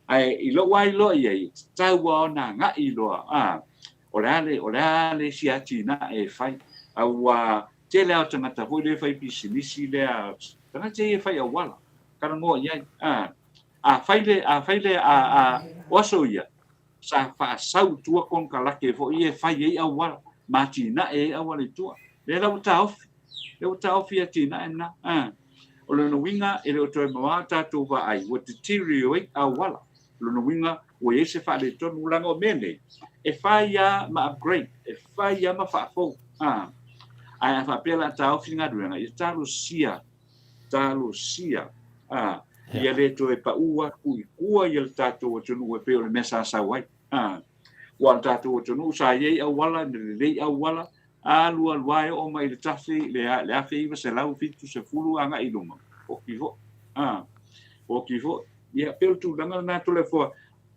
Ae i lou lava iloa i ai, e tatau lava ona agai loa, a, o le a le, o le a le isi atinae e fai. Aua tele lava o tagata foi lea e fai pisinisi lea, tagata ia e fai auala, talanoa i ai, a, a fai le, a fai le, a, a, o aso ia, sa faasau i tua konekarate foi ia e fai ai auala ma atinae ai auala i tua. Lea la ua taofi, lea ua taofi atinae na. A, o lona uiga e le o toe mamao tatou vaai, ua deteriorate auala. O lona uiga ua i ai se faaletonu leaga o mea nei, e fai lava ma upgrade, e fai lava ma faafou. A, ae a faapea o le a taofi galuega, ia talosia talosia, ā, ia le toe paʻu atu i tua ia le tatou atunuu e pei o le mea sa sau ai. Ā, ua o le tatou atunuu sa i ai auala, na lelei auala, alu alu lava e oo mai i le tafe, le, le 1970 agai i luma, oti foi. Ā, oti foi. Ia, pei o le tulaga lena Toleafoa,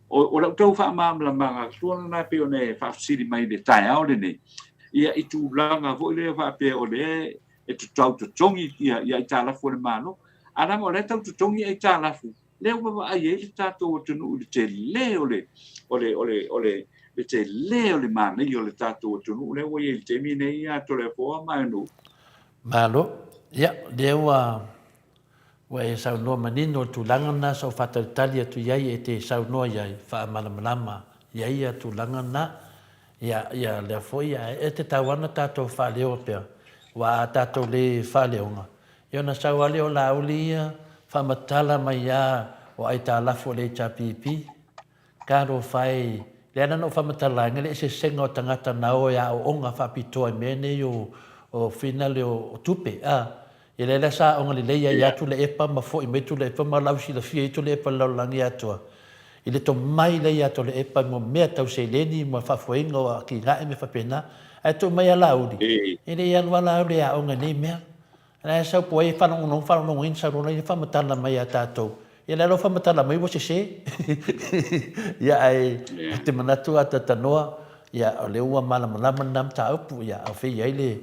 o, o lau tau faamalamalamaga atu lena pei ona e faafesili mai i le taeao lenei, ia, i tulaga foi lea faapea o lea e tau totogi ia, ia aitalafu a le Malo. A leaga o la e tau totogi aitalafu, lea ua vaai ai le tatou atunuu i le tele o le, o le, o le, o le, le tele o le manaia o le tatou atunuu lea ua i ai i le taimi nei ia Toleafoa ma Aganuu. Malo. Ia, lea ua, Ua e saunoa manino i le tulaga lena sa ou faatalitali atu i ai e te saunoa i ai, faamalamalama i ai ia tulaga lena. Ia, ia lea foi, ae e tatau lava ona tatou faaleoa pea, aua a tatou le faaleoga, ia ona sau lava lea o Laauli ia faamatala mai lava o aitalafu a le HRPP. Talofa e, lea la na ou faamatala ai le eseesega o tagata na o e aooga faapitoa i mea nei o o finale o tupe a. Ia lea la sa aoga lelei ai lava Tuilaepa ma foi mai Tuilaepa ma lausilafia ai Tuilaepa i le lalolagi atoa i le tomai lea ia Tuilaepa mo mea tau seleni ma faafoeina o atinae ma mea faapena. Ae tuu mai ia Laauli, e le i alu lava Laauli e aoga i nei mea. La e sau po ai e faalogologo faalogologo ai sau loa ia faamatala mai ia tatou. Ia lea la ua faamatala mai ua sese. Ia ae ou te manatu a talanoa ia o lea ua malamalama lena mataupu ia a o fea i ai le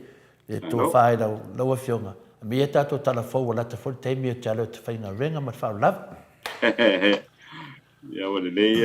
le tofa i lau lau afioga. Aumai ia tatou tala fou ua lata foi le taimi ou te alu ou te faigaluega ma le faaaloalo. Ia ua lelei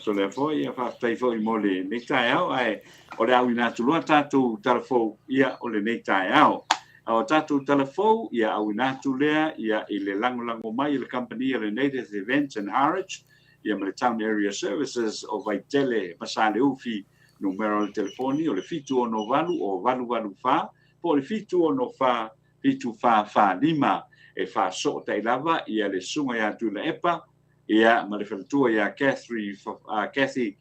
Toleafoa, ia faafetai foi mo lenei taeao, ae o le a auina atu loa tatou tala fou ia o lenei taeao. A o tatou tala fou ia auina atu lea ia i le lagolago mai a le kamupani a le Native Events and Harwich ia ma le Town Area Services o Vaitele ma Saleufi, numera o le telefoni o le 768 o 884 po o le 764 7445 e faasootai lava ia le Susuga ia Tuilaepa ia ma le faletua ia Cathy, Cathy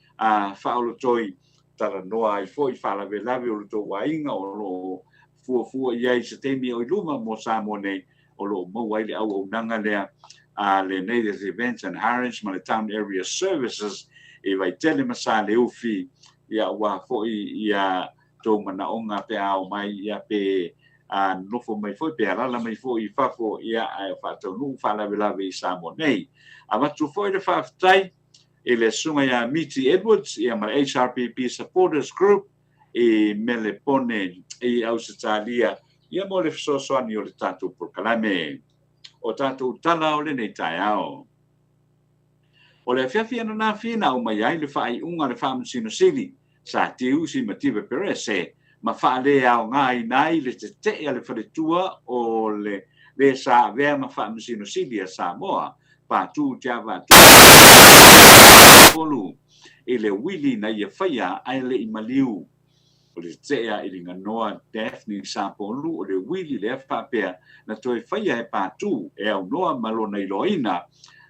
Faaolotoi, talanoa ai foi faalavelave o lo outou aiga o lo o fuafua i ai i se taimi o i luma mo Samoa nei, o lo o maua ai le auaunaga lea a le Native Events and Harwich ma le Town Area Services i Vaitele ma Saleufi, ia aua foi ia tou manaoga pe a oo mai ia pe a nonofo mai foi pe alaala mai foi i fafo, ia, ae faataunuu faalavelave i Samoa nei. Avatu foi le faafetai i le Susuga ia Miti Edwards ia ma le HRPP Supporters Group i Melepone i Ausetalia ia mo le fesoasoani o le tatou polokalame. O tatou tala o lenei taeao. O le afiafi ananafi na aumai ai le faaiuga a le Faamasino Sili, Sa Tiusi Mativa Perese, ma faaleaogaina ai le tetee a le faletua o le le sa avea ma Faamasino Sili a Samoa, Patu Tiavaatolu i le uili na ia faia ae le i maliu. O le tetee a Iliganoa Daphne Sapolu o le uili lea faapea na toe faia e Patu e aunoa ma lona iloaina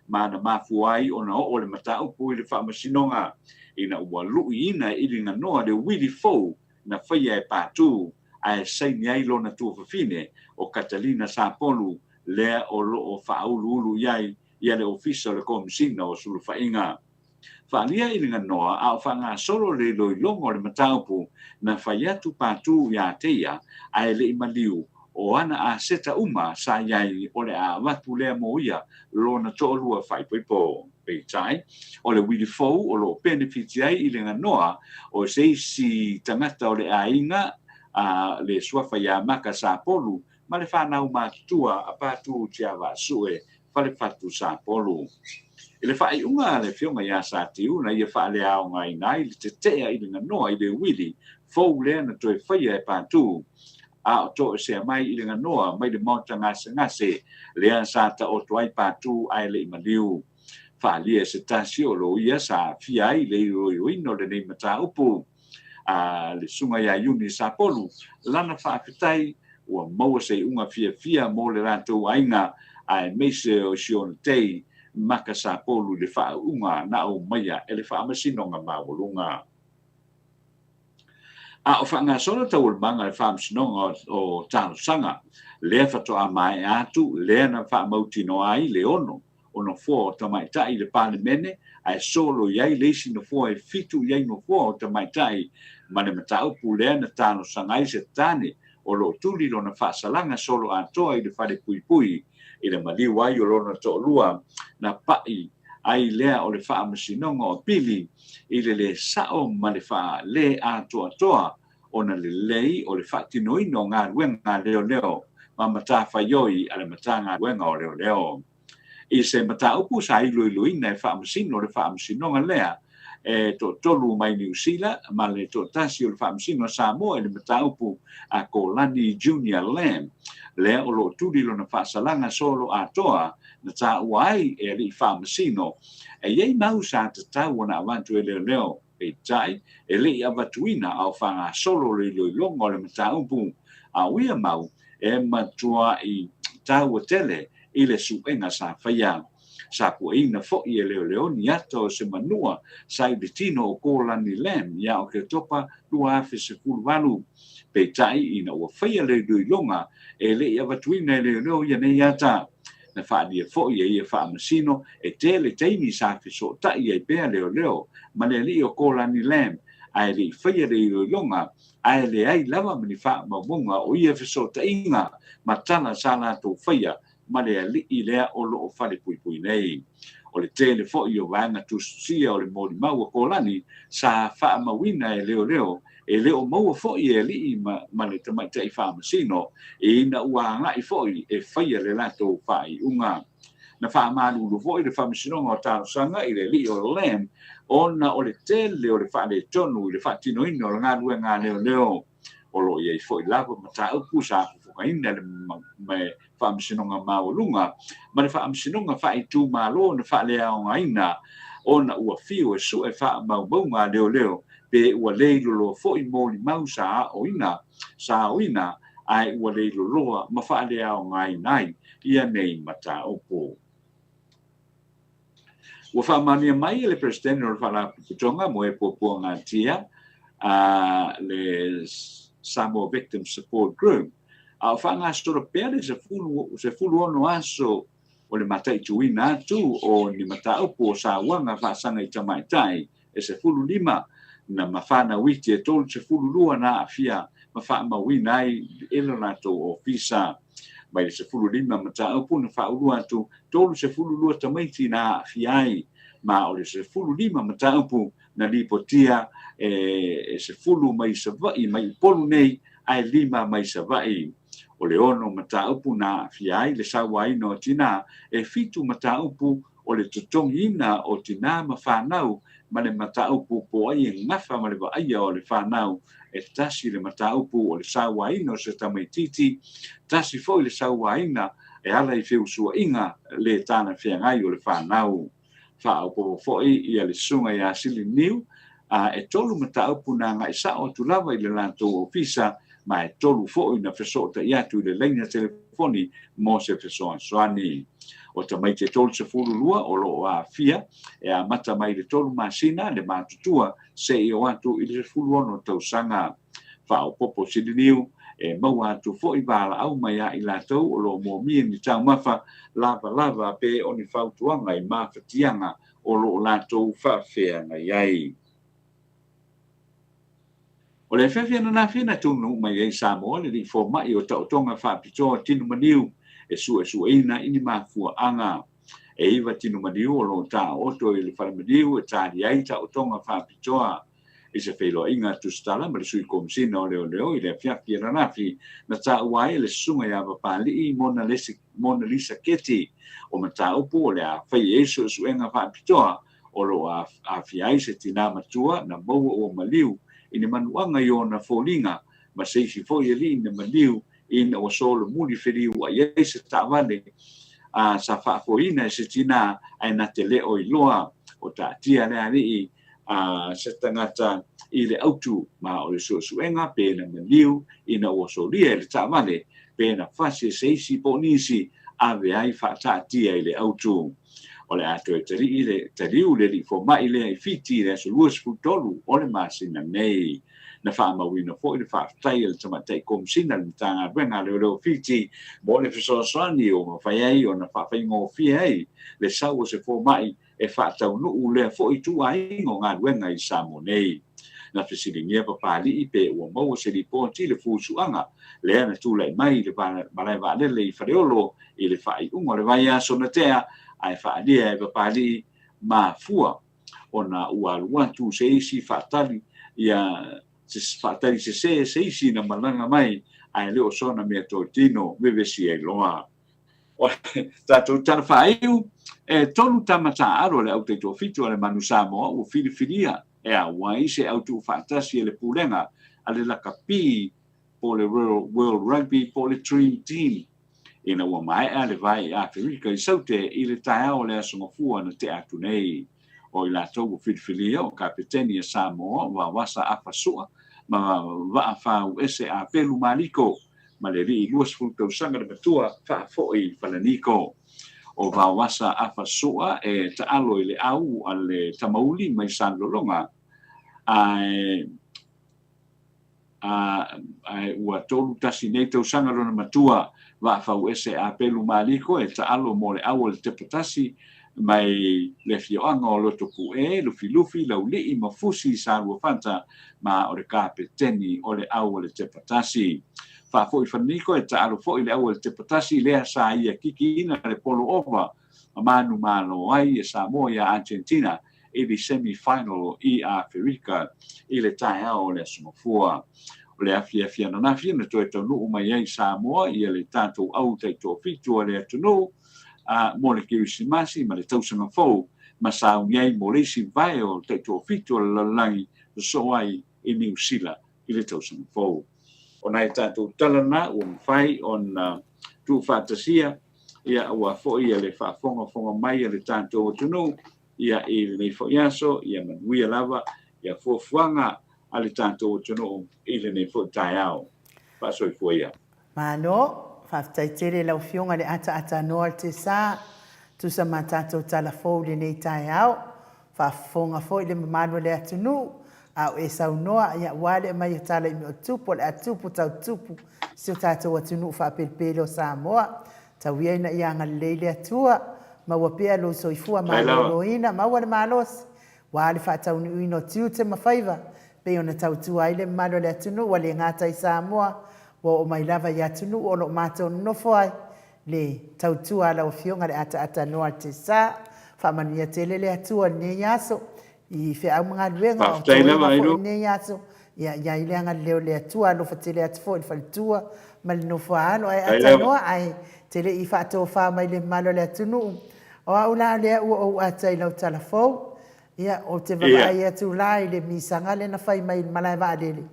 ma na mafua ai ona oo le mataupu i le Faamasinoga ina ua luiina e Iliganoa le uili fou na faia e Patu ae saini ai lona tuafafine o Catalina Sapolu lea o lo o faauluulu i ai ia le Ofisa o le Komesina o Sulufaiga. Faaalia i Liganoa a o faagasolo le iloiloga o le mataupu na fai atu Patu iā te ia ae le i maliu o ana aseta uma sa i ai o le a avatu lea mo ia lona toalua faaipoipo. Peitai, o le uili fou o lo o penefiti ai i Liganoa o se isi tagata o le aiga a le suafa iā Maka Sapolu ma le fanau matutua a Patu Tiavaasue Falefatu Sapolu. I le faaiuga a le Afioga ia Satiu na ia faaleaogaina ai le tetee a Iliganoa i le uili fou lea na toe faia e Patu, a o toesea mai Iliganoa mai le maota gasegase lea sa taoto ai Patu ae le i maliu. Faaalia e se tasi o loia sa aafia ai i le iloiloina o lenei mataupu a le Susuga ia Iuni Sapolu lana faafetai ua maua se iuga fiafia mo le latou aiga aemaise o si ona tei Maka Sapolu i le faauuga na aumaia e le Faamasinoga Maualuga. A o faagasolo taualumaga a le Faamasinoga o Talosaga, lea faatoa maea atu lea na faamautinoa ai le 6 o nofoa o tamaitai i le Palemene ae solo i ai le isi nofoa e fitu i ai nofoa o tamaitai ma le mataupu lea na talosaga ai se tane o lo o tuli lona faasalaga solo atoa i le fale puipui i le maliu ai o lona toalua na pa'i ai lea o le Faamasinoga o Apili i le lē sa'o ma le faa-lē atoatoa ona lelei o le faatinoina o galuega a leoleo ma matafaioi a le Matagaluega o Leoleo. I se mataupu sa iloiloina e faamasino le Faamasinoga lea E toatolu mai Niu Sila ma le toatasi o le Faamasino a Samoa i le mataupu a Kolani Junior Lamb, lea o lo o tuli lona faasalaga solo atoa na taua ai e alii faamasino e i ai mau sa tatau ona avatu e leoleo, peitai e le i avatuina a o faagasolo le iloiloga o le mataupu, a o ia mau e matuai taua tele i le suega sa faia. Sa puaina foi e leoleo ni ata o se manua sa i le tino o Kolani Lamb ia Oketopa 2018. Peitai, ina ua faia le iloiloga, e le i avatuina e leoleo ia nei ata. Na faaalia foi e ia faamasino e tele taimi sa fesootai ai pea leoleo ma le alii o Kolani Lamb, ae le i faia le iloiloga, ae leai lava ma ni faamaumauga o ia fesootaiga ma tala sa latou faia ma le alii lea o lo o falepuipui nei. O le tele foi o vaega tusitusia o le molimau a Kolani sa faamauina e leoleo e le o maua foi e alii ma le tamaitai faamasino ina ua agai foi e faia le latou faaiuga. Na faamalulu foi le Faamasinoga o Talosaga i le alii o Lamb ona o le tele o le faaletonu i le faatinoina o le galuega a leoleo. O lo o i ai foi lava mataupu sa fofogaina e le Faamasinoga Maualuga ma le Faamasinoga Faaitumalo na faaleaogaina ona ua fiu e sue faamaumauga a leoleo pe ua leiloloa foi molimau sa aoina sa aoina ae ua leiloloa ma faaleaogaina ai ia nei mataupu. Ua faamaonia mai e le Peresetene o le Faalapotopotoga mo e Puapuagatia a le Samoa Victim Support Group, a o faagasolo pea le 16 aso o le mataituina atu o ni mataupu o sauaga faasaga i tamaitai e 15 na ma fanau iti e 32 na aafia ma faamauina ai e lo latou ofisa. Mai le 15 mataupu na faaulua atu, 32 tamaiti na aafia ai, ma o le 15 mataupu na lipotia e 10 mai Savaii mai Upolu nei ae 5 mai Savaii. O le 6 mataupu na aafia ai le sauaina o tinā, e 7 mataupu o le totogiina o tinā ma fanau ma le mataupu po ai e gafa ma le vaaia o le fanau, e tasi le mataupu o le sauaina o se tamaitiiti, tasi foi le sauaina e ala i feusuaiga le talafeagai o le fanau. Faaopoopo foi ia le Susuga ia Sili Niu, a e tolu mataupu na agai sao atu lava i le latou ofisa, ma e tolu foi na fesootai atu i le laina telefoni mo se fesoasoani. O tamaiti e 32 o lo o aafia, e amata mai i le tolu masina le matutua seia oo atu i le 16 tausaga. Faaopoopo Sililiu, e maua atu foi valaau mai ia i latou o lo o moomia ni taumafa lavalava pe o ni fautuaga i mafatiaga o lo o latou faafeagai ai. O le afiafi ananafi na taunuu mai ai Samoa le alii fomai o taotoga faapitoa tino maliu e suesueina i ni mafuaaga. E iva tino maliu o lo o taooto i le fale maliu e tali ai taotoga faapitoa. I se feiloaiga tusitala ma le Sui Komesina o Leoleo i le afiafi ananafi na taua ai e le Susuga ia Papalii Mona Lisa Keti o mataupu o le a fai ai suesuega faapitoa o lo o aafia ai se tinā matua na maua ua maliu i ni manuaga i ona foliga ma se isi foi alii na maliu ina ua solomuli feliuai ai se taavale a sa faafoeina e se tinā ae na te le o iloa o taatia le alii a se tagata i le autu ma o le suesuega pe na maliu ina ua solia e le taavale pe na fasi e se isi po o nisi ave ai faataatia i le autu. O le a toe talii le taliu le alii fomai lea i Fiti i le aso 23 o le masina nei. Na faamauina foi le faafetai a le Tamaitai Komesina i le Matagaluega a Leoleo o Fiti mo le fesoasoani ua mafai ai ona faafaigofie ai le sau o se fomai e faataunuu lea foi ituaiga o galuega i Samoa nei. Na fesiligia Papalii pe ua maua se lipoti i le fusuaga lea na tulai mai i le malae vaalele i Faleolo i le faaiuga o le vaiaso na tea, ae faaalia e Papalii mafua ona ua alu atu se isi faatali ia se faatali sese se isi na malaga mai ae le o sona mea totino vevesi ai loa. O le tatou tala faaiu, E tolu tama taaalo a le au taitoafitu a le Manu Samoa ua filifilia e auai se au tuufaatasi e le Pulega a le Lakapi po o le World Rugby po o le Dream Team ina ua maea le vae i Aferika i Saute i le taeao o le Aso Gafua na tea atu nei. O i latou ua filifilia o Kapeteni a Samoa Vaoasa Afa Sua ma Vaafau Ese Apelu Maliko ma le alii 20 tausaga le matua Faafoi Falaniko. O Vaoasa Afa Sua e taalo i le au a le Tamauli mai Salelologa ae ae ua 31 nei tausaga lona matua Vaafauese Apelu Maliko e taalo mo le au o le Tepatasi mai le afioaga o Lotopue, Lufilufi, Laulii ma Fusi Saluafata ma o le kapeteni o le au o le Tepatasi. Faafoi Falaniko e taalo foi le au o le Tepatasi lea sa ia kikiina le polo ova ma manumalo ai e Samoa iā Argentina i le semi final i Aferika i le taeao o le Aso Gafua. O le afiafi ananafi na toe taunuu mai ai i Samoa ia le tatou au taitoafitu a le atunuu a mo le Kerisimasi ma le tausaga fou ma sauni ai mo le isi vae o le taitoafitu o le lalolagi sosoo ai i Niu Sila i le tausaga fou. O nai tatou tala na ua mafai ona tuufaatasia ia aua foi le faafogafoga mai a le tatou atunuu ia i lenei foi aso, ia manuia lava ia fuafuaga a le tatou atunuu i lenei foi taeao. Faasoifua ia. Malo, faafetai tele i lau Afioga i le ataata noa o le Tesa, tusa ma tatou tala fou i lenei taeao. Faafofoga foi le mamalu o le atunuu, a o e saunoa, ia aua le aumai o tala i mea o tupu, o le a tupu tau tupu si o tatou atunuu faapelepele o Samoa. Tau ia ina ia agalelei le Atua, maua pea lou soifua maloloina, maua le malosi, aua le faataunuuina o tiute ma faiva, pei ona tautua ai le mamalu o le atunuu ua le gata i Samoa, ua oo mai lava i atunuu o lo o matou nonofo ai, le tautua a lau Afioga le ataata noa le Tesa. Faamanuia tele le Atua i lenei aso, i feau ma galuega o Faafetai lava toega foi i Ailu. lenei aso. Ia i ai le agalelei o le Atua, alofa tele atu foi i le faletua ma le nofo a alo, ae Faafetai lava. atanoa ae te le i faatofa mai le mamalu o le atunuu. O au la lea ua ou ata i lau tala fou. Ia, ou te Ia. vaavaai atu la i le misaga lea na fai mai i le malae vaalele.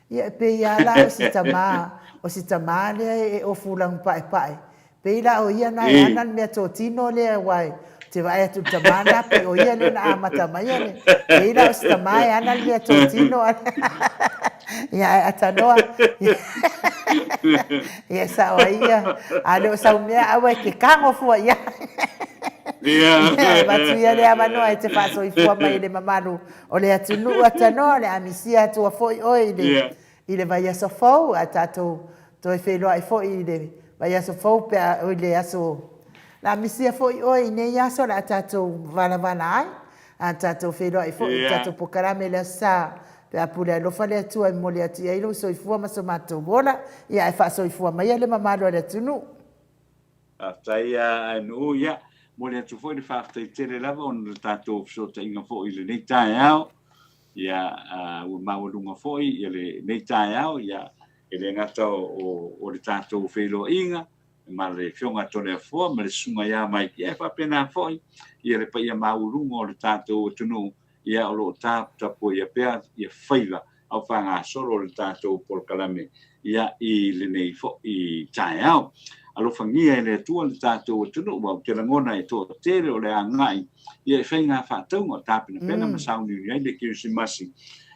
Ia, e pei lava la o si tama, o si tama lea e ofu lanupaepae. Pei la o ia na e ana le mea totino lea aua ou te vaai atu i le tama lena pei o ia lea na amata maia le, pei la o si tama e ana le mea totino. Ia ae atanoa. Ia e sao ai ia, a le o sau mea aua e te kago fua i ai. Ia, e avatu ia le avanoa e te faasoifua mai i le mamalu o le atunuu atanoa, o le a misia atua foi oe i le i le vaiaso fou, ae tatou toe feiloai foi i le vaiaso fou pe a, oi le aso, o le a misia foi oe i nei aso o le a tatou valavala ai, a tatou feiloai foi i le tatou polokalame i le Aso Sa, pe a pule alofa le Atua e momoli atu i ai lou soifua ma so matou ola, ia ae faasoifua maia le mamalu o le atunuu. Faafetai a Nuu, ia, momoli atu foi le faafetai tele lava ona o le tatou fesootaiga foi i lenei taeao. Ia, ua maualuga foi ia lenei taeao, ia, e le gata o, o le tatou feiloaiga ma le Afioga a Toleafoa ma le Susuga ia Mike, ia, e faapena foi ia le paia maualuga o le tatou atunuu, ia, o lo o taputapuaia pea ia faiva a o faagasolo le tatou polokalame ia i lenei foi taeao. Alofagia e le Atua le tatou atunuu, aua ou te lagona e toatele o le agai ia i faiga faatauga o tapenapena ma sauniuni ai le Kerisimasi,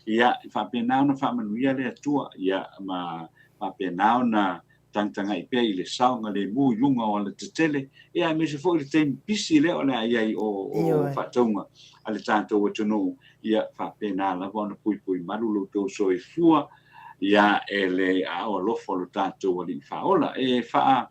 ia e faapena ona faamanuia le Atua ia ma faapena ona tagatagai pea i le saogalemu i luga o alatetele, ia aemaise foi le taimi pisi lea o le a i ai o faatauga a le tatou atunuu, ia faapena lava ona puipui malu lo outou soifua ia e le aao alofa o lo tatou Alii Faaola. E faa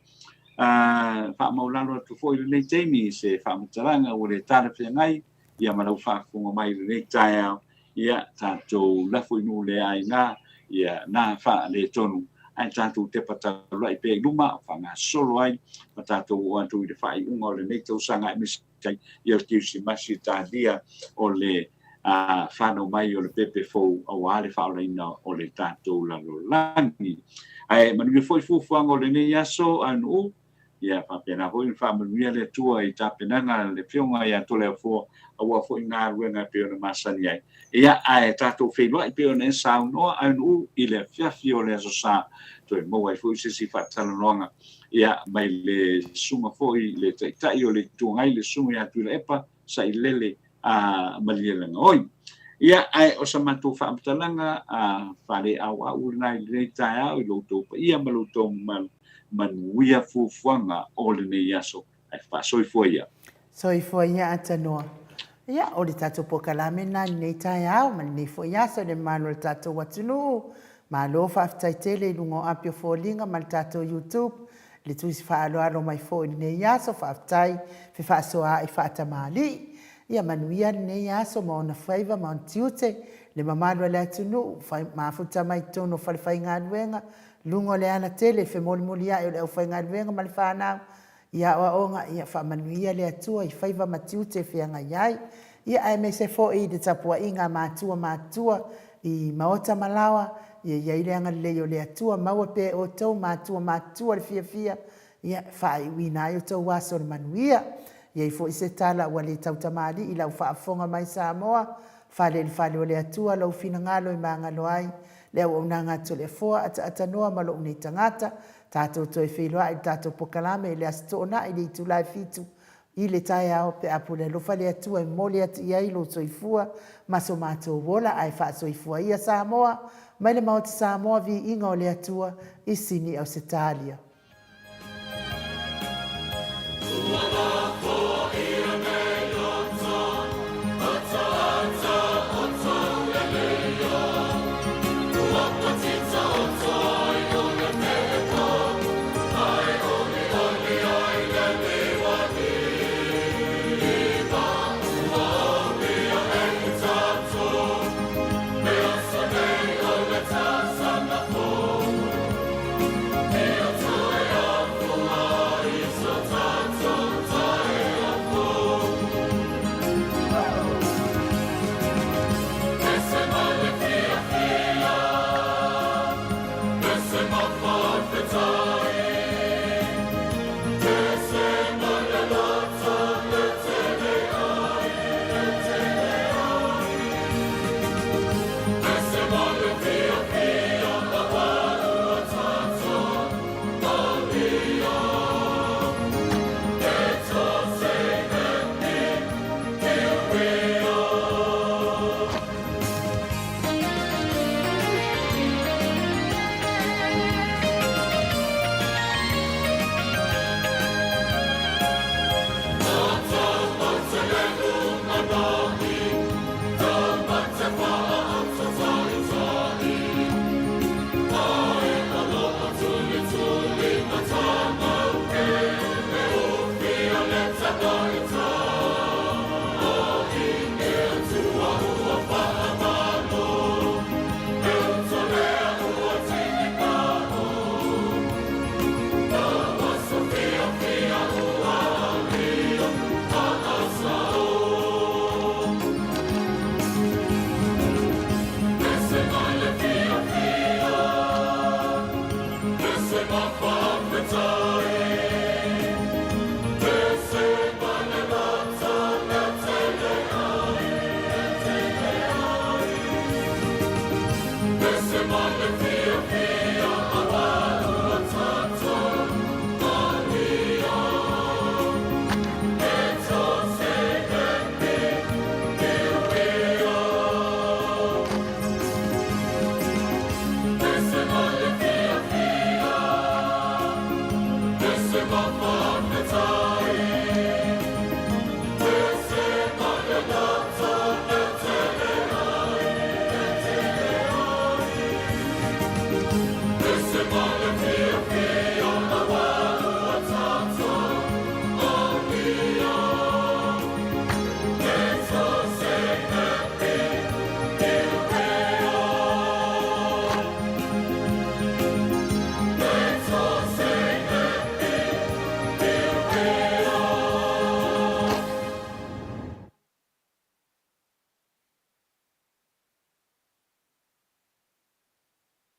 faamaulalo atu foi i lenei taimi i se faamatalaga ua le talafeagai ia ma lau faafofoga mai i lenei taeao, ia tatou lafo i nuu le aiga, ia na faaletonu, ae tatou tepa taulai pea i luma, o faagasolo ai ma tatou oo atu i le faaiuga o lenei tausaga aemaise ai ia le Kerisimasi talia o le fanau mai o le pepe fou aua le faaolaina o le tatou lalolagi. Ae manuia foi fuafuaga o lenei aso a nuu. Ia faapena foi ona faamanuia le Atua i tapenaga a le Afioga ia Toleafoa aua foi galuega e pei ona masani ai. Ia, ae tatou feiloai pei ona e saunoa Aunuu i le afiafi o le Aso Sa, toe maua ai foi se isi faatalanoaga ia mai le susuga foi le Taitai o le Itu Agai, le Susuga ia Tuilaepa Sailele a Malielegaoi. Ia, ae o sa matou faamatalaga a faaleauau lena i lenei taeao i lo outou paia ma lo outou mamalu, manuia fuafuaga o lenei aso, ae faasoifua ia. Soifua ia Atanoa. Ia, o le tatou polokalame lena i lenei taeao ma lenei foi aso i le mamalu o le tatou atunuu. Malo faafetai tele i luga o api o foliga ma le tatou YouTube, le tusi faaaloalo mai foi i lenei aso, faafetai fefaasoaai faatamalii. Ia manuia lenei aso ma ona faiva ma ona tiute, le mamalu a le atunuu, mafuta mai totonu o falefaigaluega, luga o le alatele, femolimolia'i o le aufaigaluega ma le fanau i aoaoga, ia faamanuia le Atua i faiva ma tiute e feagai ai. Ia aemaise foi i le tapuaiga a matua matutua i maota ma laoa, ia i ai le agalelei o le Atua, maua pea e outou matua matutua le fiafia, ia faaiuina ai outou aso i le manuia. I ai foi se tala ua le tautamalii i lau faafofoga mai Samoa, fale i le fale o le Atua lou finagalo e magalo ai le auaunaga a Toleafoa, ataaatanoa ma lou nei tagata, tatou toe feiloai i le tatou pokalame i le Aso Toonai i le itula e 7 i le taeao pe a pule alofa le Atua e momoli atu i ai lou soifua ma so matou ola ae faasoifua ia Samoa mai le Maota Samoa viiga o le Atua i Sini Ausetalia.